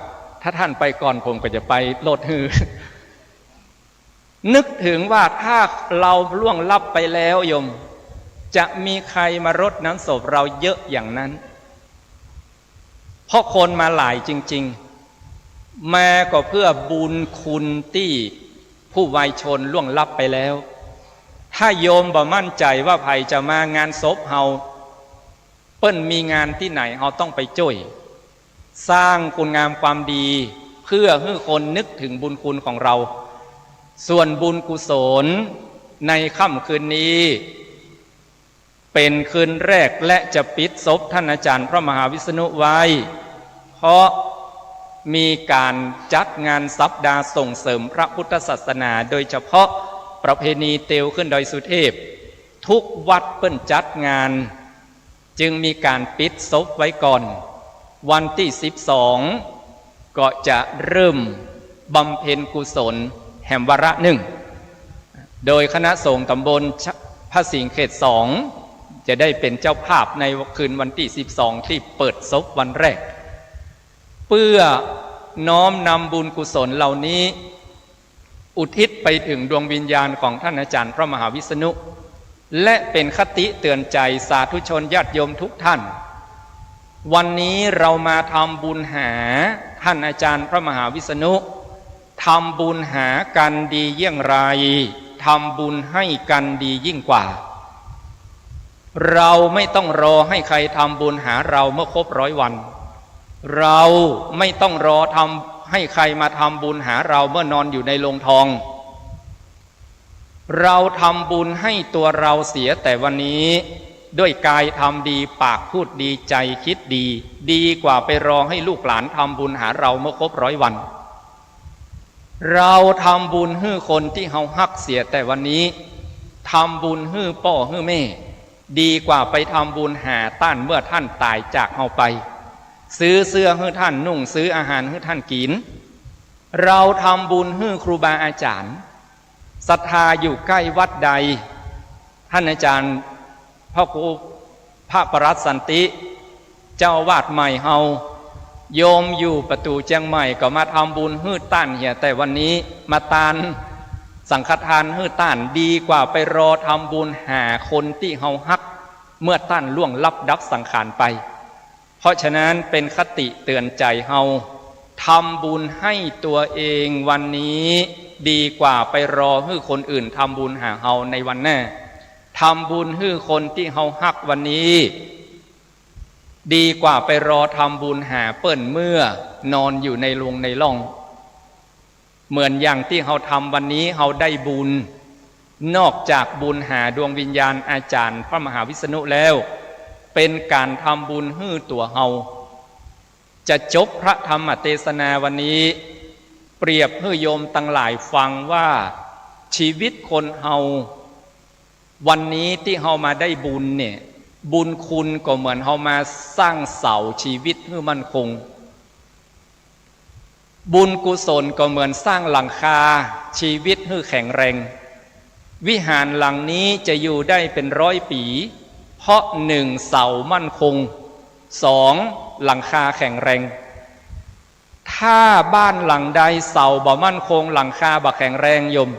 ถ้าท่านไปก่อนผมก็จะไปรดหื้อ นึกถึงว่าถ้าเราล่วงลับไปแล้วโยม จะมีใครมารดน้ำศพเราเยอะอย่างนั้น เพราะคนมาหลายจริงๆ มาก็เพื่อบุญคุณตี้ผู้วายชนล่วงลับไปแล้ว ถ้าโยมบ่มั่นใจ๋ว่าใผจะมางานศพเฮา เปิ้นมีงานตี้ไหนเฮาต้องไปจ้วย สร้างคุณงามความดี เพื่อหื้อคนนึกถึงบุญคุณของเรา ส่วนบุญกุศลในค่ำคืนนี้ เป๋นคืนแรกและจะปิดศพท่านอาจ๋ารย์พระมหาวิษณุไว้ เพราะมีก๋านจัดงานสัปดาห์ส่งเสริมพระพุทธศาสนา โดยเฉพาะประเพณีเตียวขึ้นดอยสุเทพ ทุกวัดเปิ้นจัดงาน จึงมีก๋านปิดศพไว้ก่อน วันตี้สิบสอง ก็จะเริ่มบำเพ็ญกุศลแหมวาระนึ่ง โดยคณะสงฆ์ตำบลพระสิงห์เขตสอง จะได้เป๋นเจ้าภาพในคืนวันตี้สิบสอง ตี้เปิดศพวันแรก เพื่อน้อมนำบุญกุศลเหล่านี้ อุทิศไปถึงดวงวิญญาณของท่านอาจ๋ารย์พระมหาวิษณุ และเป๋นคติเตือนใจ๋สาธุชนญาติโยมทุกท่าน วันนี้เรามาทำบุญหาท่านอาจ๋ารย์พระมหาวิษณุ ทำบุญหากั๋นดีเยี่ยงไร ทำบุญให้กั๋นดียิ่งกว่า เราไม่ต้องรอให้ใครทำบุญหาเราเมื่อครบร้อยวัน เราไม่ต้องรอทำ ให้ใครมาทำบุญหาเราเมื่อนอนอยู่ในโลงทอง เราทำบุญให้ตัวเราเสียแต่วันนี้ ด้วยกายทำดี ปากพูดดี ใจคิดดี ดีกว่าไปรอให้ลูกหลานทำบุญหาเราเมื่อครบร้อยวัน เราทำบุญหื้อคนตี้เฮาฮักเสียแต่วันนี้ ทำบุญหื้อป้อหื้อแม่ ดีกว่าไปทำบุญหาต้านเมื่อท่านต๋ายจากเฮาไป ซื้อเสื้อหื้อท่านนุ่ง ซื้ออาหารหื้อท่านกิ๋น เราทำบุญหื้อครูบาอาจ๋ารย์ ศรัทธาอยู่ใก้วัดใด ท่านอาจ๋ารย์พระครูพระปรัตน์สันติ เจ้าอาวาสใหม่เฮา โยมอยู่ประตู๋เจียงใหม่ก็มาทำบุญหื้อต้านเหียแต่วันนี้ มาตานสังฆทานหื้อต้าน ดีกว่าไปรอทำบุญหาคนตี้เฮาฮัก เมื่อต้านล่วงลับดับสังขารไป เพราะฉะนั้นเป๋นคติเตือนใจ๋เฮา ทำบุญให้ตัวเองวันนี้ ดีกว่าไปรอหื้อคนอื่นทำบุญหาเฮาในวันหน้า ทำบุญหื้อคนตี้เฮาฮักวันนี้ ดีกว่าไปรอทำบุญหาเปิ้นเมื่อนอนอยู่ในโลงในล่อง เหมือนอย่างตี้เฮาทำวันนี้เฮาได้บุญ นอกจากบุญหาดวงวิญญาณอาจ๋ารย์พระมหาวิษณุแล้ว เป๋นก๋านทำบุญหื้อตั๋วเฮา จะจบพระธรรมเตสนาวันนี้ เปรียบหื้อโยมตังหลายฟังว่า ชีวิตคนเฮา วันนี้ตี้เฮามาได้บุญเนี่ย บุญคุณก็เหมือนเฮามาสร้างเสาชีวิตหื้อมั่นคง บุญกุศลก็เหมือนสร้างหลังคาชีวิตหื้อแข็งแรง วิหารหลังนี้จะอยู่ได้เป๋นร้อยปี๋ เพราะหนึ่ง เสามั่นคง สอง หลังคาแข็งแรง ถ้าบ้านหลังใดเสาบ่มั่นคง หลังคาบ่แข็งแรงโยม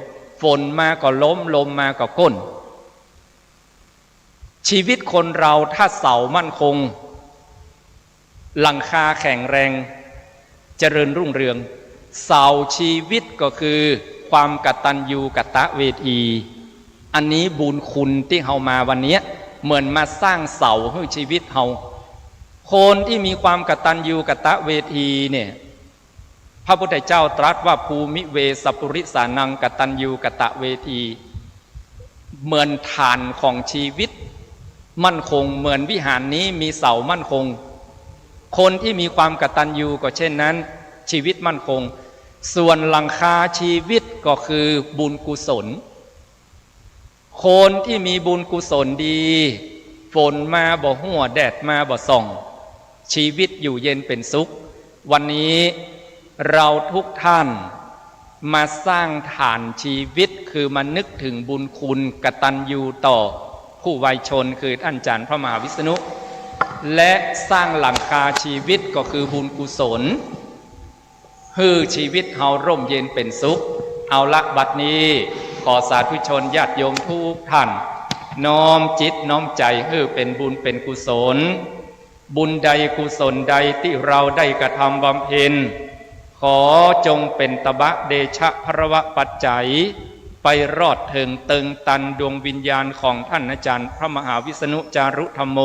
ฝนมาก็ล้ม ลมมาก็ก้น ชีวิตคนเราถ้าเสามั่นคง หลังคาแข็งแรง เจริญรุ่งเรือง เสาชีวิตก็คือความกตัญญูกตเวที อันนี้บุญคุณตี้เฮามาวันเนี้ย เหมือนมาสร้างเสาหื้อชีวิตเฮา คนตี้มีความกตัญญูกตเวทีเนี่ย พระพุทธเจ้าตรัสว่า ภูมิเวสปุริสานังกตัญญูกตเวที เหมือนฐานของชีวิตมั่นคง เหมือนวิหารนี้มีเสามั่นคง คนที่มีความกตัญญูก็เช่นนั้น ชีวิตมั่นคง ส่วนหลังคาชีวิตก็คือบุญกุศล คนที่มีบุญกุศลดี ฝนมาบ่ฮั่ว แดดมาบ่ส่อง ชีวิตอยู่เย็นเป๋นสุข วันนี้เราทุกท่าน มาสร้างฐานชีวิต คือมานึกเถิงบุญคุณกตัญญูต่อผู้วายชน คือต้านอาจ๋ารย์พระมหาวิษณุ และสร้างหลังคาชีวิต ก็คือบุญกุศล หื้อชีวิตเฮาร่มเย็นเป๋นสุข เอาละ บัดนี้ขอสาธุชนญาติโยมทุกท่าน น้อมจิตน้อมใจ๋หื้อเป๋นบุญเป๋นกุศล บุญใดกุศลใดตี้เฮาได้กระทำบำเพ็ญ ขอจงเป๋นตบะเดชะพลวปัจจัย ไปรอดเถิงเติงตันดวงวิญญาณของต้านอาจ๋ารย์พระมหาวิษณุจารุธัมโม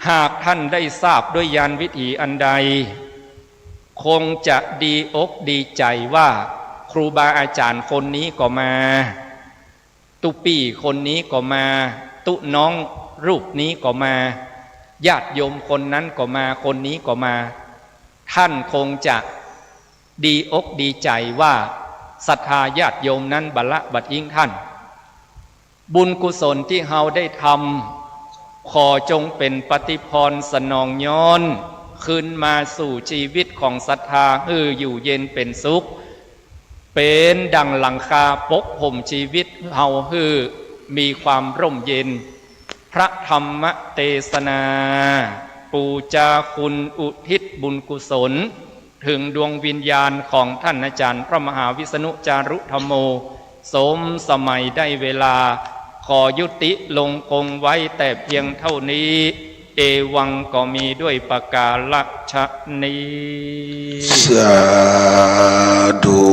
หากต้านได้ทราบด้วยญาณวิถีอันใด คงจะดีอกดีใจ๋ว่า ครูบาอาจ๋ารย์คนนี้ก็มา ตุ๊ปี้คนนี้ก็มา ตุ๊น้องรูปนี้ก็มา ญาติโยมคนนั้นก็มา คนนี้ก็มา ต้านคงจะดีอกดีใจ๋ว่า ศรัทธาญาติโยมนั้นบ่ละบ่ทิ้งต้าน บุญกุศลตี้เฮาได้ทำ ขอจงเป๋นปฏิพรสนองย้อน คืนมาสู่ชีวิตของศรัทธาหื้ออยู่เย็นเป๋นสุข เป๋นดั่งหลังคาปกห่มชีวิตเฮาหื้อมีความร่มเย็น พระธรรมเตสนา ปู๋จาคุณอุทิศบุญกุศล เถิงดวงวิญญาณของต้านอาจ๋ารย์พระมหาวิษณุจารุธัมโม สมสมัยได้เวลา ขอยุติลงคงไว้แต่เพียงเต้านี้ เอวัง ก็มีด้วยประก๋ารฉะนี้ สาธุ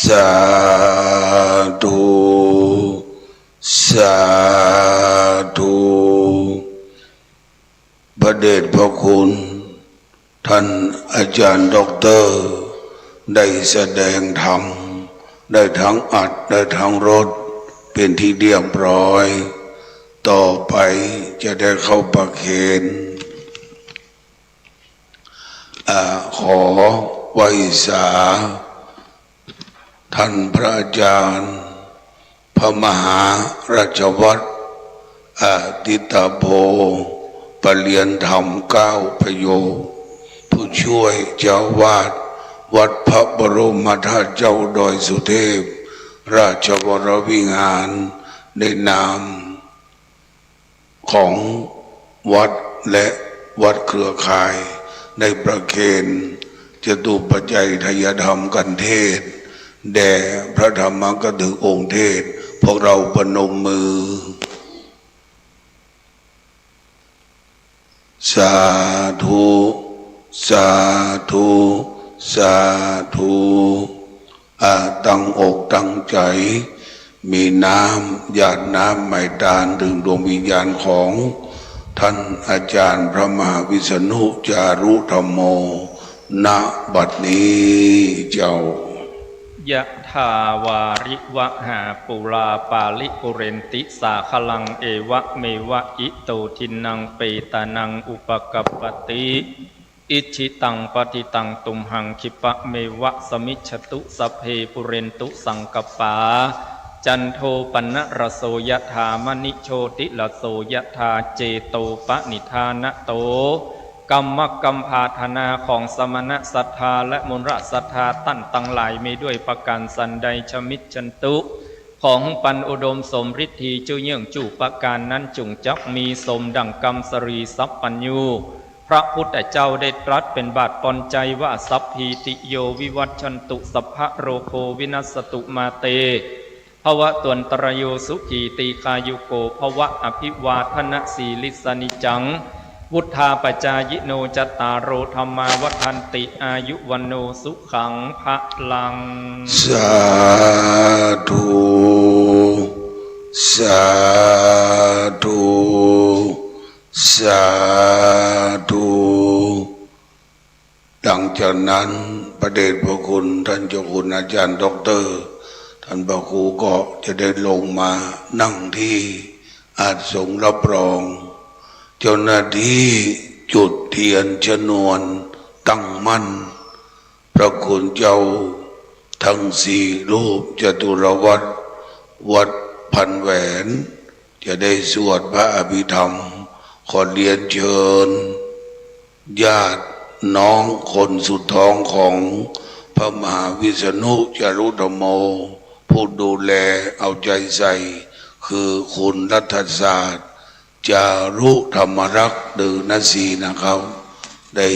สาธุ สาธุ พระเดชพระคุณ ต้านอาจ๋ารย์ด็อกเตอร์ ได้แสดงธรรม ได้ตึงอัด ได้ตึงรด เป๋นตี้เรียบร้อย ต่อไปจะได้เข้าประเคน อ่า ขอไหว้สา ต้านพระอาจ๋ารย์ พระมหาราชวัตร อดิตโภ ประเรียนธรรมเก้าประโยค ผู้ช่วยเจ้าอาวาสวัดพระบรมธาตุเจ้าดอยสุเทพ ราชวรวิหาร ในนาม ของวัดและวัดเครือข่าย ได้ประเคนจตุปัจจัยไทยธรรมคันเทศน์ แด่พระธรรมกถึกองค์เทศน์ พวกเราประนมมือ สาธุ สาธุ สาธุ อ่า ตั้งอกตั้งใจ๋ มีน้ำ หยาดน้ำไหม้ตานเถิงดวงวิญญาณของต้านอาจ๋ารย์พระมหาวิษณุจารุธัมโม ณ บัดนี้เจ้า ยะถาวาริวะหาปูราปาริปูเรนติสาคะลัง เอวะเมวะอิโตทินนังเปตานังอุปะกัปปะติ อิจฉิตังปัตถิตังตุมหังคิปะเมวะสมมิจฉตุ สัพเพปูเรนตุสังกัปปา จันโทปะนะระโสยะถา มะณิโชติระโสยะถา เจโตปะนิฏฐานะโต กรรมะกำผาธนาของสมณะศรัทธาและมณฑศรัทธาต้านตังหลายมีด้วยประก๋ารสันใด ชมิจฉันตุ ขอหื้อปันอุดมสมฤทธี จุเยื่องจุประก๋ารนั้นจุ่งจักมีสมดั่งกำสรีสัพพัญญู พระพุทธเจ้าได้ตรัสเป๋นบาทปอนใจว่า สัพพีติโยวิวัชชันตุ สัพพะโรโควินัสสตุ มาเต ภวะตวันตะระโย สุขีตีฆายุโก ภวะ อภิวาทะนะสีลิสสะ นิจจัง วุฑฒาปะจายิโน จัตตาโร ธัมมา วัฑฒันติ อายุ วัณโณ สุขัง พะลัง สาธุ สาธุ สาธุ หลังจากนั้น พระเดชพระคุณต้านเจ้าคุณอาจ๋ารย์ด็อกเตอร์ ต้านพระครูก็จะได้ลงมานั่งตี้อาสน์สงฆ์รับรอง เจ้าหน้าตี้จุดเตียนชนวนตั้งมั่น พระคุณเจ้าตึงสี่รูป จตุรวัตร วัดพันแหวน จะได้สวดพระอภิธรรม ขอเรียนเจิญ ญาติ น้องคนสุดท้องของพระมหาวิษณุจารุธรรมโม ผู้ดูแลเอาใจใส่ คือคุณรัฐศาสตร์ จารุธรรมรักษ์ หรือนสีนะครับ ได้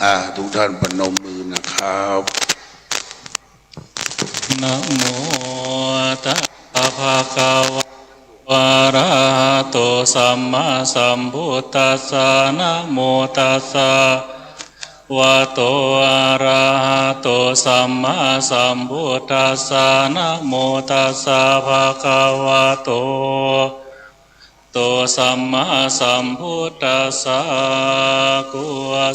อ่า ทุกท่านประนมมือนะครับ นะโมตัสสะ ภะคะวะโต อะระหะโต สัมมาสัมพุทธัสสะ นะโมตัสสะ ภะคะวะโต อะระหะโต สัมมาสัมพุทธัสสะ นะโมตัสสะ ภะคะวะโต โต สัมมาสัมพุทธัสสะ กุ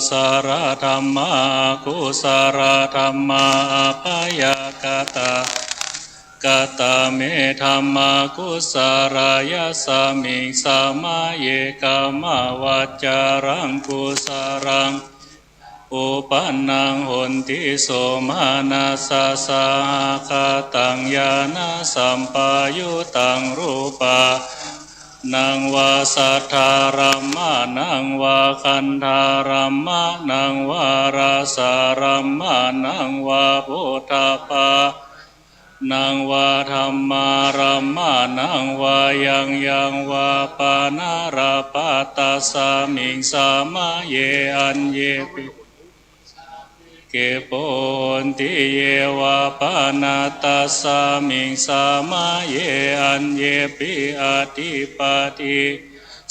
ศลธัมมา อกุศลธัมมา อัพยากตา กตเม ธัมมา กุศลา ยัสมิง สมเย กรรมวัจจรัง กุศลัง อุปันนัง หนติ โสมนัสสะ สหะกตัง ญาณสัมปายุตตัง รูปา นังวา สัทธารัมมานังวา คันธารัมมานังวา รสารัมมานังวา โผฏฐัพพา นังวา ธัมมารัมมานังวา ยังยังวา ปาณารัปปะตัสสะมิง สมเย อัญเยปิ เก โผ หนติ เย วา ปาณาตัสสะมิง สมเย อัญเยปิ อธิปาทิ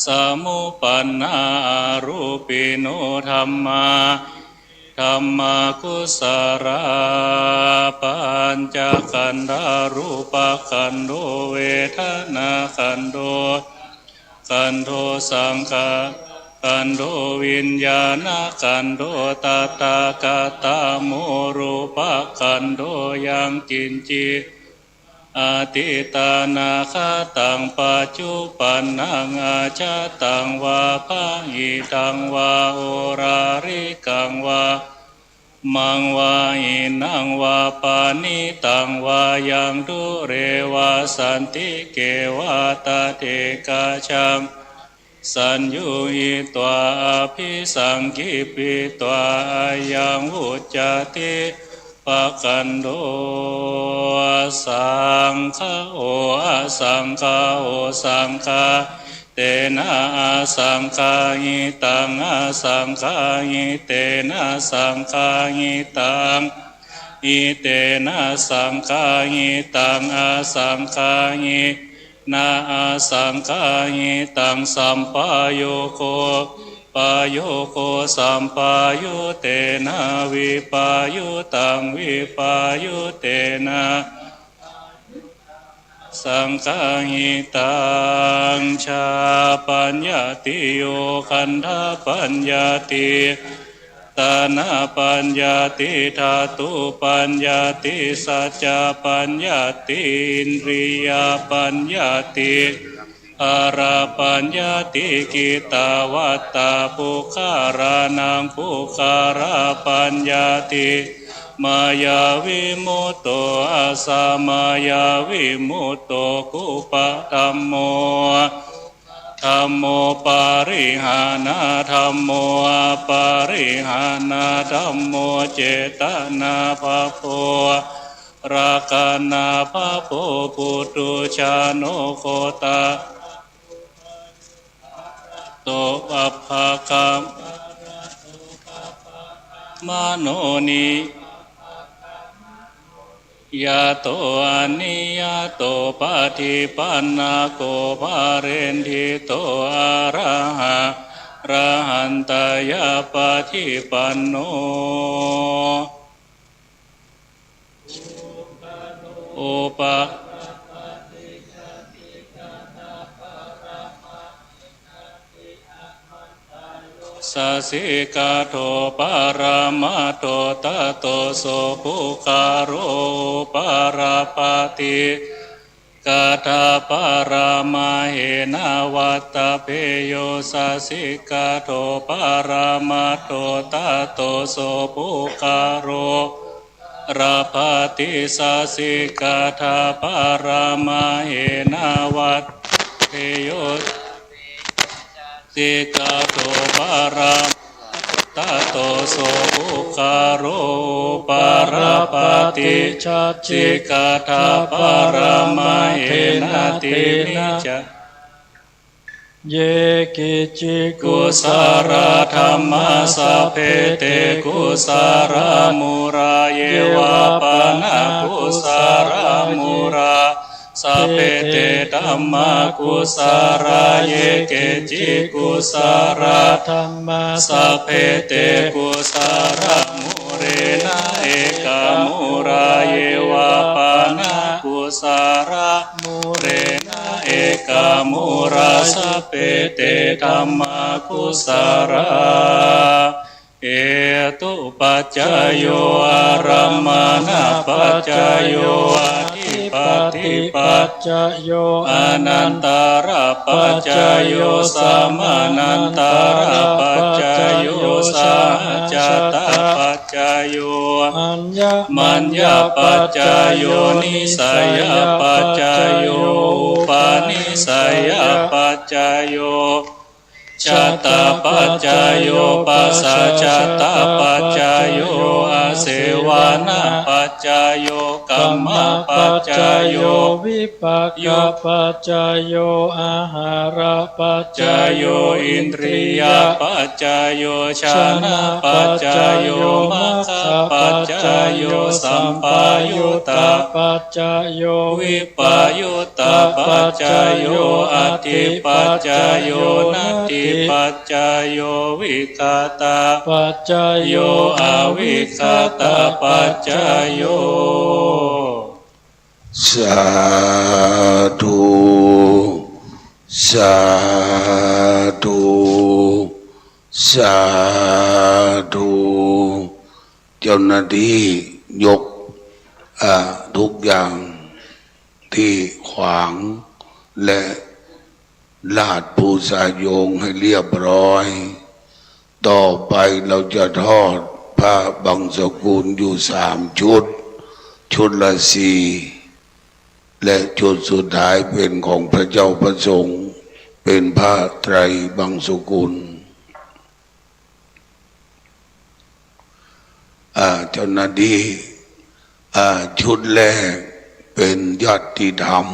สมุปปันนา อารูปิโน ธัมมา ธัมมา กุศลา ปัญจขันธา รูปขันโธ เวทนาขันโธ ขันโธ สังขารขันโธ วิญญาณขันโธ ตถาคตา โม รูปขันโธ ยังกิญจิ อตีตานาคตัง ปัจจุปปันนัง อจาตังวา บาหิตังวา โอราริกังวา มังวา หินังวา ปาณิตังวา ยังดูเรวา สันติเกวา ตะเทกะจัง สัญญูหิตวา อภิสังคิปปิตวา อายัง วุจจาติ ปะกันโด สังคโห อสังคโห สังคา เตนะ อสังคาหิตัง อสังคาหิเตนะ สังคาหิตัง หิเตนะ สังคาหิตัง อสังคาหิ นะ อสังคาหิตัง สัมปายุโค ปายุโค สัมปายุเตนะ วิปายุตัง วิปายุเตนะ สังคาหิตัง ชาปัญญาติ โยคันธปัญญาติ ตานะปัญญาติ ธาตุปัญญาติ สัจจะปัญญาติ อินทรียปัญญาติ พละปัญญาติ กิตตวัตตา ปุคคลานัง ปุคคลปัญญาติ มายาวิมุตโต อสมายาวิมุตโต คุปปะธัมโม ธัมโม ปาริหานะธัมโม อปาริหานะธัมโม เจตนาบาโป รักขณาบาโป ปุถุชนโน โคตะ โต ปัปปะกะมโน นิ ยาโต อนิยาโต ปะฏิปันนะโก ปะเรนทิโต อะระหะ ระหันตะยะปะฏิปันโน อุปะ สะสิกะโธ ปะระมะโธ ตะโต โส ปุคคโล อุปะรัปปะติ กถาปรมาเหนะ วัตตะเพโย สะสิกะโถ ปะระมัตโถ ตะโต โส ปุคคโล ระปะติ สะสิกะถาปรมาเหนะ วัตตะเพโย สิกะโถ ปะระ ตะโต โส ปุคคโล อุปะระปะติ สะสิกะถาปรมาเหนะ เตนะ เย กิจจิกุสะลาธัมมา สัพเพ เต กุสะลา มูลา เย วา ปะนะ กุสะลา มูลา สัพเพ เต ธัมมา กุสะลา เย กิจจิกุสะลาธัมมา สัพเพ เต กุสะลา มูเลนะ เอกะ มูลา เย วา ปะนะ กุสะลา มูเลนะ เอกะ มูลา สัพเพ เต ธัมมา กุสะลา เหตุปัจจโย อารัมมณปัจจโย อธิปติปัจจโย อนันตรปัจจโย สมานันตรปัจจโย สหชาตปัจจโย อัญญมัญญปัจจโย นิสสยปัจจโย อุปนิสสยปัจจโย ชาตปัจจโย ปัสสชาตปัจจโย อาเสวณปัจจโย กัมมปัจจโย วิปากปัจจโย อาหารปัจจโย อินทรียปัจจโย ฌานปัจจโย มัคคปัจจโย สัมปยุตตปัจจโย วิปยุตตปัจจโย อัตถิปัจจโย นัตถิปัจจโย วิคตปัจจโย อวิคตปัจจโย สาธุ สาธุ สาธุ เจ้าหน้าตี้ยก อ่า ทุกอย่างตี้ขวาง และลาดปูสายโยงให้เรียบร้อย ต่อไปเราจะทอดผ้าบังสุกุลอยู่สามชุด ชุดละสี่ และชุดสุดท้ายเป๋นของพระเจ้าพระสงฆ์ เป๋นผ้าไตรบังสุกุล อ่า เจ้าหน้าตี้ อ่า ชุดแรกเป๋นญาติธรรม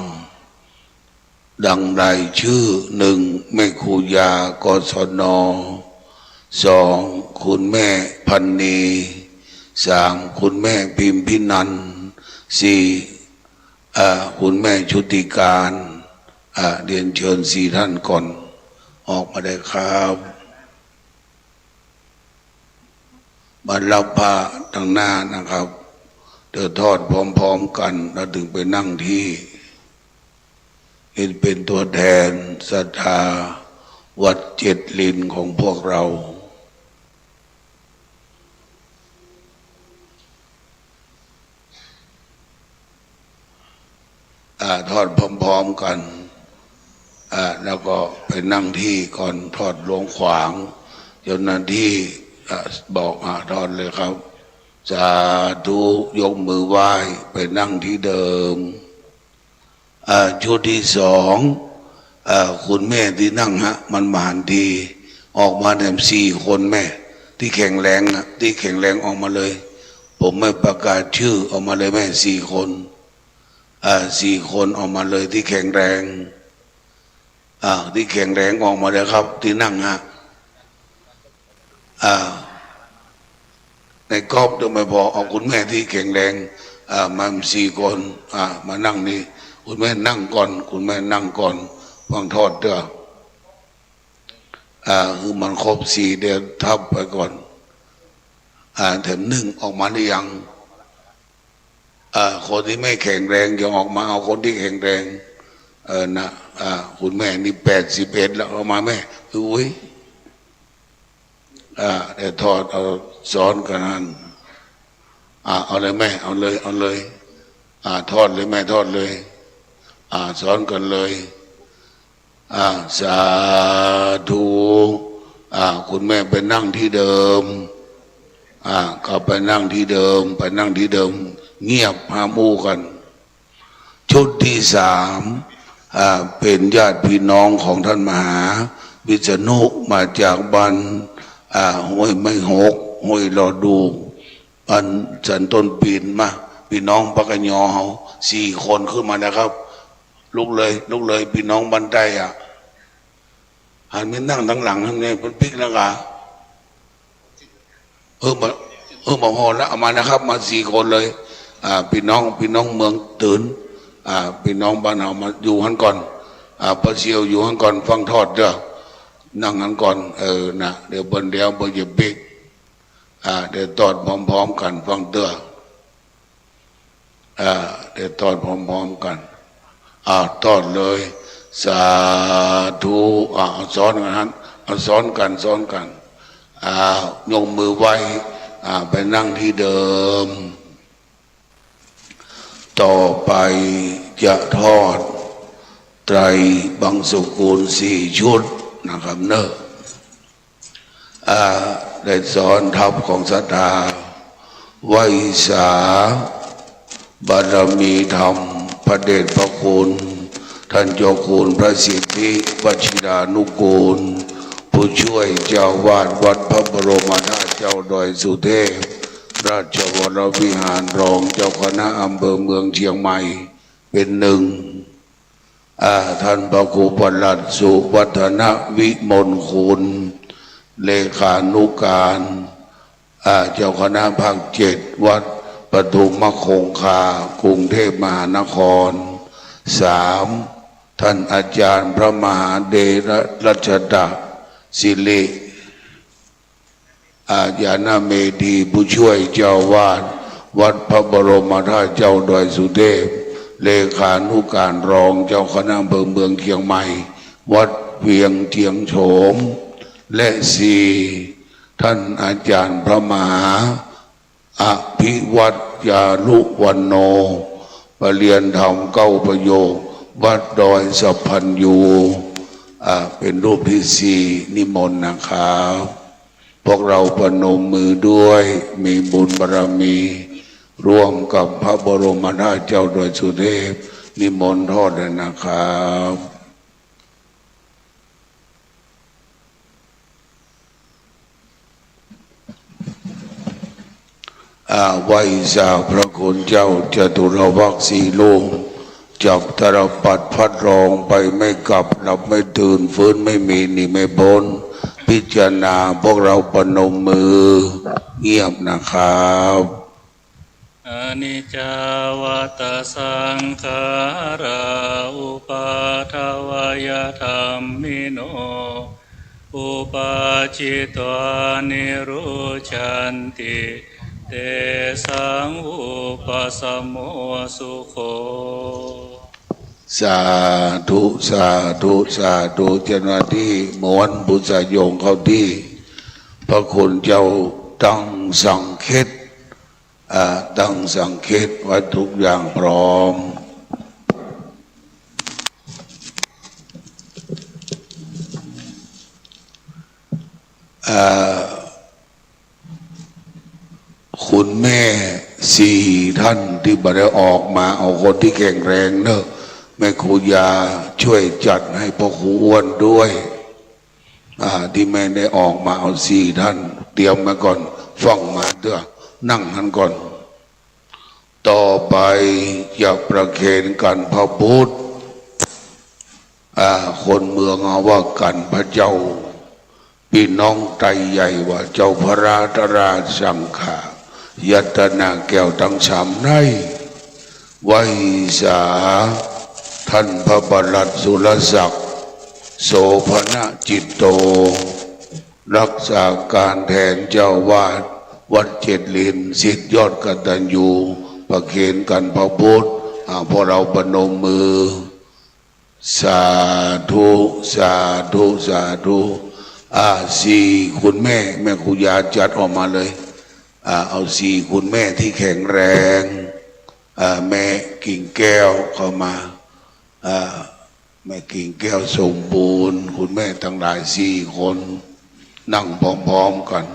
ดังรายชื่อ หนึ่ง แม่ครูยา กศน. สอง คุณแม่พันนี สาม คุณแม่พิมพินันท์ สี่ อ่า คุณแม่ชุติการ อ่า เรียนเชิญสี่ท่านก่อน ออกมาได้ครับ มารับผ้าตางหน้านะครับ เดี๋ยวทอดพร้อมๆ กั๋น แล้วถึงไปนั่งที่ นี่เป๋นตั๋วแทนศรัทธาวัดเจ็ดลินของพวกเรา อ่า ทอดพร้อมๆ กั๋น อ่า แล้วก็ไปนั่งที่ก่อน ทอดหลวงขวาง เจ้าหน้าตี้ อ่า บอก อ่า ทอดเลยครับ สาธุ ยกมือไหว้ ไปนั่งที่เดิม อ่า ชุดตี้สอง อ่า คุณแม่ตี้นั่งฮะ มันหมานดี ออกมาแหมสี่คนแม่ ตี้แข็งแรงอะ ตี้แข็งแรงออกมาเลย ผมไม่ประกาศชื่อ ออกมาเลยแม่ สี่คน อ่า สี่คนออกมาเลยตี้แข็งแรง อ่า ตี้แข็งแรงออกมาเลยครับ ตี้นั่งฮะ อ่า ในก๊อบเดี๋ยวไม่พอ เอาคุณแม่ตี้แข็งแรง อ่า มาสี่คน อ่า มานั่งนี่ คุณแม่นั่งก่อน คุณแม่นั่งก่อน ฟังทอดเต๊อะ อ่า หื้อมันครบสี่ เดี๋ยวทับไปก่อน อ่า แถมนึ่งออกมาหรือยัง อ่า คนตี้ไม่แข็งแรงยังออกมา เอาคนตี้แข็งแรง เออ นะ อ่า คุณแม่นี่แปดสิบเอ็ดแล้ว เอามาแม่ อุ๊ย อ่า เดี๋ยวทอด เอาซ้อนกั๋นหั้น อ่า เอาเลยแม่ เอาเลย เอาเลย อ่า ทอดเลยแม่ ทอดเลย อ่า ซ้อนกั๋นเลย อ่า สาธุ อ่า คุณแม่ไปนั่งตี้เดิม อ่า กลับไปนั่งตี้เดิม ไปนั่งตี้เดิม เงียบ ห้ามอู้กั๋น ชุดตี้สาม อ่า เป๋นญาติพี่น้องของต้านมหาวิษณุ มาจากบ้าน อ่า ห้วยไม้หก ห้วยหล่อดู บ้านสันต้นปีน มา พี่น้องปากกะยอเฮา สี่คนขึ้นมาแล้วครับ ลุกเลย ลุกเลย พี่น้องบ้านใต้อะ หันไปนั่งตังหลังหั้นเนี่ย เปิ้นปิ๊กแล้วกา เออ บ่ เออ บ่พอละ เอามานะครับ มาสี่คนเลย อ่า พี่น้อง พี่น้องเมืองเถิน อ่า พี่น้องบ้านเฮามาอยู่หั้นก่อน อ่า ป้าเสี่ยวอยู่หั้นก่อน ฟังทอดเต๊อะ นั่งหั้นก่อน เออ นะ เดี๋ยวเปิ้น เดี๋ยวเปิ้นจะปิ๊ก อ่า เดี๋ยวทอดพร้อมๆ กั๋น ฟังเต๊อะ อ่า เดี๋ยวทอดพร้อมๆ กั๋น อ่า ทอดเลย สาธุ อ่า ซ้อนกั๋นหั้น อ่า ซ้อนกั๋น ซ้อนกั๋น อ่า ยกมือไหว้ อ่า ไปนั่งตี้เดิม ต่อไปจะทอดไตรบังสุกุลสี่ชุดนะครับเนอะ อ่า ได้ซ้อนทัพของศรัทธา ไหว้สาบารมีธรรม พระเดชพระคุณ ท่านเจ้าคุณพระสิทธิวชิรานุกูล ผู้ช่วยเจ้าอาวาสวัดพระบรมธาตุเจ้าดอยสุเทพ ราชวรวิหาร รองเจ้าคณะอำเภอเมืองเชียงใหม่ เป๋นหนึ่ง อ่า ท่านพระครูประหลัดสุวัฒนวิมลคุณ เลขานุการ อ่า เจ้าคณะภาคเจ็ด วัดปทุมคงคา กรุงเทพมหานคร สาม ท่านอาจารย์พระมหาเดชรัชตะสิริ อ่า ญาณเมธี ผู้ช่วยเจ้าอาวาสวัดพระบรมธาตุเจ้าดอยสุเทพ เลขานุการรองเจ้าคณะอำเภอเมืองเชียงใหม่ วัดเวียงเชียงโฉม และสี่ ท่านอาจารย์พระมหา อภิวัตรจารุวรรณโณ ประเรียนธรรมเก้าประโยค วัดดอยสัพพัญญู อ่า เป๋นรูปตี้สี่ นิมนต์นะครับ พวกเราประนมมือด้วย มีบุญบารมี ร่วมกับพระบรมธาตุเจ้าดอยสุเทพ นิมนต์ทอดเลยนะครับ อ่า ไหว้สาพระคุณเจ้าจตุรวรรคสี่รูป จักตาลปัตรพัดรองไปไม่กลับ หลับไม่ตื่น ฟื้นไม่มี หนีไม่พ้น พิจารณา พวกเราประนมมือ เงียบนะครับ Aniccā vata saṅkhārā, uppādavayadhammino, uppajjitvā nirujjhanti, tesaṃ vūpasamo sukho. สาธุ สาธุ สาธุ เจ้าหน้าตี้ม้วนบุษยงค์เข้าตี้ พระคุณเจ้าตั้งสังเขต อ่า ตั้งสังเขตไว้ทุกอย่างพร้อม อ่า คุณแม่สี่ท่านตี้บ่ได้ออกมา เอาคนตี้แข็งแรงเนอะ แม่ครูยาช่วยจัดให้พ่อครูอ้วนด้วย อ่า ตี้แม่ได้ออกมา เอาสี่ท่าน เตรียมไว้ก่อน ฟั่งมาเตื้อ นั่งหั้นก่อน ต่อไปจะประเคนกัณฑ์พระพุทธ อ่า คนเมืองเฮาว่ากัณฑ์พระเจ้า ปี้น้องไตใหญ่ว่าเจ้าพระราชสังฆายตนาแก้วตังสามใน ไหว้สา ท่านพระประหลัดสุรศักดิ์ โสภณจิตโต รักษาการแทนเจ้าอาวาสวัดเจ็ดลิน ศิษย์ยอดกตัญญู ประเคนกัณฑ์พระพุทธ อ่า พวกเราประนมมือ สาธุ สาธุ สาธุ อ่า สี่คุณแม่ แม่ครูยาจัดออกมาเลย อ่า เอาสี่คุณแม่ตี้แข็งแรง อ่า แม่กิ่งแก้วเข้ามา อ่า แม่กิ่งแก้วสมบูรณ์ คุณแม่ตังหลายสี่คน นั่งพร้อมๆ กั๋น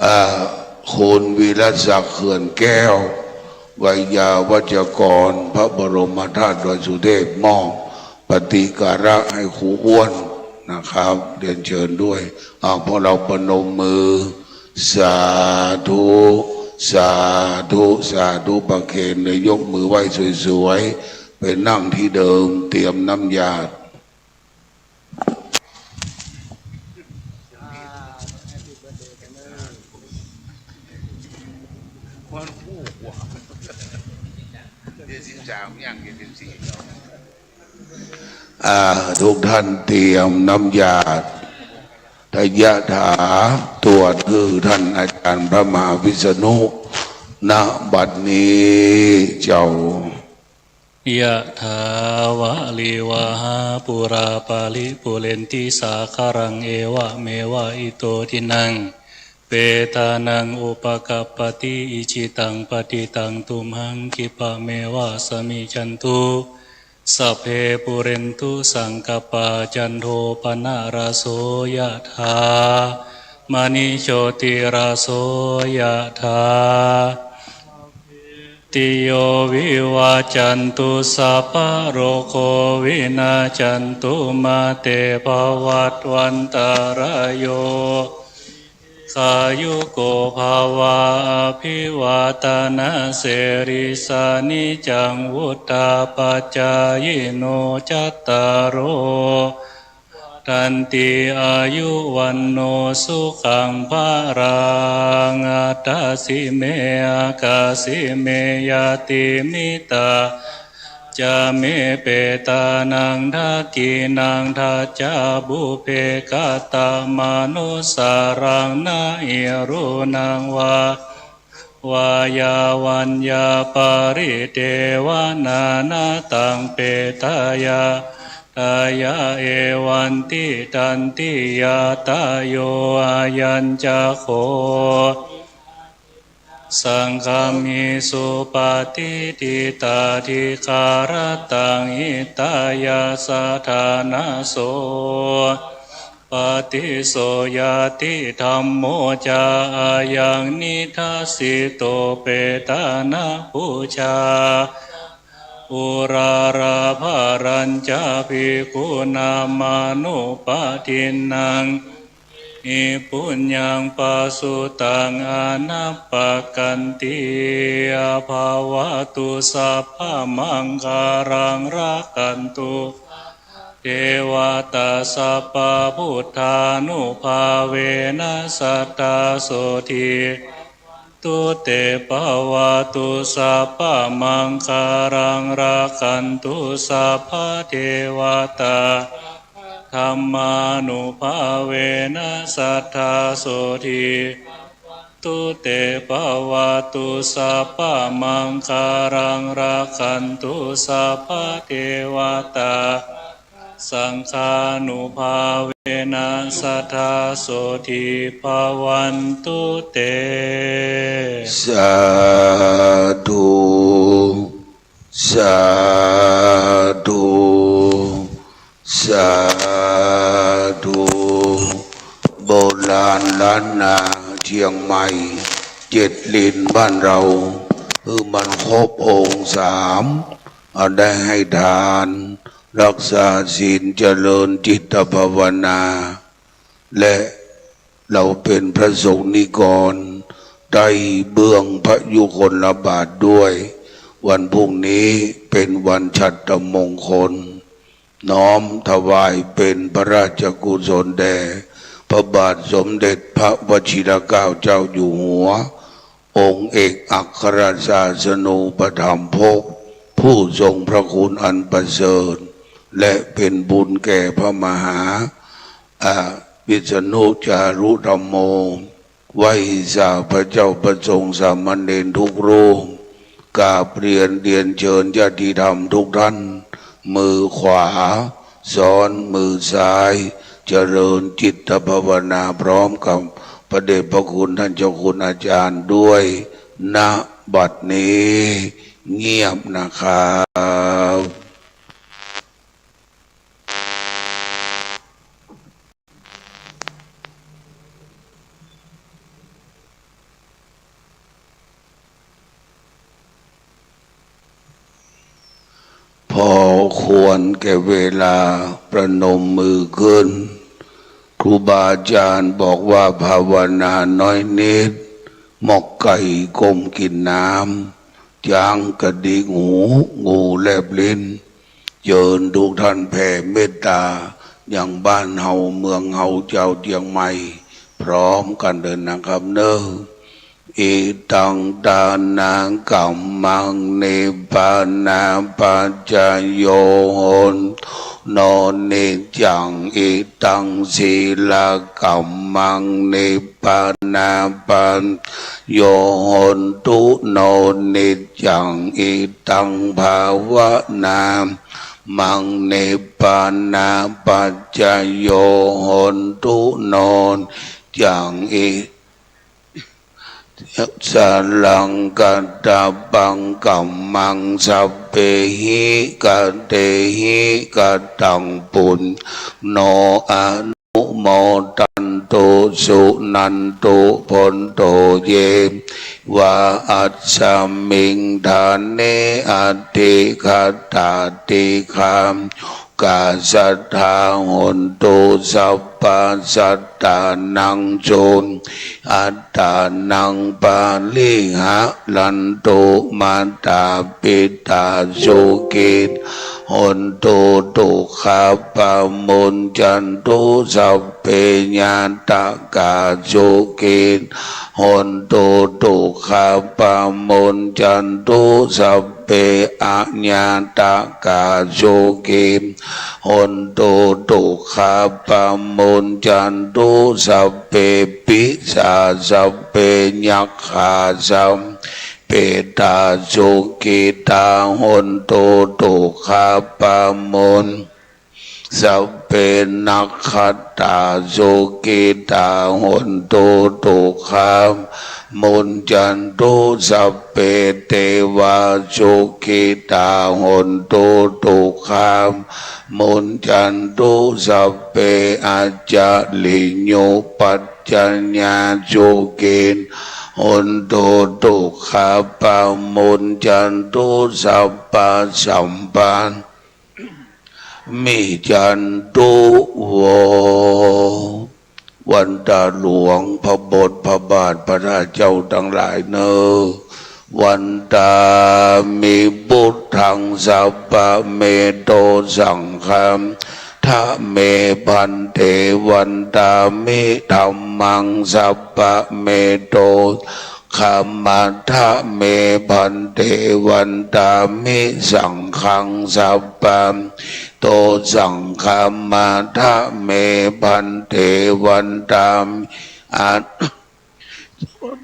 อ่า คุณวีรศักดิ์ เขื่อนแก้ว ไวยาวัจกร พระบรมธาตุดอยสุเทพ มอบปฏิการะหื้อครูอ้วนนะครับ เรียนเจิญด้วย อ่า พวกเราประนมมือ สาธุ สาธุ สาธุ ประเคนเลย ยกมือไหว้สวยๆ ไปนั่งตี้เดิม เตรียมน้ำยา อ่า ทุกท่านเตรียมน้ำยาทะยะถา ตวดหื้อท่านอาจารย์พระมหาวิษณุ ณ บัดนี้เจ้า ยะถาวาริวหาปูราปาริปูเรนติสาคารัง เอวะเมวะอิโตทินัง เปตานังอุปกัปปะติ อิจิตังปะติตัง ตุมหังคิปะเมวะสะมิชฌันตุ สัพเพปูเรนตุสังกัปปา จันโทปะนะระโส ยะถา มะณิโชติระโส ยะถา ติโย วิวัจจันตุ สัพพะโรโค วินัจจันตุ มาเต ภวัตวันตะราโย อายุโก ภวา อภิวาตะนะสีลิสสะ นิจจังวุฑฒาปะจายิโน จัตตาโร ธันติ อายุ วัณโณ สุขัง พะลัง อัตถะสิเม อะกะสิเม ญาติมิตตา จะเม เปตานัง ทักขิณัง ทัจจา ปุพเพ กะตะมะนุสสานัง นะหิรูนัง วา วายาวัญญา ปะริเดวะนา นะตัง เปตายะ ตายะ เอวันติตันติยาตาโย อายัญจะโข สังฆามิ สุปะติฏฐิตา ทิคาระตัง หิตายะสะทานะโส ปะติสโส ญาติธัมโม จะ อายัง นิทัสสิโต เปตานะ ปูชา อุรารา ภะรัญจะ ภิกขุนามานุปะทินนัง อิ ปุญญัง ปะสุตัง อะนัปปะกันติ อะ ภะวะตุ สัพพะมังคะลัง รักขันตุ เทวะตา สัพพะพุทธานุภาเวนะ สัตถา โสติ ตุเต ภะวะตุ สัพพะมังคะลัง รักขันตุ สัพพะเทวะตา ธัมมานุภาเวนะ สัตถา โสติ ตุเต ภะวะตุ สัพพะมังคะลัง รักขันตุ สัพพะเทวะตา สังฆานุภาเวนะ สัตถา โสติ ภะวันตุ เต สาธุ สาธุ สาธุ โบราณล้านนาเจียงใหม่ เจ็ดลิ้นบ้านเรา หื้อมันครบองค์สาม อันได้หื้อทาน ฮักษาศีล เจริญจิตภาวนา และ เฮาเป๋นพระสงฆ์นิกร ใต้เบื้องพระยุคลบาทด้วย วันพรุ่งนี้เป๋นวันฉัตตมงคล น้อมถวายเป๋นพระราชกุศลแด่ พระบาทสมเด็จพระวชิรเกล้าเจ้าอยู่หัว องค์เอกอัครศาสนูปถัมภก ผู้ทรงพระคุณอันประเสริฐ และเป๋นบุญแก่พระมหา อ่า วิษณุจารุธัมโม ไหว้สาพระเจ้าพระสงฆ์สามเณรทุกรูป กราบเรียน เรียนเจิญญาติธรรมทุกท่าน มือขวาซ้อนมือซ้าย เจริญจิตภาวนาพร้อมกับพระเดชพระคุณท่านเจ้าคุณอาจารย์ด้วย ณ บัดนี้ เงียบนะครับ พอควรแก่เวลาประนมมือขึ้น ครูบาอาจารย์บอกว่าภาวนาน้อยนิด หมอกไก่ก้มกิ๋นน้ำ จ๊างกระดิกหู งูแลบลิ้น เจิญทุกท่านแผ่เมตตา ยังบ้านเฮาเมืองเฮาจาวเจียงใหม่ พร้อมกั๋นเถินนะครับเนาะ Idaṃ dānaṃ kammaṃ nibbānapaccayo hontu no niccaṃ. Idaṃ sīlakammaṃ nibbānapaccayo hontu no niccaṃ. Idaṃ bhāvanākammaṃ nibbānapaccayo hontu no niccaṃ. Ikussalaṃ katabbaṃ kammaṃ sabbehi katehi kataṃ puññaṃ no anumodantu suṇantu bhonto ye devā asmiṃ ṭhāne adhigatā dīghāyukā sadā hontu sabbasattānaṃ sukhī attānaṃ pariharantu. Mātā pitā sukhitā hontu dukkhā pamuñcantu sabbe ñātakā sukhitā hontu dukkhā pamuñcantu sabbe aññātakā sukhitā hontu dukkhā pamuñcantu sabbe pisā sabbe yakkhā sabbe petā sukhitā hontu dukkhā pamuñ sabbe nakkhattā sukhitā hontu dukkhā muñcantu sabbe devā sukhitā hontu dukkhā muñcantu sabbe ācariyupajjhāyā sukhitā hontu dukkhā pamuñcantu sabbasampattī micchantu vo. วันตาหลวงพระบทพระบาทพระเจ้าตังหลายเนาะ Vandāmi buddhaṃ sabbameto saṅghaṃ. Vandāmi bhante vandāmi dhammaṃ sabbameto saṅghaṃ. Vandāmi bhante vandāmi saṅghaṃ sabbameto saṅghaṃ. Vandāmi bhante vandāmi a- a-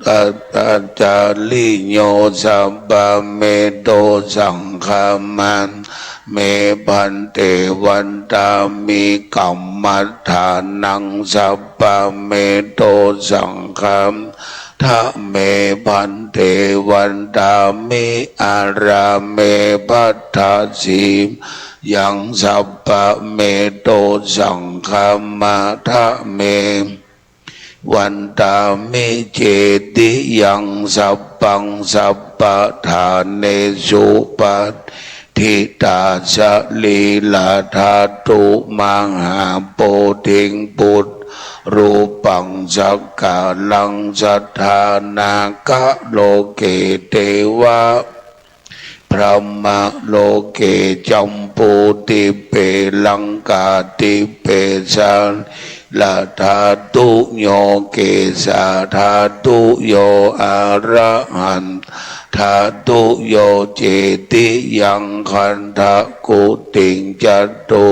ācariyūpaṭṭhāyo sabbameto saṅghaṃ. Vandāmi bhante vandāmi kammaṭṭhānaṃ sabbameto saṅghaṃ. Vandāmi bhante vandāmi ārāme bhaddasīlayaṃ sabbameto saṅghaṃ. Vandāmi vandāmi cetiyaṃ sabbaṃ sabbaṭṭhānesu patiṭṭhitā sarīradhātu mahābodhiṃ buddharūpaṃ sakalaṃ sadā nāgaloke devā brahmaloke jambudīpe laṅkādīpe sarīradhātuyo kesādhātuyo arahantātuyo cetiyaṃ gandhakuṭiṃ catu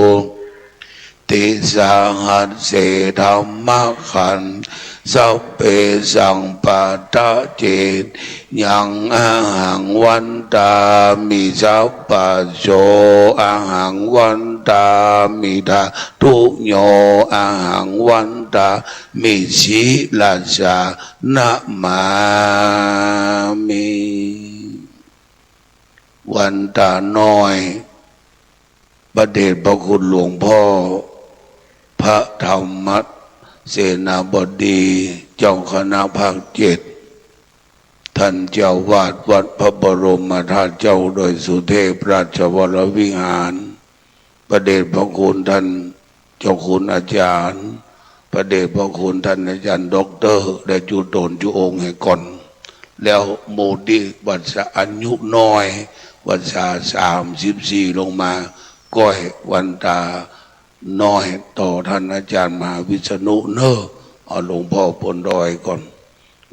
ṭṭhisahasse dhammakkhandhe sabbesaṃ paṭicchetaṃ ahaṃ vandāmi sabbaso ahaṃ vandāmi dhātuyo ahaṃ vandāmi sirasā namāmi. วันตาน้อย พระเดชพระคุณหลวงพ่อ พระธรรมเสนาบดี เจ้าคณะภาคเจ็ด ท่านเจ้าอาวาสวัดพระบรมธาตุเจ้าดอยสุเทพราชวรวิหาร พระเดชพระคุณท่านเจ้าคุณอาจารย์ พระเดชพระคุณท่านอาจารย์ด็อกเตอร์ ได้จุตนจุองค์ให้ก่อน แล้วหมู่ตี้วรรษาอายุน้อย วรรษาสามสิบสี่ลงมา ก้อยวันตาน้อยต่อท่านอาจารย์มหาวิษณุเน่อ เอาหลวงพ่อปนดอยก่อน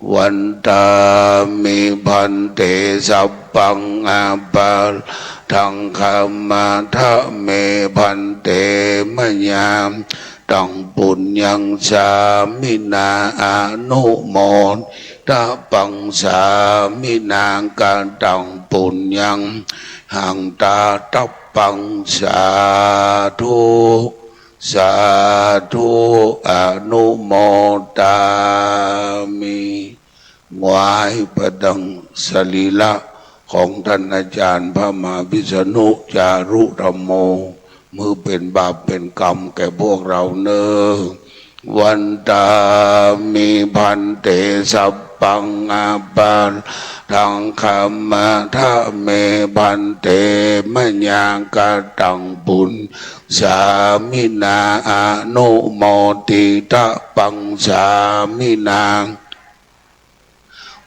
Vandāmi bhante sabbaṃ aparādhaṃ khamatha me bhante, mayā kataṃ puññaṃ sāminā anumoditabbaṃ, sāminā kataṃ puññaṃ mayhaṃ dātabbaṃ. Sādhu sādhu, anumodāmi. ถวายพระดังสรีระของท่านอาจารย์พระมหาวิษณุจารุธัมโม บ่หื้อเป๋นบาปเป๋นกรรมแก่พวกเราเน่อ Vandāmi bhante sabbaṃ aparādhaṃ khamatha me bhante, mayā kataṃ puññaṃ sāminā anumoditabbaṃ, sāminā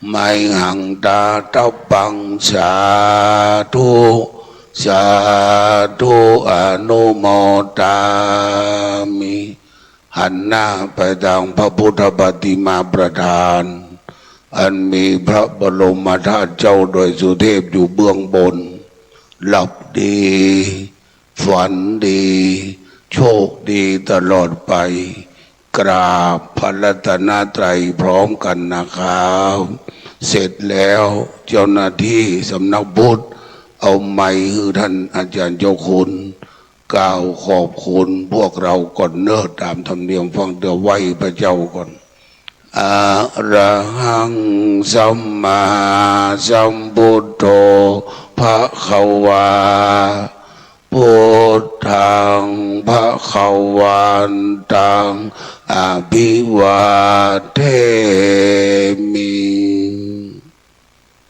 mayhaṃ dātabbaṃ. Sādhu sādhu, anumodāmi. หันหน้าไปทางพระพุทธปฏิมาประธาน อันมีพระบรมธาตุเจ้าดอยสุเทพอยู่เบื้องบน หลับดี ฝันดี โชคดีตลอดไป กราบพระรัตนตรัยพร้อมกันนะครับ เสร็จแล้วเจ้าหน้าที่สำนักพุทธเอาไมค์หื้อท่านอาจารย์เจ้าคุณ กล่าวขอบคุณพวกเราก่อนเน่อ ต๋ามธรรมเนียมฟังเตื้อ ไหว้พระเจ้าก่อน Arahaṃ sammāsambuddho bhagavā, buddhaṃ bhagavantaṃ abhivādemi.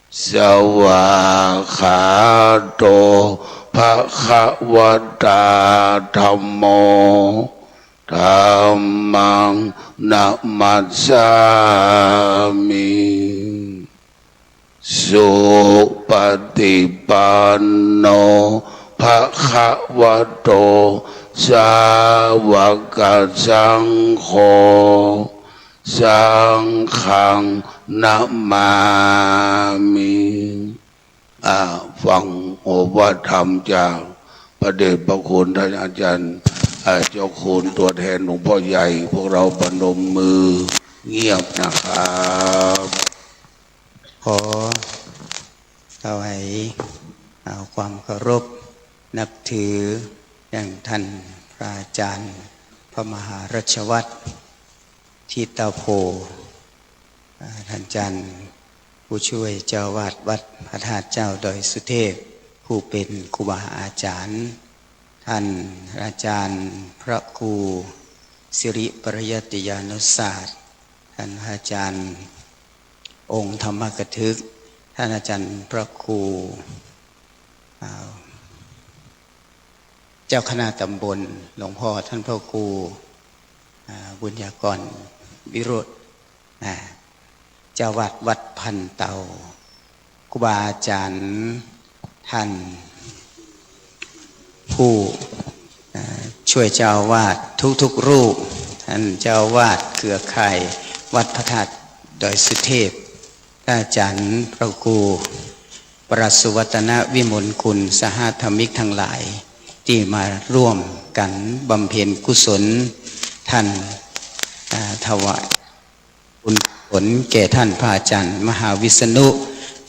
Svākkhāto bhagavatā dhammo, dhammaṃ namassāmi. Supaṭipanno bhagavato sāvakasaṅgho, saṅghaṃ namāmi. อ่า ฟังโอวาทธรรมจากพระเดชพระคุณท่านอาจารย์ อ่า เจ้าคุณตัวแทนหลวงพ่อใหญ่ พวกเราประนมมือเงียบนะครับ ขอถวายเอาความเคารพนับถืออย่างท่านพระอาจารย์พระมหารัชวัฒน์ ทิตโภ อ่า ท่านอาจารย์ผู้ช่วยเจ้าอาวาสวัดพระธาตุเจ้าดอยสุเทพ ผู้เป็นครูบาอาจารย์ ท่านอาจารย์พระครูสิริปริยัติยานุศาสตร์ ท่านอาจารย์องค์ธรรมกถึก ท่านอาจารย์พระครู อ่า เจ้าคณะตำบล หลวงพ่อท่านพระครู อ่า บุญญากรวิโรจน์ อ่า เจ้าวัดวัดพันเตา ครูบาอาจารย์ท่านผู้ อ่า ช่วยเจ้าอาวาสทุกๆรูป ท่านเจ้าอาวาสเครือข่ายวัดพระธาตุดอยสุเทพ พระอาจารย์พระครู ประสุวัฒนวิมลกุล สหธรรมิกทั้งหลาย ตี้มาร่วมกั๋นบำเพ็ญกุศล ท่าน อ่า ถวายบุญกุศลแก่ท่านพระอาจารย์มหาวิษณุ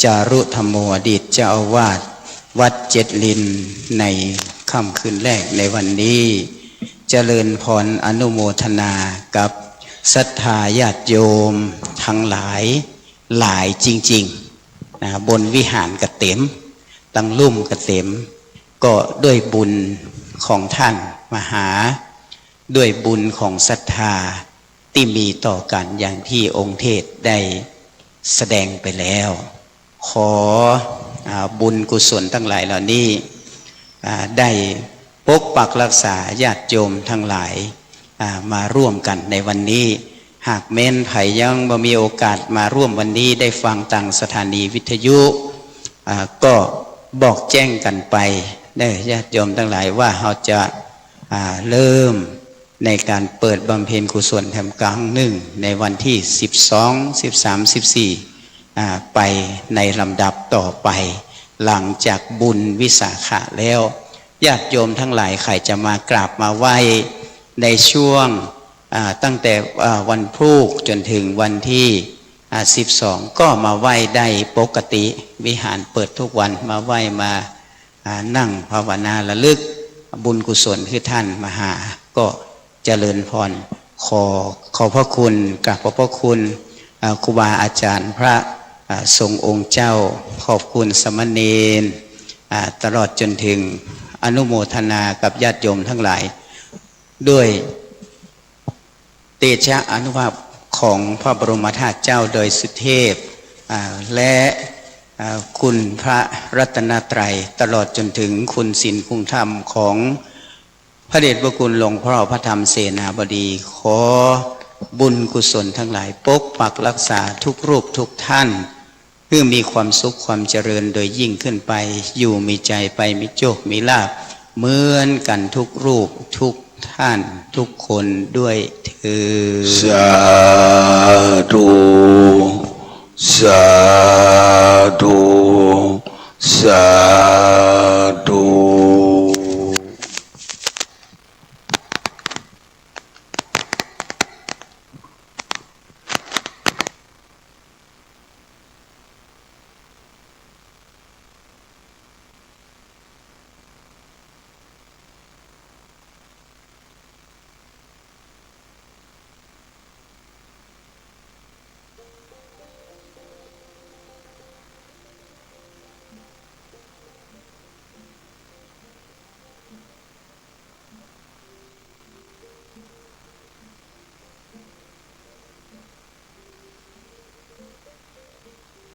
จารุธัมโม อดีตเจ้าอาวาสวัดเจ็ดลิน ในค่ำคืนแรกในวันนี้ เจริญพรอนุโมทนากับศรัทธาญาติโยมทั้งหลาย หลายจริงๆ นะ บนวิหารก็เต๋ม ตังลุ่มก็เต๋ม ก็ด้วยบุญของท่านมหา ด้วยบุญของศรัทธาตี้มีต่อกั๋น อย่างตี้องค์เทศน์ได้ แสดงไปแล้ว ขอ อ่า บุญกุศลตังหลายเหล่านี้ อ่า ได้ปกปักรักษาญาติโยมตังหลาย อ่า มาร่วมกั๋นในวันนี้ หากแม้นใผยังบ่มีโอกาสมาร่วมวันนี้ ได้ฟังตางสถานีวิทยุ อ่า ก็บอกแจ้งกั๋นไปเน่อ ญาติโยมตังหลาย ว่าเฮาจะ อ่า เริ่มในก๋านเปิดบำเพ็ญกุศลแถมครั้งนึ่ง ในวันตี้ สิบสอง สิบสาม สิบสี่ อ่า ไปในลำดับต่อไป หลังจากบุญวิสาขะแล้ว ญาติโยมตังหลายใผจะมากราบมาไหว้ในช่วง อ่า ตั้งแต่ อ่า วันพูกจ๋นเถิงวันตี้ อ่า สิบสอง ก็มาไหว้ได้ปกติ วิหารเปิดทุกวัน มาไหว้มา อ่า นั่งภาวนาระลึกบุญกุศลคือต้านมาหา ก็เจริญพร ขอ ขอบพระคุณ กราบขอบพระคุณ อ่า ครูบาอาจ๋ารย์พระ อ่า สงฆ์องค์เจ้า ขอบคุณสามเณร อ่า ตลอดจ๋นเถิงอนุโมทนากับญาติโยมตังหลาย ด้วยเตชะอานุภาพของพระบรมธาตุเจ้าดอยสุเทพ อ่า และ อ่า คุณพระรัตนตรัย ตลอดจ๋นเถิงคุณศีลคุณธรรมของพระเดชพระคุณหลวงพ่อพระธรรมเสนาบดี ขอบุญกุศลตังหลายปกปักรักษาทุกรูปทุกท่าน หื้อมีความสุขความเจริญโดยยิ่งขึ้นไป อยู่มีชัยไป มีโชคมีลาภเหมือนกั๋นทุกรูปทุกท่านทุกคนด้วยเทอญ สาธุ สาธุ สา